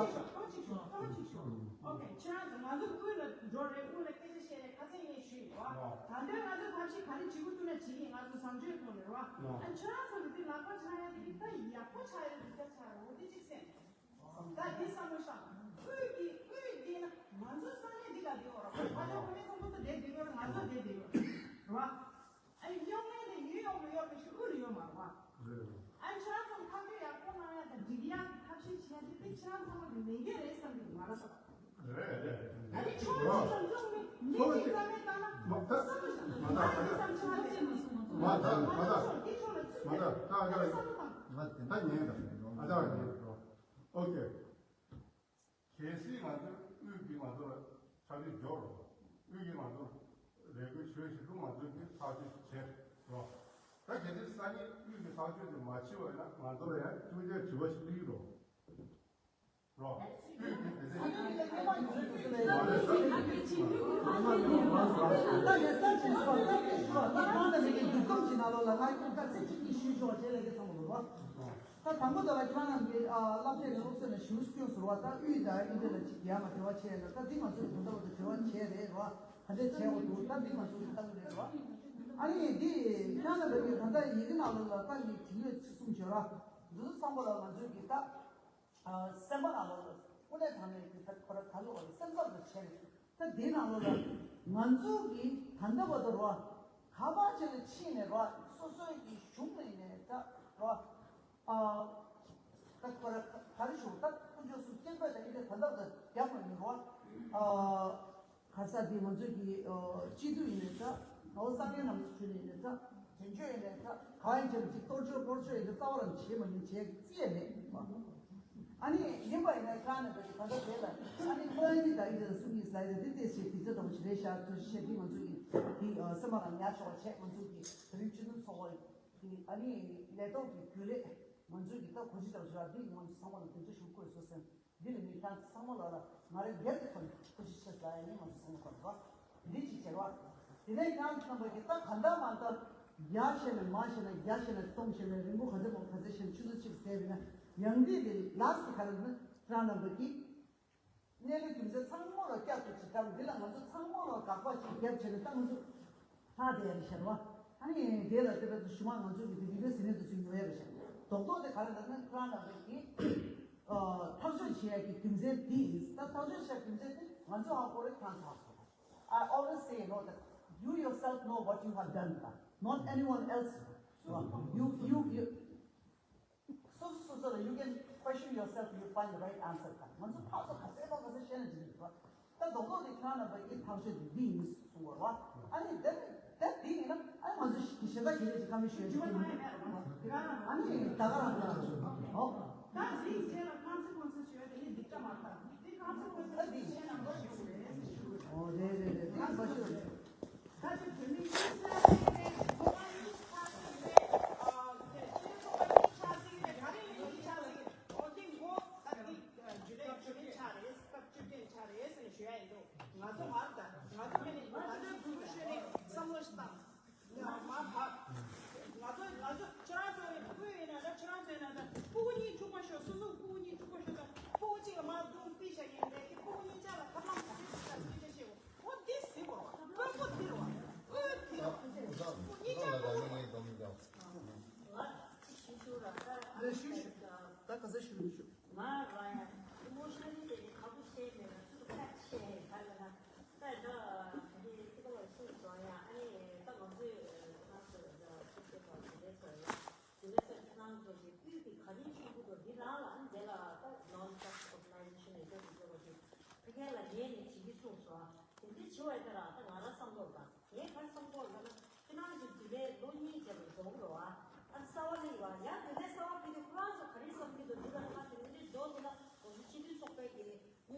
ཐུགས་ཁུར་ཞུ་རེད། ཨོ་ཁེ། ཁྱེད་རང་ཚོ་ང་ཚོ་དབུས་ལ་འགྲོ་རེད། དབུས་ལ་སྐད་ཆ་བཤད་རེད། ཁ་ཚན་ངས་ཞུས་ཡིན་རོགས། ད་ལྟ་ང་ཚོ་ཐབས་ཤེས་ག་རེ་བྱེད་དགོས་འདུག་ན་བྱེད་ཀྱི་ང་ཚོ་བཟང་སྤྱོད་ཐོག་ནས་རོགས། ཨ་ཁྱེད་རང་ཚོ་གི་འདི་ལག་པ་འཆང་ཡ་དེ་གི་ད་ཡག་པོ་ཆགས་ཡོད་འདུག་ད་ཆགས་རོགས་འདི་གཅིག་གསན། ད་འདི་བསམ་བློ་བཞག་དབུས་ཀྱི་དབུས་འདི་ན་ང་ཚོ་ས་གནས་འདི་ལ་འདི་ཡོད་ར། ཕ་ཆེན་བུ་མོ་ཚང་མ་ཚོ་འདིར་འདི་ཡོད་ར། ང་ཚོ་འདིར་འདི་ཡོད་ར། ཨ་ནི་རྙོག་གླེང་དེ་ཡུལ་ཡོངས་ལ་ཡོད་པ་ཞིག་དབུས་ལ་ཡོད་མ་རེད་བ། ཨ་ནི་ཁྱེད་རང་ཚོ་ཐག་གཅོད་ཡག་པོ་གནང་ཡ་དང་འགྲིག་ཡག་གི་ཐབས་ཤེས་བྱེད་ཡ་དེ་དེ་ཁྱེད་རང་ཚང་མ་གི་ལས་འགན་རེད་བསམ་གི་འདུག་ང་ར་ས། རེད་རེད། ཨ་ནི་ཁྱོད་ཚོ་ཚང་ཚང་ནི་མི་གཅིག་རྩ་མེད་བཏང་ན་བསམ་བློ་བཞག་ང་ར་བསམ་ཆུང་བ་བྱེད་མ་སོང་། ང་ཚོ་ང་ཚོ་འདི་ཕྱོགས་ལ་ཚུད་ཐུབ་ཨ་ནི་བསམ་བློ་བཏང་། ད་ཉན་དང་ཨ་ཅག་ཉན་དང་། ཨོ་ཁེ། གལ་སྲིད་ང་ཚོས་དབུས་ཀྱི་ང་ཚོར་ཐག་གཅོད་འཇོག་རོགས། དབུས་ཀྱི་ང་ཚོར་ལས་འགུལ་བྱོས་ཤིག་ལུགས་ང་ཚོས་ཀྱི་ཐག་གཅོད་བྱེད་རོགས། ད་གལ་སྲིད་ས་གནས་དབུས་ཀྱི་ཐག་གཅོད་དེ་མ་བྱེད་པ་ཡིན་ན་ང་ཚོར་ཡང་ཅུང་ཟད་དྲི་བ་ཞིག་སླེབས་ཀྱི་རེད། རོགས། དབུས་ཀྱི་དེ་ཚོ་མ་རེད་ས། ད་དེ་ལྟར་བྱེད་ཤོག་ད་དེ་ཤོག་ད་གང་ལྟར་མི་གི་འདུག་སྟངས་ཀྱི་ནང་ལོགས་ལ་ང་ཡང་ཁ་ཚིག་གཅིག་གཉིས་ཞུས་ཆོག་བྱས་ལས་ཀའི་ཚང་མ་རོགས། ད་དང་པོ་དེ་ལ་ཁྱེད་རང་གི་ཨ་བསླབ་བྱའི་སློབ་གསོ་ནས་ཞུ་སྐྱོན་ཟུར་བ་ད་དབུས་དང་ཨིན་ཇི་ལ་ཅིག་ཡར་མ་འབྲེལ་བ་བྱས་ཡོད་ན། ད་འདི་ང་ཚོས་དོན་དག་ཏུ་འབྲེལ་བ་བྱས་རེད་རོ། ག་འདྲས་བྱས་འོ་འདུག་ད་འདི་ང་ཚོ་གི་ལྟ་གི་རེད་རོ། ཨ་ནི་འདི་ཁྱེད་རང་ལ་འདི་ད་ལྟ་ཡི་གེ་ནང་ལོགས་ལ་ད་ངས་དྲི་ལན་ཅིག་གསུངས་བྱོས་ར། འདི་ཚོ་ཚང་པོ་ལ་ང་ཚོས་གི་ད་སེམས་པ་ནང་ལོགས་ལ་དངོས་གནས་དྲང་གནས་ཀྱི་ད་ཁོ་ར་ད་ལོ་བ་ལ་སེམས་འཚབ་ཏུ་བྱས་རེད། ད་འདི་ནང་ལོགས་ལ་ང་ཚོ་གི་ད་ལྟ་བར་དུ་རོ། ག་པར་བྱས་ནས་ཕྱིན་ནས་རོ། སོ་སོའི་གི་གཞུང་ལ་ཡིན་ནས་ད་རོ། ཨ། ད་ཁོ་ར་ག་རེ་ཞུ་ད་དཀོན་མཆོག་གསུམ་སྐྱེ་འཕེལ་དང་ཡིན་ནས་ད་ལྟ་བར་དུ་རྒྱབ་མ་ཡིན་རོ། ཨ། ག་ས་འདི་ང་ཚོའི་གི་ཨ་སྤྱི་འཐུས་ཡིན་ནས་ད་ངོ་བོ་བསམ་ཡས་རྣམས་ཚོ་ཞུ་ནས་ཡིན་ནས་ད་དོན་གཅོད་ཡིན་ནས་ད་གང་ཡིན་ཅིག་ཅིག་གཏོར་བཅོས་སྐོར་བཅོས་ཡིན་ན་རྩ་བ་རང་བྱེད་མ་ཡིན་བྱེད་རྩིས་ཡས་མེད། ཨ་ནི་ཡིན་པ་ཡིན་ན་ཁྱེད་རང་རྣམ་པ་ཀྱི་ད་ལྟ་དེ་ལ་ཨ་ནི་ཁོ་ཨ་ནི་ད་ཡིན་དེ་ལ་གསུང་གི་ས་ཡི་དེ་དེ་ཞེས་དེ་ཚོ་དང་པོ་ཞིག་རེད་ཤག་ཚོ་ཞེས་དེ་ང་ཚོ་ཡི་དེ་སེམས་པ་ལ་ཉར་ཆོག་པ་བྱས། ང་ཚོ་གི་དེ་རིང་སྤྱི་འཐུས་ཚོགས་པ་གི་ཨ་ནི་ལས་ཐོག་གི་རྒྱུན་ལས་ང་ཚོ་གི་ད་གོ་སྒྲིག་དང་ཞུ་བ་འདི་ང་ཚོ་ཚང་མ་ལ་དེ་ཚོ་ཞུ་དགོས་སོ་སེམས། འདི་ལ་ནི་ཁྱེད་ཚང་མ་ལ་ལ་ང་རེ་སྒེར་གྱི་ཐོག་ནས་ཐུགས་རྗེ་ཆེ་ཟེར་ཡ་ནི་ང་ཚོ་ཚང་མ་གོ་རེད་བ། འདི་གཅིག་བྱས་རོགས། དེ་ནས་ཁྱེད་ཚང་མ་གིས་ད་ག་འདྲ་མ་འདྲ་ཡར་བྱས་ནས་མར་བྱས་ནས་ཡར་བྱས་ནས་ཐོན་བྱས་ནས་རིང་པོ་ག་ཚོད་མང་ག་ཚོད་བྱས་ནས་ཆུ་ཚོད་གཅིག་ཟད་པ་ཡིན་ན་ཡང་འདི་དེ་ལ་སི་ཊི་ག་རེ་ན་ཁྱེད་རང་རྣམ་པ་གིས་གནས་ལུགས་རྒྱུ་མཚན་ཚང་མ་ལ་བསྐྱར་དུ་ཅིག་བརྒྱབ། འདི་ལ་ང་ཚོ་ཚང་མ་ལ་དགག་པ་ཅིག་བརྒྱབ་བྱས་ནས་ད་ང་ཚོ་ལྷག་བསྡད་ཡ་རེད་ཤག་རོ། ཨ་ནི་དེ་ལ་དེ་འདྲ་དུ་ཞུ་མ་ང་ཚོ་གི་དེ་དེ་འདྲ་ཟིན་ནས་དུ་ཚུར་ཉོ་ཡ་རེད་ཤག་རྡོག་རྡོག་དེ་ག་རེ་ལབ་ན་ཁྱེད་རང་རྣམ་པ་གིས་ཨ་ཐག་གཅོད་བྱེད་ཡ་གི་རྒྱུ་མཚན་དེ་ཡིན། ད་ཐག་གཅོད་བྱེད་ཡ་རྒྱུ་མཚན་དེ་ང་ཚོ་ཧ་གོ་རེད། ཁྱེད་རང་ཚོ་ཧ་གོ་རེད། I always say, you know, that you yourself know what you have done, not anyone else. You, you, སོ་སོ་སོ་སོ་ལ་you can question yourself, you find the right answer. ད་ང་ཚོ་ཕར་ཚུར་ག་ཚད་ཕར་ག་ཚད་བཤད་ན་འགྲིག་གི་རེད་བ། ད་རྡོག་རྡོག་དེ་ཁྱེད་རང་རྣམ་པ་ཡིས་ཐག་གཅོད་དེ་འདི་ཡིན་གསུང་བ་རེད་བ། ཨ་ནི་ད་ད་འདི་ཡིན་ན་ཨ་ང་ཚོ་ཞི་ཞི་ད་གི་རེད་ཅིག་ཁ་མི་ཤོད་ཅིག་ཨ་ནི་ད་ག་རང་ག་རང་ཨོ། ད་འདི་ཡིན་ཟེར་ལ་ཁང་ཚིག་ཁོང་ཚོ་ཞུ་ཡ་དེ་ནི་འདི་ལྟ་མ་ལྟ་འདི་ཁང་ཚིག་ཁོང་ཚོ་ད་འདི་བཤད་ན་འགྲོ་ཞིག་རེད་ཟེར་ཞུ། ཨོ་རེད་རེད་རེད། འདི་ཁ་ཤོད་རེད། ད་ཆ་བོད་མི་ཡིན་ས་རེད་རེད། ཁོ་པ་ཡིན་ཆ་རེད་རེད། ཨ་ཆེ་ཁོ་པ་ཡིན་ཆ་རེད་རེད། ག་རེ་ཡིན་ཡིན་ཆ་རེད། ཨོ་དེ་ངོ་ད་དེ་ཇུ་ལེ་ཇུ་ལེ་ཆ་རེད། སྐབས་བཅུ་བདུན་ཆ་རེད་ཟེར་ནས་ཞུ་ཡ་ཡིན་འདུག་ང་ཚོ་མར་ད་ང་ཚོ་མེད་ནས་ད་ཆ་ཐུ་ཤོད་ནས་བསམ་བློ་ཞིག་བཏང་། ཡ་མ་ཕབ། ང་ཚོ་ང་ཚོ་ཁྱེད་རང་ཚོ་ཡིན་ན་ཁོས་ཡིན་ན་ད་ཁྱེད་རང་ཚོ་ཡིན་ན་ད་སྤུ་གུ་གཉིས་འཁྲུག་པ་ཤོག་སོ་སོ་སྤུ་གུ་གཉིས་འཁྲུག་པ་ཤོག་ད་སྤུ་གུ་གཅིག་ལ་མར་རྡུང་པི་ཤ་ཡིན་རེད། དེ་སྤུ་གུ་གཉིས་ཆ་ལ་ཁ་ལམ་ག་ཚོད་ཅིག་ད་སྐད་ཆ་བཤད་འོ་འོ་དེ་ཟེར་བ་དཔོན་པོ་དེ་རེད་བ། ཨོ་དེ་རེད་བ། སྤུ་གུ་གཉིས་ཆ་སྤུ་གུ་ང་ཅིག་ཞུ་ཞུ་ར་ད་ལ་ཞུ་ཞུ་ད་ག་ཚོད་ཞུ་ཞུ། ང་རང་ཡང་ཨི་མོ་ཤ་ནལ་དེ་ཁ་པོ་བཤད་མེད་ན་ཚུར་ཁ་བཤད་ཧ་ལ་ན། ད་ད་དེ་ཚིག་ལ་ཤུགས་བཟོ་ཡ་ཨ་ནི་ད་ང་ཚོས་ཁྱེད་རང་ཚོ་ད་ཆུ་ཚོད་པ་དེ་འདྲས་ཚོ་ཡ་དེ་འདྲས་ཚོ་ཁྱེད་རང་ཚོ་གི་དབུས་ཀྱི་ག་རེ་ཞུ་གི་འདུག་འདི་རང་ལ་ཨ་ནི་དེ་ལ་ད་non profit organization ཡོད་ཚོད་ཀྱི་འདུག་བ་དེ་ཕ་གི་ལ་ཉན་ནས་བྱེད་ཀྱི་གསུངས་སོང་། དེ་འདྲས་བྱེད་བ་ཡིན་ད་ར་ད་ང་རང་བསམ་བློ་ལ་ངས་ག་རེ་བསམ་གོ་ལབ་ན་ཁྱེད་རང་ཚོ་དེ་ལས་ལོ་གཉིས་རྗེས་ལ་འགྲོ་གི་རེད་བ། ཨ་གསར་བ་སླེབས་པ་ཡ་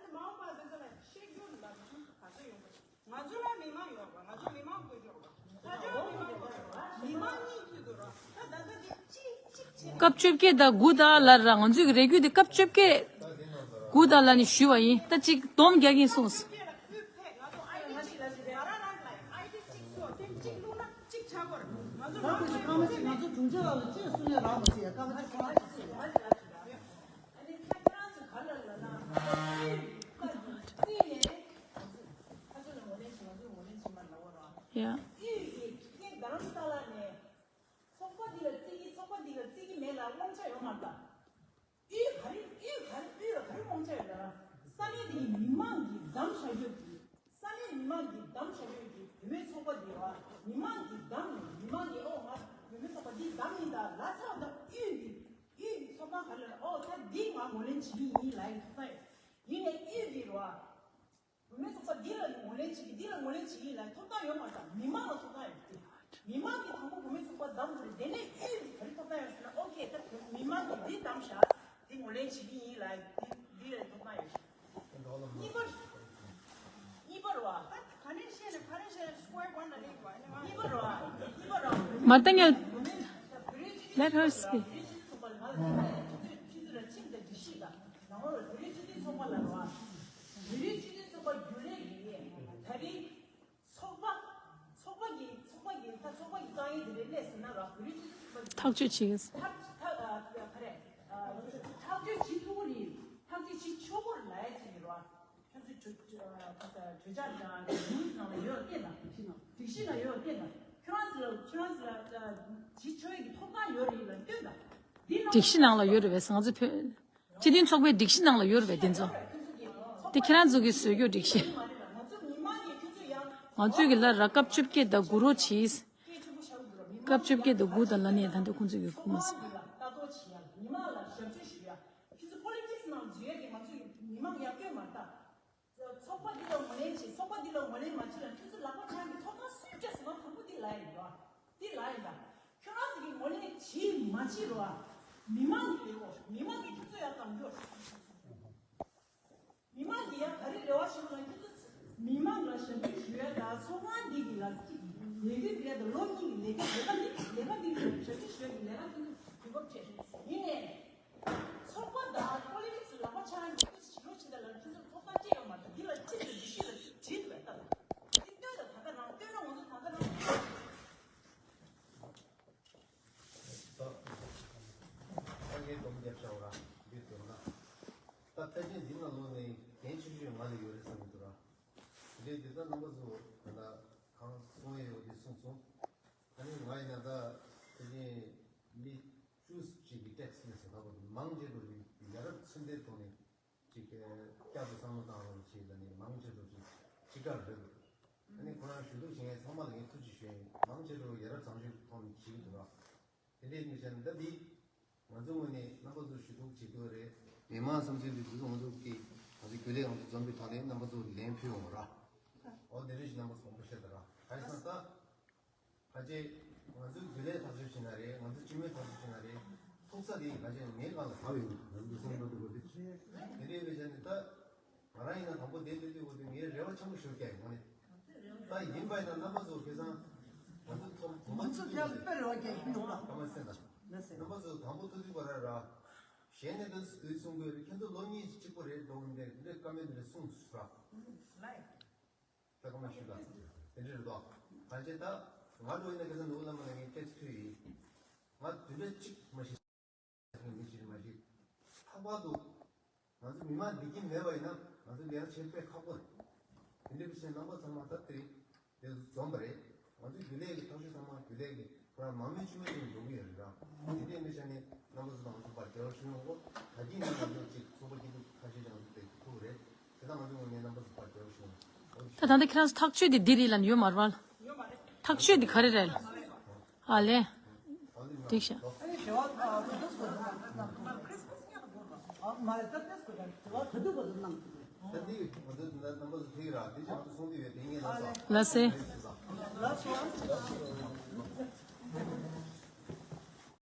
ཨ་ནི་མ་འོངས་པ་དེ་ཚོ་ལ་བཤད་རྒྱུ་ལ་ག་ཚོད་ཡོང་གི། ང་ཚོ་ལ་མི་མང་ཡོད་པ། ང་ཚོ་མི་མང་དགོས་ཀྱི་རེད་པ། ས་ཆ་མི་མང་དགོས་ཀྱི་རེད་པ། མི་མང་གཉིས་ཐུག་དགོས་རེད་པ། ད་ད་ལྟ་འདི་གཅིག་གཅིག་བྱས་ནས། སྐབས་བཅོ་བརྒྱད་དང་དགུ་དང་ལ་ར། ང་ཚོའི་རེ་སྐུལ་དེ་སྐབས་བཅོ་བརྒྱད་དགུ་དང་ལ་ནས་ཞུས་པ་ཡིན། ད་གཅིག་སྡོམ་རྒྱག་གིན་སོང་། ཡ། ཚོགས་པ་འདི་ལ་བརྩི་གི། ཚོགས་པ་འདི་ལ་བརྩི་གི་མེད་ལ་དབང་ཆ་ཡོད་མ་རེད་པ། དབུས་ག་རེ། དབུས་ག་རེ། དབུས་ལ་ག་རེ་དབང་ཆ་ཡོད་ལ། ས་གནས་དེ་གི་མི་མང་གི་བདམས་བཞག་རྒྱུ་དེ། ས་གནས་མི་མང་གི་བདམས་བཞག་རྒྱུ་དེ་བུད་མེད་ཚོགས་པ་དེ་བ། མི་མང་གི་བདམས་ནས། མི་མང་གིས་ཨོ་ང་བུད་མེད་ཚོགས་པ་འདི་བདམས་ཡིན་ད་ལབ་ཚར་བ་དང་། དབུས་ཀྱི། དབུས་ཀྱི་ཚོགས་ཁང་ག་རེ་ལ་ཨོ་ད་འདི་ང་ངོས་ལེན་བྱེད་ཀྱི་ཡིན་ལབ་ཡིན་ཚོགས་ཁང་ཡོད། ཡིན་ནའི་དབུས་ཀྱི་རེད་བ། བུད་མེད་ཚོགས་པ་འདི་ལ་ངོས་ལེན་བྱེད་ཀྱི། འདི་ལ་ངོས་ལེན་བྱེད་ཀྱི་ཡིན་ལབ་ཐོབ་ཐང་ཡོད་མ་རེད་ད། མི་མང་ལ་ཐོབ་ཐང་ཡོད་དེ། མི་མང་གིས་དང་པོ་བུད་མེད་ཚོགས་པ་བདམས་དགོས་རེད། དེ་ནས་དབུས་ཀྱི་ག་རེ་ཐོབ་ཐང་ཡོད་ཟེར་ན། ཨོ་ཁེ་ད་མི་མང་གིས་འདི་བདམས་བཞག་འདི་ངོས་ལེན་བྱེད་ཀྱི་ཡིན་ལབ། འདི་འདི་ལ་ཐོབ་ཐང་ཡོད། གཉིས་པ། གཉིས་པ་རེད་བ། ད་ག་ནས་བཤད་ནས་ག་རེ་བཤད་ནས་square one ལ་སླེབས། མ་ཏང་ཡ། Let her speak. ཚོགས་པ་ཚོགས་པ་གི་ཚོགས་པ་གི་ད་ཚོགས་པ་གི་དཀའ་ངལ་དེ་འདྲའི་གནས་ཟིན་ན་ར་བོད་རིགས་སྤྱི་མཐུན་ཚོགས་པ་ཐག་གཅོད་བྱེད་ཀྱི་ཐག་ཐག་ཨ་ག་རེ་ཨ་ཐག་གཅོད་བྱེད་ཐུབ་ཀྱི་རེད། ཐག་གཅོད་བྱེད་ཆོག་གི་རེད་ལབ་ཡ་ཅིག་ཡིན་ར། ཁྱོད་ཚོའི་གྲོས་གྲོས་ཆ་དང་རུལ་ནང་ལ་ཡོད་བལྟས་དང་སྒྲིག་གཞི་ནང་ཡོད་བལྟས་དང་ཁྱོད་རང་ཚོ་ལ་ཁྱོད་རང་ཚོ་ལ་བྱེད་ཆོག་ཡ་གི་ཐོབ་ཐང་ཡོད་རེད་ལ་སྟོན་དང་། འདི་ནང་སྒྲིག་གཞི་ནང་ལ་ཡོད་རེད་བས་ང་ཚོ་བོད། སྤྱི་མཐུན་ཚོགས་པའི་སྒྲིག་གཞི་ནང་ལ་ཡོད་རེད་པས་དེ་ཚོ། དེ་ཁྱེད་རང་ཚོ་གིས་བཟོས་རྒྱུ་སྒྲིག་གཞི། ང་ཚོས་ཀྱི་ལ་ར་སྐབས་བཅོ་བརྒྱད་དང་དགུ་རོགས་བྱིས། སྐབས་བཅོ་བརྒྱད་དང་དགུ་དང་ལ་ནས་ད་འདི་ཁོང་ཚོས་ཀྱི་དགུ་མ་ཟིན། ཚོགས་པ་འདི་ལ་ངོས་ལེན་བྱེད། ཚོགས་པ་འདི་ལ་ངོས་ལེན་མ་བྱེད་ལ་ཁྱོད་ཚོ་ལག་པ་འཆང་གི་ཐོབ་ཐང་སུས་སྤྲད་སོང་ན་དང་པོ་འདི་ལ་ཡིན་རོགས། འདི་ལ་ཡིན་ད། ཁྱོད་རང་ཚོ་གི་ངོས་ལེན་བྱེད་མ་བྱེད་རོགས། མི་མང་གི་རེ་བ། མི་མང་གི་ཁྱོད་ཚོ་ཡར་གང་མགྱོགས། མི་མང་གི་ཡར་ག་རེ་རེ་བ་ཞིག་ལ་ཁྱོད་ཚོ་མི་མང་ལ་ཞབས་ཕྱི་ཞུ་ཡ་ད་ཚོགས་ཁང་འདི་གི་ལ་ལས་འགུལ་རེད་ད་ལོ་གཉིས་ཀྱི་ལས་ཀ་ལས་ཀ་འདི་ལས་ཀ་འདི་ཞབས་ཕྱི་ཞུ་ཡ་གི་ལས་ཀ་འདི་ཚོ་དུས་བབ་ཆེ་ཡིན་ནས། ཚོགས་པ་དང་པོ་ལི་ཊིག་སི་ལག་པ་འཆང་གི་ཕྱི་ལོགས་ཕྱི་ཟླ་ལ་ཁྱོད་ཚོར་ཐོབ་ཐང་ཅི་ཡོད་མ་རེད། འདི་ལ་ཅི་ཡོད་འདི་ཤི་ལ་བྲིས་འདུག་ད་ལ་འདི་ལྟོས་ད་ད་ལྟ་རང་ལྟོས་ན་ང་ཚོ་ད་ལྟ་རང་ད་ངས་སྡོམ་རྒྱབ་བྱའོ་ར་འདི་ཟེར་ན་ད་ཕལ་ཆེར་འདི་ནང་ལོགས་ནས་གན་ཆུང་ཆུང་ང་ལ་ཡོད་རེད་བསམ་གྱི་འདུག་ར། དེ་འདྲའི་འདི་ད་རྣམ་པ་ཚོ་ད་ལྟ་གང་གསུང་ཡས་ཡོད་འདི་གསུངས་སོང་། ཨ་ནི་ང་ཡིན་ན་ད་ཕལ་ཆེར་མི་བཅུ་གཅིག་གི་ཊེག་སི་མེ་སེ་ཇི་ལྟ་བུ་མང་ཆེ་བོ་ཡ་རབས་ཚུལ་ལྡན་ཐོག་ནས་ཅིག་བསྐྱར་དུ་བསམ་བློ་བཏང་རོགས་བྱེད་ལ་ནི་མང་ཆེ་བོ་ཅིག་ཅིག་གར་རེད་འདུག་ཨ་ནི་ཁོ་རང་ཞུ་གཏུག་བྱེད་མཁན་ཚང་མ་ལ་ངས་ཐུགས་རྗེ་ཞུ་ཡིན། མང་ཆེ་བོ་ཡ་རབས་བཟང་སྤྱོད་ཐོག་ནས་བྱེད་ཀྱི་འདུག་ར། དེ་འདྲའི་མི་བྱ་ནི་ད་འདི་ང་ཚོ་ངོས་ནས་རྣམ་པ་ཚོ་ཞུ་གཏུག་བྱེད་དགོས་རེད། མི་མང་བསམ་ཚུལ་འདི་ཚོ་ང་ཚོ་གི་ང་ཚོ་རྒྱུན་ལས་ང་ཚོ་འཛོམས་པའི་ཐོག་ནས་རྣམ་པ་ཚོ་ལན་ཕུལ་ཡོང་ར། འོ་དེ་རིགས་ཤིག་རྣམ་པ་ཚོ་མང་པོ་བཤད་ད་ར། ག་རེ་ཟེར་ན་ད། ཕལ་ཆེར་ང་ཚོའི་རྒྱུན་ལས་ཐག་གཅོད་བྱས་ན་རེད། ང་ཚོ་སྤྱི་མོས་ཐག་གཅོད་བྱས་ན་རེད། ཐུག་ས་དེ་ཕལ་ཆེར་ངའི་སྒང་ལ་བབས་ཡོང་། ང་ཚོ་སེམས་པ་དེ་གོ་དེ་དེ་འདྲའི་བས་བྱས་ནས་ད་ང་རང་ཡིན་ན་དང་པོ་དེ་དེ་དུས་འོ་དེ་ངའི་རེ་བ་ཆེན་པོ་ཞུ་རྒྱུ་ཡིན་ངོ་ནས། ད་ཡིན་པ་ཡིན་ན་རྣམ་པ་ཚོ་ཁ་སང་ང་ཚོ་ཚོ་ཚོ་མང་ཚོགས་ཚོགས་ཀྱི་ཡག་པོ་རེ་བ་རྒྱག་གི་འདུག་ལ། ཀ་མ་སེ་ད་རྣམ་པ་ཚོ་དང་པོ་ཐུག་དུས་བར་ར་ཞལ་ནས་ད་དུས་གསུང་དགོས་རེད། ཁྱེད་ཚོ་ལོ་གཉིས་གཅིག་པོ་རེད་འགྲོ་གི་འདུག་འདི་འདྲའི་བཀའ་མོལ་འདི་འདྲ་གསུངས་སོང་ར། ད་ག་མ་ཞུས་ལ། དེ་འདྲ་རེད་དོ། གང་བྱས་ད། ང་འགྲོ་ཡིན་ན་ཁ་སང་ནུ་བོ་བླ་མ་ལ་ངས་ཊེག་སི་ཕུལ་ཡིན། ང་དུས་འདྲ་གཅིག་མ་ཤེས། མི་ཤེས་མ་ཤེས། ལྷག་པར་དུ། ང་ཚོ་མི་མང་བདེ་སྐྱིད་མེད་པ་ཡིན་ན་ང་ཚོ་ལས་ཀ་བྱེད་དཔེ་ཁག་པོ་རེད། དེ་འདྲ་བྱས་རྣམ་པ་ཚང་མ་ད་དེ་རེད། དེ་ཚོ་འཛོམས་པ་རེད། ང་ཚོའི་རྒྱུན་ལས་ཀྱི་ཐག་གཅོད་ཚང་མ་རྒྱུན་ལས་ཀྱི་ཁོ་རང་མང་མོས་ཆུང་མོས་ཀྱི་འགྲོ་གི་ཡོད་རེད་ར། དེ་འདྲའི་མི་ཆ་ནས་རྣམ་པ་ཚོ་དང་ང་ཚོ་བར་འབྲེལ་བ་ཞུ་ཡོང་གོ། ད་གིན་ང་ཚོ་གཅིག་ཚོགས་པ་སྐྱིད་སྡུག་ཁ་ཤས་ཀྱང་ཚོ་དེ་ཐུག་རེད། དེ་དག་ང་ཚོ་ངོས་ནས་རྣམ་པ་ཚོ་བར་འབྲེལ་བ་ཞུ་ཡོང་། ད་ད་ལྟ་ཁྱེད་རང་ཚོ་ཐག་གཅོད་དེ་འདི་རེད་ལབ་ཡོད་མ་རེད་པ། ཐག་གཅོད་དེ་ག་རེ་རེད། ཨ་ལས། འགྲིག་ཤག་ལགས་སེ།